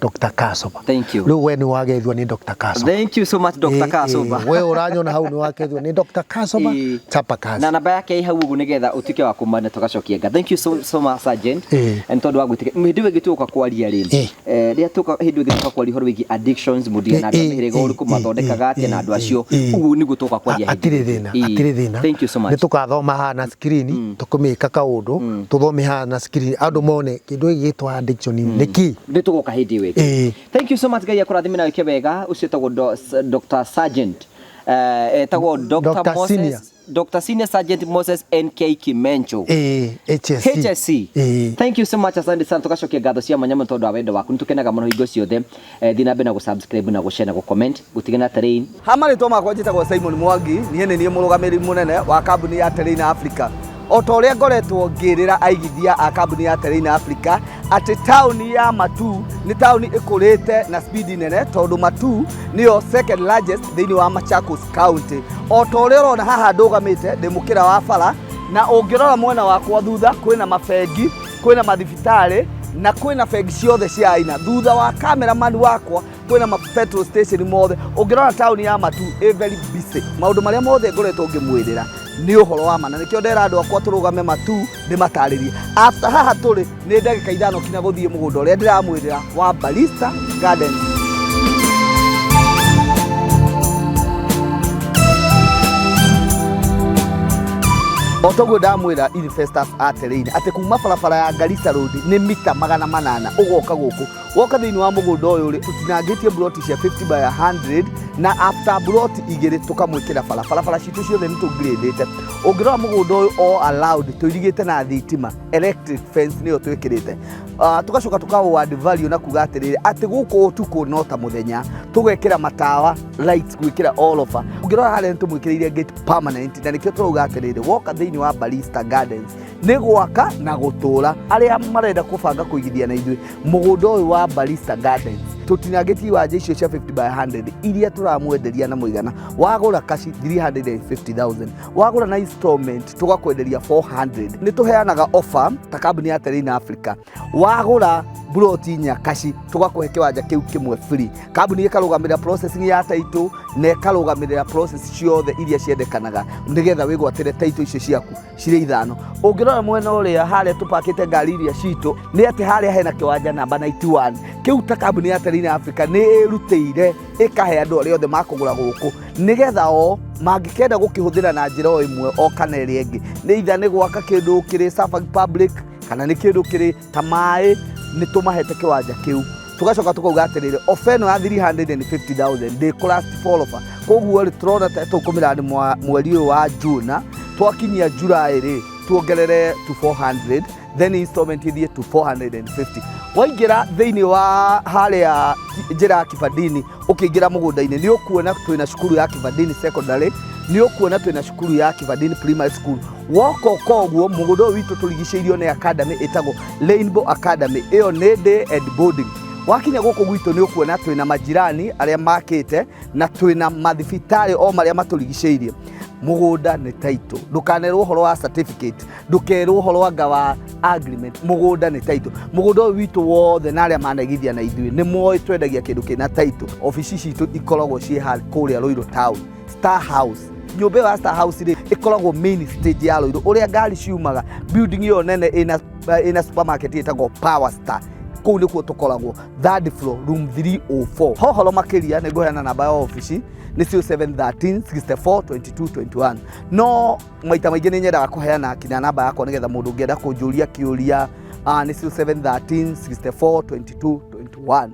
Dr. Kasoba. Thank you. Rĩu we nĩ wagethio nĩ Dr. Kasoba. Thank you so much, Dr. Ĩ, Kasoba. ĩ, we ũranyona hau nĩ wakethio nĩ Dr. Kasoba Chapa Kazi. Na namba yake ĩ hau ũguo nĩgetha ũtuĩke wa kũmana tũgacokia nga. Thank you so, so much, Sergeant. Nĩ tondũ wa gwĩtĩkĩra hĩndĩ ĩyo ĩngĩ tũgũka kwaria rĩ, rĩrĩa tũka hĩndĩ ĩyo ĩngĩ tũka kwaria ũhoro wĩgiĩ addictions, mũndigana na andũ a mĩhĩrĩga ũrĩkũ, mathondekaga atĩa na andũ acio, ũguo nĩguo tũgoka kwaria hĩndĩ Hatirĩ ĩyo. thĩna, hatirĩ thĩna. Thank you so much. Nĩ tũkathoma haha na screen, tũkũmĩka kaũndũ tũthome haha na screen, andũ mone kĩndũ gĩkĩ gĩtwa addiction nĩ kĩ. Nĩ tũgoka hĩndĩ ĩyo ĩngĩ. Thank you so much. Ngai akũrathime na wĩke wega. Ũcio etagwo Dr. Sergeant, etagwo Dr. Dr. Moses Senior. Dr. Senior Sergeant Moses NK Kimencho, Ĩ, HSC. HSC. Thank you so much, asante sana. Tugacokia ngatho cia mwanya mũno tondũ wa wendo waku. Nĩ tũkenaga mũno hingo ciothe. Thiĩ na mbere na gũ-subscribe na gũ-share na gũ-comment gũtigana terrain. Ha marĩtwa makwa njĩtagwo Simon Mwangi, niĩ nĩ niĩ mũrũgamĩrĩri mũnene wa kambuni ya Terrain Africa. O ta ũrĩa ngoretwo ngĩrĩra aigithia a kambuni ya Terrain Africa atĩ taũni ya Matuu nĩ taũni ĩkũrĩte na speed nene, tondũ Matuu nĩyo second largest thĩinĩ wa Machakos County. O ta ũrĩa ũrona haha ndũgamĩte ndĩ mũkĩra wa bara, na ũngĩrora mwena wakwa thutha kwĩna mabengi, kwĩna mathibitarĩ na kwĩna bengi ciothe cia aina. Thutha wa cameraman wakwa kwĩna ma petrol station mothe. Ũngĩrora taũni ya Matuu ĩ very busy. Maũndũ marĩa mothe ngoretwo ngĩmwĩrĩra nĩ ũhoro wa ma, na nĩkĩo ndera andũ akwa tũrũgame Matuu ndĩmatarĩrie. After haha tũrĩ nĩ ndagĩka 5 kinya gũthiĩ mũgũnda ũrĩa ndĩramwĩrĩra wa Barista Gardens. O toguo ndamwĩra investors a Terrain atĩ kuma barabara ya Garissa Road nĩ mita 800 ũgoka gũkũ. Woka thĩinĩ wa mũgũnda ũyũ rĩ, tũtinangĩtie buroti cia 50 by 100, na after buroti igĩrĩ tũkamwĩkĩra bara. Barabara citũ ciothe nĩ tũngirĩndĩte. Ũngĩrora mũgũnda ũyũ all allowed tũirigĩte na thitima, electric fence nĩyo twĩkĩrĩte. Tũgacoka tũka add value na kuga atĩrĩrĩ atĩ gũkũ ũtukũ no ta mũthenya, tũgekĩra matawa lights gwĩkĩra all over. Ũngĩrora harĩa nĩ tũmwĩkĩrĩire gate permanent, na nĩkĩo tũrauga atĩrĩrĩ woka thĩinĩ wa Barista Gardens nĩ gwaka na gũtũra. Arĩa marenda kũbanga kũigithia na ithuĩ mũgũnda ũyũ wa Barista Gardens, tũtinangĩtie iwanja icio cia 50 by 100 iria tũramwenderia na mũigana wagũra kaci 350,000, wagũra na installment tũgakwenderia 400. Nĩ tũheanaga offer ta kambuni ya Terrain Africa, wagũra buroti inya kaci tũgakũhe kĩwanja kĩu kĩmwe free. Kambuni ĩkarũgamĩrĩra processing ya title na ĩkarũgamĩrĩra process ciothe iria ciendekanaga nĩgetha wĩgwatĩre title icio ciaku cirĩ ithano. Ũngĩrora mwena ũrĩa harĩa tũpakĩte ngari iria citũ, nĩ atĩ harĩa hena kĩwanja namba 91 kĩu, ta kambuni ya Terrain Africa nĩ ĩrutĩire ĩkahe andũ arĩa othe makũgũra gũkũ, nĩgetha o mangĩkenda gũkĩhũthĩra na njĩra o ĩmwe o kana ĩrĩa ĩngĩ, nĩ itha nĩ gwaka kĩndũ kĩrĩ serving public kana nĩ kĩndũ kĩrĩ ta maĩ, nĩ tũmahete kĩwanja kĩu. Tũgacoka tũkauga atĩrĩrĩ, ofa ĩno ya 350,000 ndĩkũ last for offer. Koguo rĩ, tũrona ta tũkũmĩra mweri ũyũ wa June, twakinyia July rĩ, tuongerere to 400, then installment ithiĩ to 450. Waingĩra thĩinĩ wa harĩa njĩra ya Kibandini ũkĩingĩra mũgũnda-inĩ, nĩ ũkuona twĩna cukuru ya Kibandini Secondary, nĩ ũkuona twĩna cukuru ya Kibandini Primary School. Woka ũka ũguo mũgũnda ũyũ witũ tũrigicĩirio nĩ academy ĩtagwo Rainbow Academy, ĩyo nĩ day and boarding. Wakinya gũkũ gwitũ nĩ ũkuona twĩna majirani arĩa makĩte na twĩna mathibitarĩ o marĩa matũrigicĩirie. Mũgũnda nĩ title, ndũkanerwo ũhoro wa certificate, ndũkerwo ũhoro anga wa agreement, mũgũnda nĩ title. Mũgũnda ũyũ witũ wothe na arĩa manaigithia na ithuĩ nĩ moĩ twendagia kĩndũ kĩna title. Obici citũ ikoragwo ciĩ kũrĩa Ruiru Town, Star House. Nyũmba ĩyo ya Star House rĩ, ĩkoragwo main stage ya Ruiru ũrĩa ngari ciumaga, building ĩyo nene ĩna supermarket ĩtagwo Power Star. Kũu nĩkuo tũkoragwo, third floor, room 304. Hohoro makĩria nĩ ngũheana namba ya obici nĩ 0713 64 22 21, no maita maingĩ nĩ nyendaga kũheana kinya namba yakwa nĩgetha mũndũ ũngĩenda kũnjũria kĩũria, nĩ 0713 64 22 21.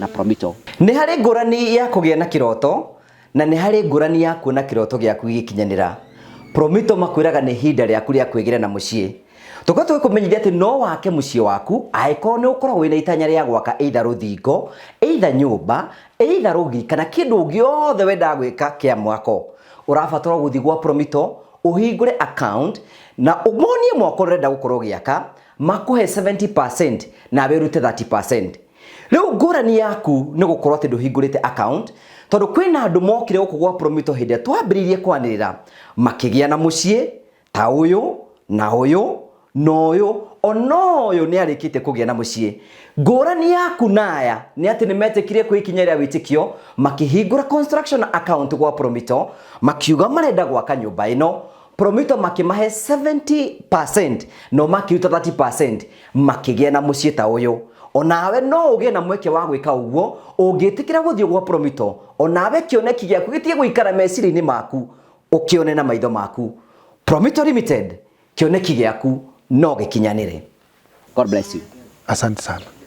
Na Promito nĩ harĩ ngũrani ya kũgĩa na kĩroto na nĩ harĩ ngũrani ya kuona kĩroto gĩaku gĩgĩkinyanĩra. Promito makwĩraga nĩ ihinda rĩaku rĩa kwĩgĩra na mũciĩ. Tũkoretwo tũgĩkũmenyithia atĩ no wake mũciĩ waku angĩkorwo nĩ ũkoragwo wĩna itanya rĩa gwaka either rũthingo, either nyũmba, either rũgiri kana kĩndũ gĩothe wendaga gwĩka kĩa mwako. Ũrabatara gũthiĩ gwa Promito ũhingũre account na ũmonie mwako ũrenda gũkorwo ũgĩaka, makũhe 70% nawe ũrute 30%. Rĩu ngũrani yaku nĩ gũkorwo atĩ ndũhingũrĩte account tondũ kwĩna andũ mokire gũkũ gwa Promito hĩndĩ ĩrĩa twambĩrĩirie kwanĩrĩra makĩgĩa na mũciĩ ta ũyũ na ũyũ na ũyũ ona ũyũ nĩ arĩkĩtie kũgĩa na mũciĩ. Ngũrani yaku na aya nĩ atĩ nĩ metĩkirie kwĩ ikinya rĩa wĩtĩkio makĩhingũra construction account gwa Promito makiuga marenda gwaka nyũmba ĩno. Promito makĩmahe 70% no makĩruta 30% makĩgĩa na mũciĩ ta ũyũ. Onawe no ũgĩe na mweke wa gwĩka ũguo ũngĩtĩkĩra gũthiĩ gwa Promito, onawe kĩoneki gĩaku gĩtige gũikara meciria-inĩ maku, ũkĩone na maitho maku. Promito Limited, kĩoneki gĩaku no gĩkinyanĩre. God bless you. Asante sana.